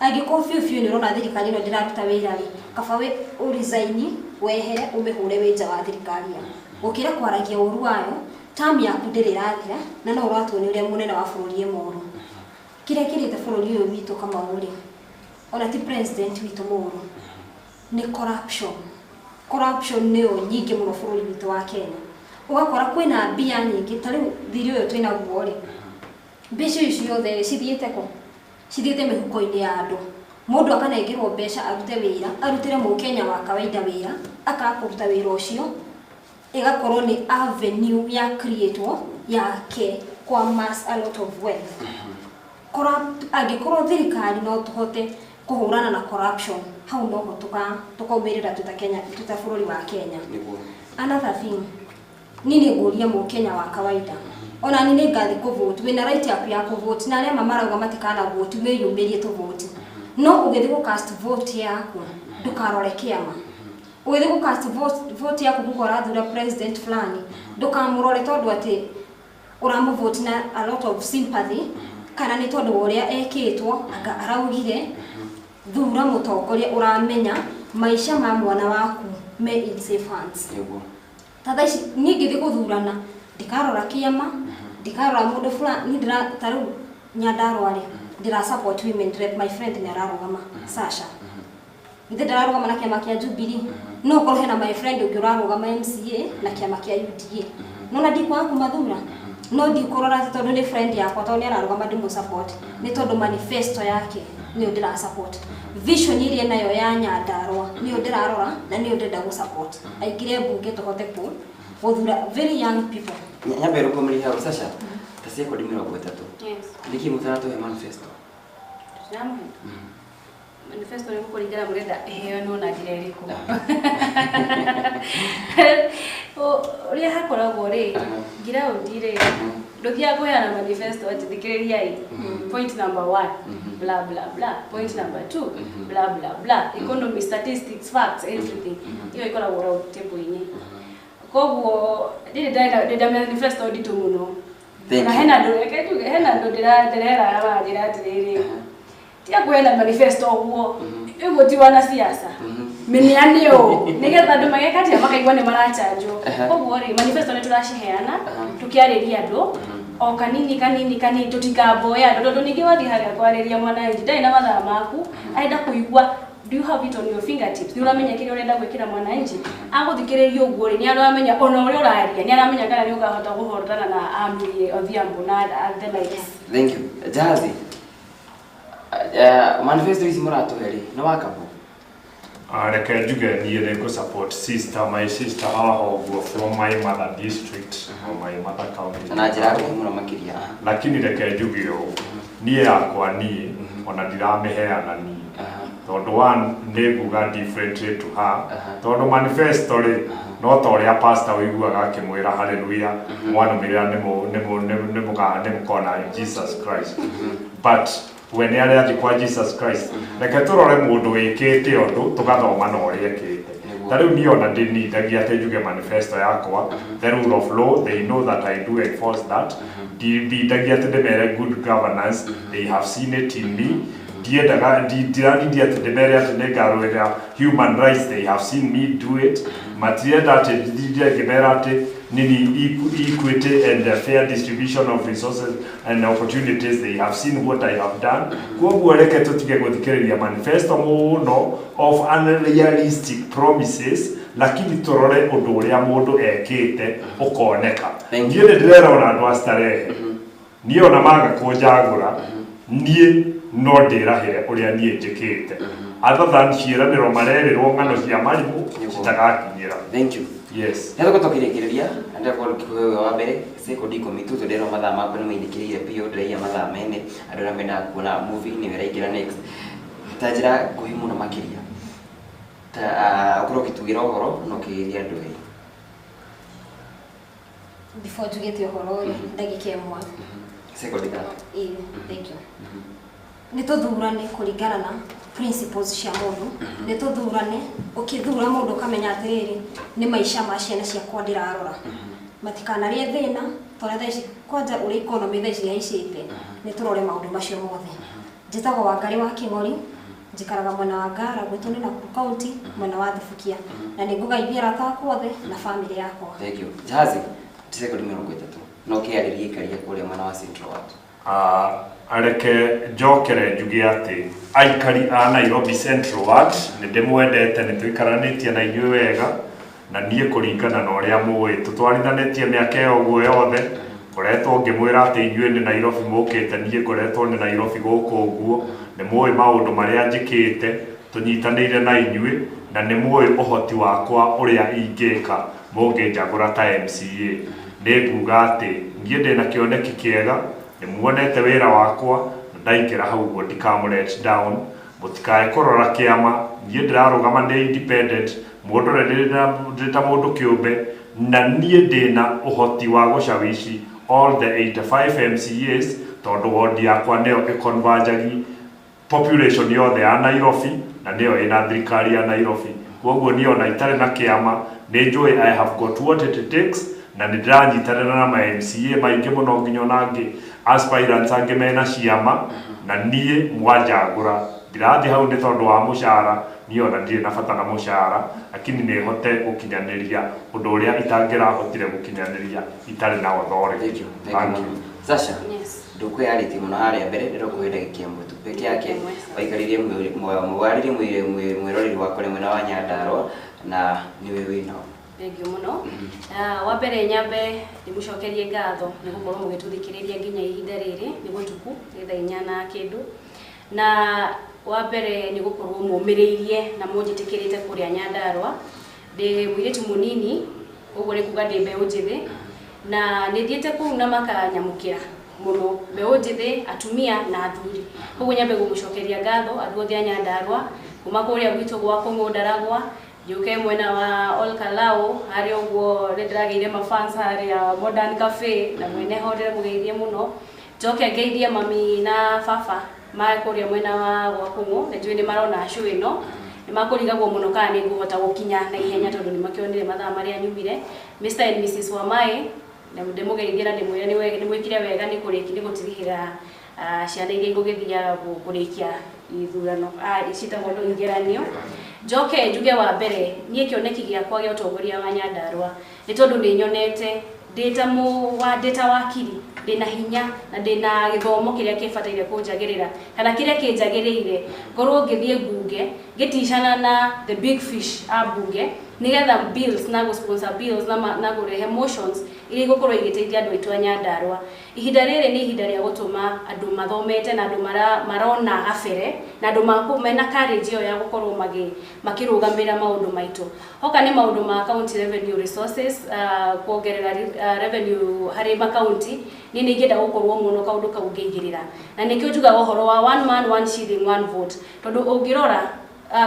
Angĩkorwo biũ biũ nĩ ũrona thirikari ĩno ndĩraruta wĩra rĩ, kaba we ũresign, wehere, ũmĩhũre wĩ nja wa thirikari ĩyo. Gũkĩra kwaragia ũru wayo, term yaku ndĩrĩ ĩrathira, na no ũratuonia ũrĩa mũnene wa bũrũri e mũũru. Kĩrĩa kĩrĩte bũrũri ũyũ witũ Kamau rĩ, ona ti president witũ mũũru, nĩ corruption. Corruption nĩyo nyingĩ mũno bũrũri witũ wa Kenya. Ũgakora kwĩna mbia nyingĩ, ta rĩu thirĩ ũyũ twĩnaguo rĩ, mbeca ici ciothe rĩ, cithiĩte kũ? Cithiĩte mĩhuko-inĩ ya andũ. Mũndũ akanengerwo mbeca arute wĩra, arutĩre mũkenya wa kawaida wĩra, akaga kũruta wĩra ũcio, ĩgakorwo nĩ avenue ya create-wo yake kwa mass a lot of wealth. Corrupt, angĩkorwo thirikari no tũhote kũhũrana na corruption, hau noho tũkaumĩrĩra twĩ ta Kenya, twĩ ta bũrũri wa Kenya. Another thing, niĩ nĩ ngũria mũkenya wa kawaida, ona niĩ nĩ ngathi kũvote, wĩna right yaku ya kũvote, na arĩa marauga matikana vote, wĩyumĩrie tũvote. No ũgĩthiĩ gũ cast vote yaku, ndũkarore kĩama. Ũgĩthiĩ gũ cast vote yaku kuga ũrathura president fulani, ndũkamũrore tondũ atĩ ũramũvote na a lot of sympathy, kana nĩ tondũ wa ũrĩa ekĩtwo, anga araugire, thura mũtongoria ũramenya maica ma mwana waku me in safe hands. Ta thaa ici niĩ ngĩthiĩ gũthurana, ndikarora kĩama, ndikarora mũndũ fulani, niĩ ndĩra ta rĩu Nyandarua rĩ, ndĩra support women rep, my friend nĩ ararũgama, Sasha. Githĩ ndararũgama na kĩama kĩa Jubilee? No korwo hena my friend ũngĩ ũrarũgama MCA na kĩama kĩa UDA. Nona ndikwaga kũmathura? No ndikũrora atĩ tondũ nĩ friend yakwa, tondũ nĩ ararũgama ndĩmũ support. Nĩ tondũ manifesto yake nĩyo ndĩra support. Vision ĩrĩa nayo ya Nyandarua nĩyo ndĩrarora na nĩyo ndĩrenda gũ support. Aingĩre mbunge tũhote gũthura very young people. Nyambe rũkũmĩrĩria hau Sasha, ta sekondi 30. Yes. Nĩkĩ mũtaratũhe manifesto? Tũtiramũhe. Manifesto nĩ gũkũringana mũrenda ĩheanwo na njĩra ĩrĩkũ. Ũrĩa hakoragwo rĩ, ngiraũndi rĩ, ndũthiaga kũheana manifesto atĩ thikĩrĩriai. Point number 1, blah blah blah. Point number 2, blah blah blah. Economy, statistics, facts, everything. Iyo ĩkoragwo round table-inĩ. Koguo ndirĩ ndenda manifesto nditũ mũno. Na hena andũ, reke njuge, hena andũ ndĩrera maranjĩra atĩrĩrĩ, tiga kũheana manifesto ũguo, ũguo ti wanasiasa. Mĩneane ũũ, nĩgetha andũ mageka atĩa, makaigua nĩ marachanjwo. Koguo rĩ, manifesto nĩ tũraciheana, tũkĩarĩria andũ, o kanini kanini kanini, tũtikamboe andũ, tondũ ningĩ wathiĩ harĩa kwarĩria mwananchi, ndarĩ na mathaa maku, arenda kũigua do you have it on your fingertips? Nĩ ũramenya kĩrĩa ũrenda gwĩkĩra mwananchi? Agũthikĩrĩria ũguo rĩ, nĩ aramenya ona ũrĩa ũraria, nĩ aramenya kana nĩ ũkahota kũhotana na Amiri Odhiambo na the likes. Thank you. Jahazi, manifesto ici mũratũhe rĩ, nĩ workable? Reke njuge niĩ nĩ ngũ support sister, my sister haha ũguo from my mother district or my mother county. Na njĩra nguhĩ mũno makĩria. Lakini reke njuge ũũ, niĩ yakwa niĩ, ona ndiramĩheana niĩ. Tondũ one, nĩ nguga differently to her. Tondũ manifesto rĩ, no ta ũrĩa pastor ũiguaga akĩmwĩra hallelujah, mwanũmĩrĩra nĩ mũkona Jesus Christ. But we nĩ arĩa athiĩ kwa Jesus Christ, reke tũrore mũndũ wĩkĩte ũndũ, tũgathoma na ũrĩa ekĩte. Ta rĩu niĩ ona ndĩnindagia atĩ njuge manifesto yakwa, the rule of law, they know that I do enforce that. Ndindagia atĩ ndĩmere good governance, they have seen it in me. Ndiendaga ndiranindi atĩ ndĩmere atĩ nĩngarũĩrĩra human rights. They have seen me do it. Matirenda atĩ ndithire ngĩmera atĩ nini equity and the fair distribution of resources and opportunities. They have seen what I have done. Koguo reke tũtige gũthikĩrĩria manifesto mũno of unrealistic promises, lakini tũrore ũndũ ũrĩa mũndũ ekĩte ũkoneka. Niĩ nĩ ndĩrera ona andũ a Starehe, niĩ ona maga kũnjagũra, niĩ no ndĩrahĩre ũrĩa niĩ njĩkĩte, other than ciĩranĩro marerĩrwo ng'ano cia marimũ citagakinyĩra. Thank you. Yes. Nĩ tũgũkorwo tũkĩrĩkĩrĩria na ndĩrakorwo ngĩkũhe ũyũ wa mbere sekondi 10 tu, tondũ mathaa makwa nĩ mainĩkĩrĩire biũ, ndĩraiya mathaa mene andũ arĩa mendaga kuona movie nĩyo ĩraingĩra next. Ta njĩra nguhĩ mũno makĩria, ta ũkorwo ũkĩtugĩra ũhoro na ũkĩgeithia andũ erĩ. Before njugĩte ũhoro rĩ, ndagĩka 1. Sekondi 3. Ĩĩ, thank you. Nĩ tũthurane kũringana na principles cia mũndũ. Nĩ tũthurane, ũkĩthura mũndũ ũkamenya atĩrĩrĩ, nĩ maica ma ciana ciakwa ndĩrarora, matikanarĩe thĩna tondũ thaa ici kwanja ũrĩa economy thaa ici ihaicĩte. Nĩ tũrore maũndũ macio mothe. Njĩtagwo Wangarĩ wa Kĩng'ori, njikaraga mwena wa Ngara, gwitũ nĩ Nakuru County, mwena wa Thubukia, na nĩ ngũgeithia arata akwa othe na family yakwa. Thank you. Jahazi, ti sekondi 30 no ũkĩarĩrie ikaria kũrĩa mwena wa Central Ward. Reke njokere njuge atĩ aikari a Nairobi Central Ward nĩ ndĩmwendete, nĩ tũikaranĩtie na inyuĩ wega, na niĩ kũringana na ũrĩa mũĩ tũtwarithanĩtie mĩaka ĩyo ũguo yothe, ngoretwo ngĩmwĩra atĩ inyuĩ nĩ Nairobi mũkĩte, niĩ ngoretwo nĩ Nairobi gũkũ ũguo. Nĩ mũĩ maũndũ marĩa njĩkĩte tũnyitanĩire na inyuĩ, na nĩ mũĩ ũhoti wakwa ũrĩa ingĩka mũngĩnjagũra ta MCA. Nĩ nguga atĩ niĩ ndĩna kĩoneki kĩega, nĩ muonete wĩra wakwa, na ndaingĩra hau ũguo ndikamũ let down. Mũtikae kũrora kĩama, niĩ ndĩrarũgama ndĩ independent, mũndore ndĩ ta mũndũ kĩũmbe, na niĩ ndĩna ũhoti wa gũcawishi all the 85 MCAs, tondũ wodi yakwa nĩyo ĩconvergagi population yothe ya Nairobi na nĩyo ĩna thirikari ya Nairobi. Koguo niĩ ona itarĩ na kĩama nĩ njũĩ I have got what it takes, na nĩ ndĩranyitanĩra na ma MCA maingĩ mũno, nginya ona angĩ aspirants angĩ mena ciama, na niĩ mwanjagũra ndirathiĩ hau nĩ tondũ wa mũcara. Niĩ ona ndirĩ na bata na mũcara, lakini nĩ hote gũkinyanĩria ũndũ ũrĩa itangĩrahotire gũkinyanĩria itarĩ na authority. Thank you. Sasha. Yes. Ndukwĩyarĩtie mũno harĩa mbere, ndĩrokũhe ndagĩka 1 tu peke yake, waikarĩrie mwarĩrie mwĩroreri wakwa nĩ mwena wa Nyandarua na nĩwe wĩnao. Thank you mũno. Wa mbere nyambe ndĩmũcokerie ngatho nĩ gũkorwo mũgĩtũthikĩrĩria nginya ihinda rĩrĩ, nĩ gũtuku nĩ thaa 4 na kĩndũ, na wa mbere nĩ gũkorwo mũmĩrĩirie na mũnjĩtĩkĩrĩte kũrĩa Nyandarua. Ndĩ mũirĩtu mũnini, ũguo nĩ kuga ndĩ mbeũ njĩthĩ, na nĩ thiĩte kũu na makanyamũkĩra mũno, mbeũ njĩthĩ, atumia na athuri. Koguo nyambe gũmũcokeria ngatho andũ othe a Nyandarua, kuma kũrĩa gwitũ gwa Kũng'ũ njũke mwena wa Olkalau harĩa ũguo nĩ ndĩragĩire mafans harĩa Modern Cafe, na mwene ho ndĩramũgeithie mũno. Njoke ngeithie mami na baba ma kũrĩa mwena wa gwa Kũng'ũ, nĩ njũĩ nĩ marona show ĩno, nĩ makũrigagwo mũno kana nĩ ngũhota gũkinya na ihenya tondũ nĩ makĩonire mathaa marĩa nyumire. Mr and Mrs Wamae ndĩmũgeithie na ndĩmwĩre nĩ mwĩkire wega nĩ gũtirihĩra ciana iria igũgĩthiaga kũrĩkia ithurano citagwo igeranio. Njoke njuge wa mbere niĩ kĩoneki gĩakwa gĩa ũtongoria wa Nyandarua nĩ tondũ nĩ nyonete ndĩ ta wakiri, ndĩna hinya na ndĩna gĩthomo kĩrĩa kĩbataire kũnjagĩrĩra kana kĩrĩa kĩnjagĩrĩire ngorwo ngĩthiĩ mbunge ngĩticana na the big fish a mbunge, nĩgetha bills na gũ-sponsor bills na kũrehe motions iria igũkorwo igĩteithia andũ aitũ a Nyandarua. Ihinda rĩrĩ nĩ ihinda rĩa gũtũma andũ mathomete na andũ marona gabere na andũ mena courage ĩyo ya gũkorwo makĩrũgamĩrĩra maũndũ maitũ. Hoka nĩ maũndũ ma county revenue resources, kuongerera revenue harĩ makaunti, niĩ nĩ ingĩenda gũkorwo mũno kaũndũ kau ngĩigĩrĩra, na nĩkĩo njugaga ũhoro wa one man one shilling one vote, tondũ ũngĩrora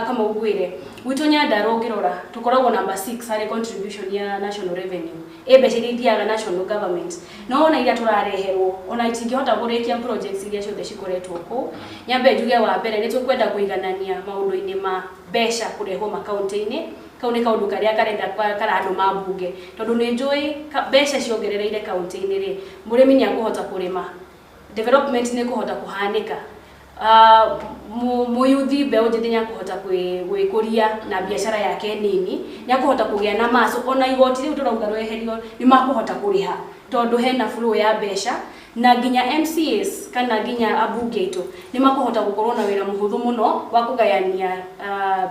kama ugwire gwitũ Nyandarua ũngĩrora tũkoragwo number 6 harĩ contribution ya national revenue, ĩ mbeca iria ithiaga national government, no ona iria tũrareherwo ona itingĩhota kũrĩkia projects iria ciothe cikoretwo kũu. Nyambe njuge wa mbere nĩ tũkwenda kũiganania maũndũ-inĩ ma mbeca kũrehwo makaunti-inĩ, kau nĩ kaũndũ karĩa karenda karandũ mbunge, tondũ nĩ njũĩ mbeca ciongerereire kaunti-inĩ rĩ, mũrĩmi nĩ akũhota kũrĩma, development nĩ kũhota kũhanĩka. Muyuthi mbeũ njĩthĩ nĩakũhota gwĩkũria na biacara yake nini, nĩakũhota kũgĩa na maco, ona igoti rĩu tũrauga rweherio nĩmakũhota kũrĩha tondũ hena flow ya mbeca, na nginya MCAs kana nginya ambunge aitũ nĩmakũhota gũkorwo na wĩra mũhũthũ mũno wa kũgayania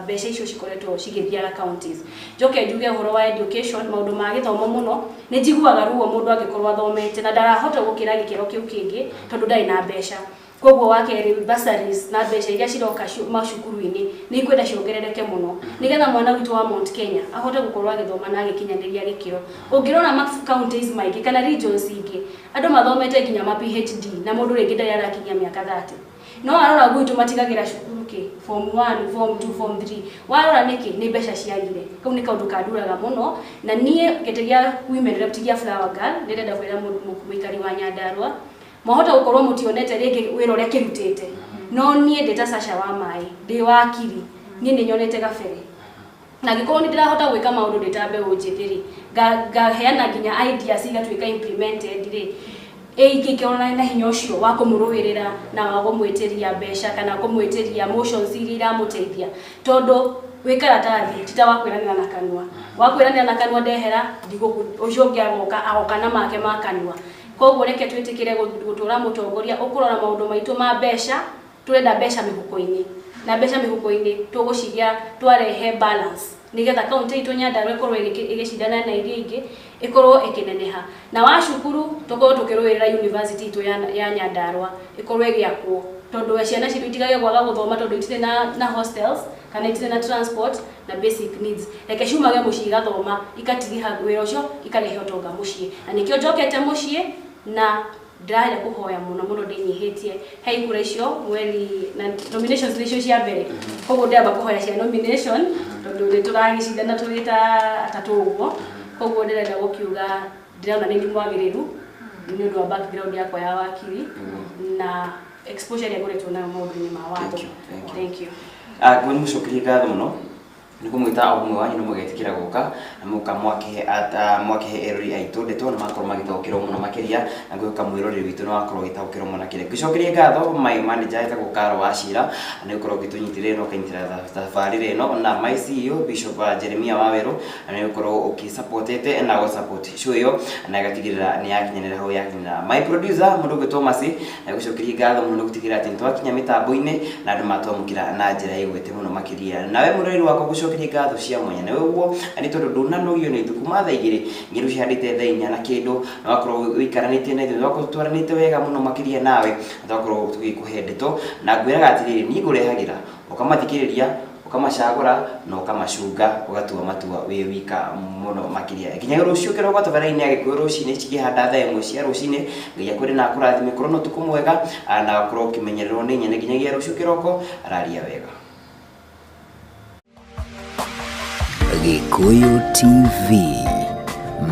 mbeca icio cikoretwo cigĩthiaga counties. Njoke njuge ũhoro wa education, maũndũ ma gĩthomo mũno, nĩ njiguaga ruo mũndũ angĩkorwo athomete na ndarahota gũkĩra gĩkĩro kĩu kĩngĩ tondũ ndarĩ na mbeca. Koguo wa kerĩ, bursaries na mbeca iria ciroka macukuru-inĩ nĩ ikwenda ciongerereke mũno nĩgetha mwana witũ wa Mount Kenya ahote gũkorwo agĩthoma na agĩkinyanĩria gĩkĩro. Ũngĩrora ma counties maingĩ kana regions ingĩ, andũ mathomete nginya ma PhD na mũndũ rĩngĩ ndarĩ arakinyia mĩaka 30. No warora gwitũ matigagĩra cukuru kĩ form 1, form 2, form 3. Warora nĩkĩ? Nĩ mbeca ciagire. Kau nĩ kaũndũ kanduraga mũno, na niĩ gĩtĩ gĩa women rep ti gĩa flower girl. Ndĩrenda kwĩra mũikari wa Nyandarua, mwahota gũkorwo mũtionete rĩngĩ wĩra ũrĩa kĩrutĩte, no niĩ ndĩ ta Sasha wa maĩ, ndĩ wakiri, niĩ nĩ nyonete gabere, na angĩkorwo nĩ ndĩrahota gwĩka maũndũ ndĩ ta mbeũ njĩthĩ rĩ, ngaheana nginya ideas igatuĩka implemented rĩ, ingĩkorwo na hinya ũcio wa kũmũrũĩrĩra na wa kũmwĩtĩria mbeca kana kũmwĩtĩria motions iria iramũteithia, tondũ wĩ karatathi ti ta wa kwĩranĩra na kanua, wa kwĩranĩra na kanua ndehera ũcio ũngĩ agoka agoka na make ma kanua. Koguo reke twĩtĩkĩre gũtũra mũtongoria ũkũrora maũndũ maitũ ma mbeca. Tũrenda mbeca mĩhuko-inĩ, na mbeca mĩhuko-inĩ tũgũcigĩa twarehe balance nĩgetha kaunti itũ Nyandarua ĩkorwo ĩgĩcindana na iria ingĩ, ĩkorwo ĩkĩneneha. Na wa cukuru, tũkorwo tũkĩrũĩrĩra university itũ ya Nyandarua ĩkorwo ĩgĩakwo, tondũ ciana citũ itigage kwaga gũthoma tondũ itirĩ na hostels kana itirĩ na transport na basic needs. Reke ciumage mũciĩ igathoma, ikatiriha wĩra ũcio, ikarehe ũtonga mũciĩ. Na nĩkĩo njokete mũciĩ na ndĩrarĩa kũhoya mũno mũno ndĩnyihĩtie he ikura icio mweri na nominations nĩcio cia mbere, koguo ndĩramba kũhoya cia nomination tondũ nĩ tũragĩcindana tũrĩ ta atatũ ũguo. Koguo ndĩrenda gũkiuga ndĩrona nĩ mwagĩrĩru nĩ ũndũ wa background yakwa ya wakiri na exposure ĩrĩa ngoretwo nayo maũndũ-inĩ ma watho. Thank you. Ngũ nĩ mũcokerie ngatho mũno nĩ kũmwĩta o ũmwe wanyu na mũgetĩkĩra gũka na mũka mwakĩhe erori aitũ ndeto na makorwo magĩtaũkĩrwo mũno makĩria, na ngwĩhoka mwĩroreri witũ nĩ wakorwo ũgĩtaũkĩrwo mũno makĩria. Ngĩcokerie ngatho my manager etagwo Karo wa Cira nĩ gũkorwo ũgĩtũnyitĩrĩra na ũkanyitĩrĩra thabarĩra ĩno, na my CEO Bishop Jeremiah Wawerũ nĩ gũkorwo ũkĩsupportete na gũ-support show ĩyo na ĩgatigĩrĩra nĩ yakinyanĩra hau yakinyanĩra. My producer mũndũ ũgwĩtwo Mercy, na gũcokeria ngatho mũno nĩ gũtigĩrĩra atĩ nĩ twakinya mĩtambo-inĩ na andũ matwamũkĩra na njĩra ĩgwete mũno makĩria. Nawe mũrori wakwa, gũcokeria ngatho cia mwanya nawe ũguo nĩ tondũ ndũnanogio nĩ ithuĩ kuma thaa 2 nginya rĩu cihandĩte thaa 4 na kĩndũ, na wakorwo ũikaranĩtie na ithuĩ, wakorwo twaranĩte wega mũno makĩria nawe, na twakorwo tũgĩkũhe ndeto na ngwĩraga atĩrĩrĩ, niĩ ngũrehagĩra ũkamathikĩrĩria, ũkamacagũra na ũkamacunga, ũgatua matua wĩ wika mũno makĩria. Nginya rũciũ kĩroko tabarĩra-inĩ ya Gĩkũyũ rũcinĩ cikĩhanda thaa 1 cia rũcinĩ. Ngai akwende na akũrathime, korwo na ũtukũ mwega na ũkorwo ũkĩmenyererwo nĩ nyene nginyagia rũciũ kĩroko. Araria wega. Gĩkũyũ TV,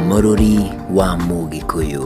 mũrũri wa Mũgĩkũyũ.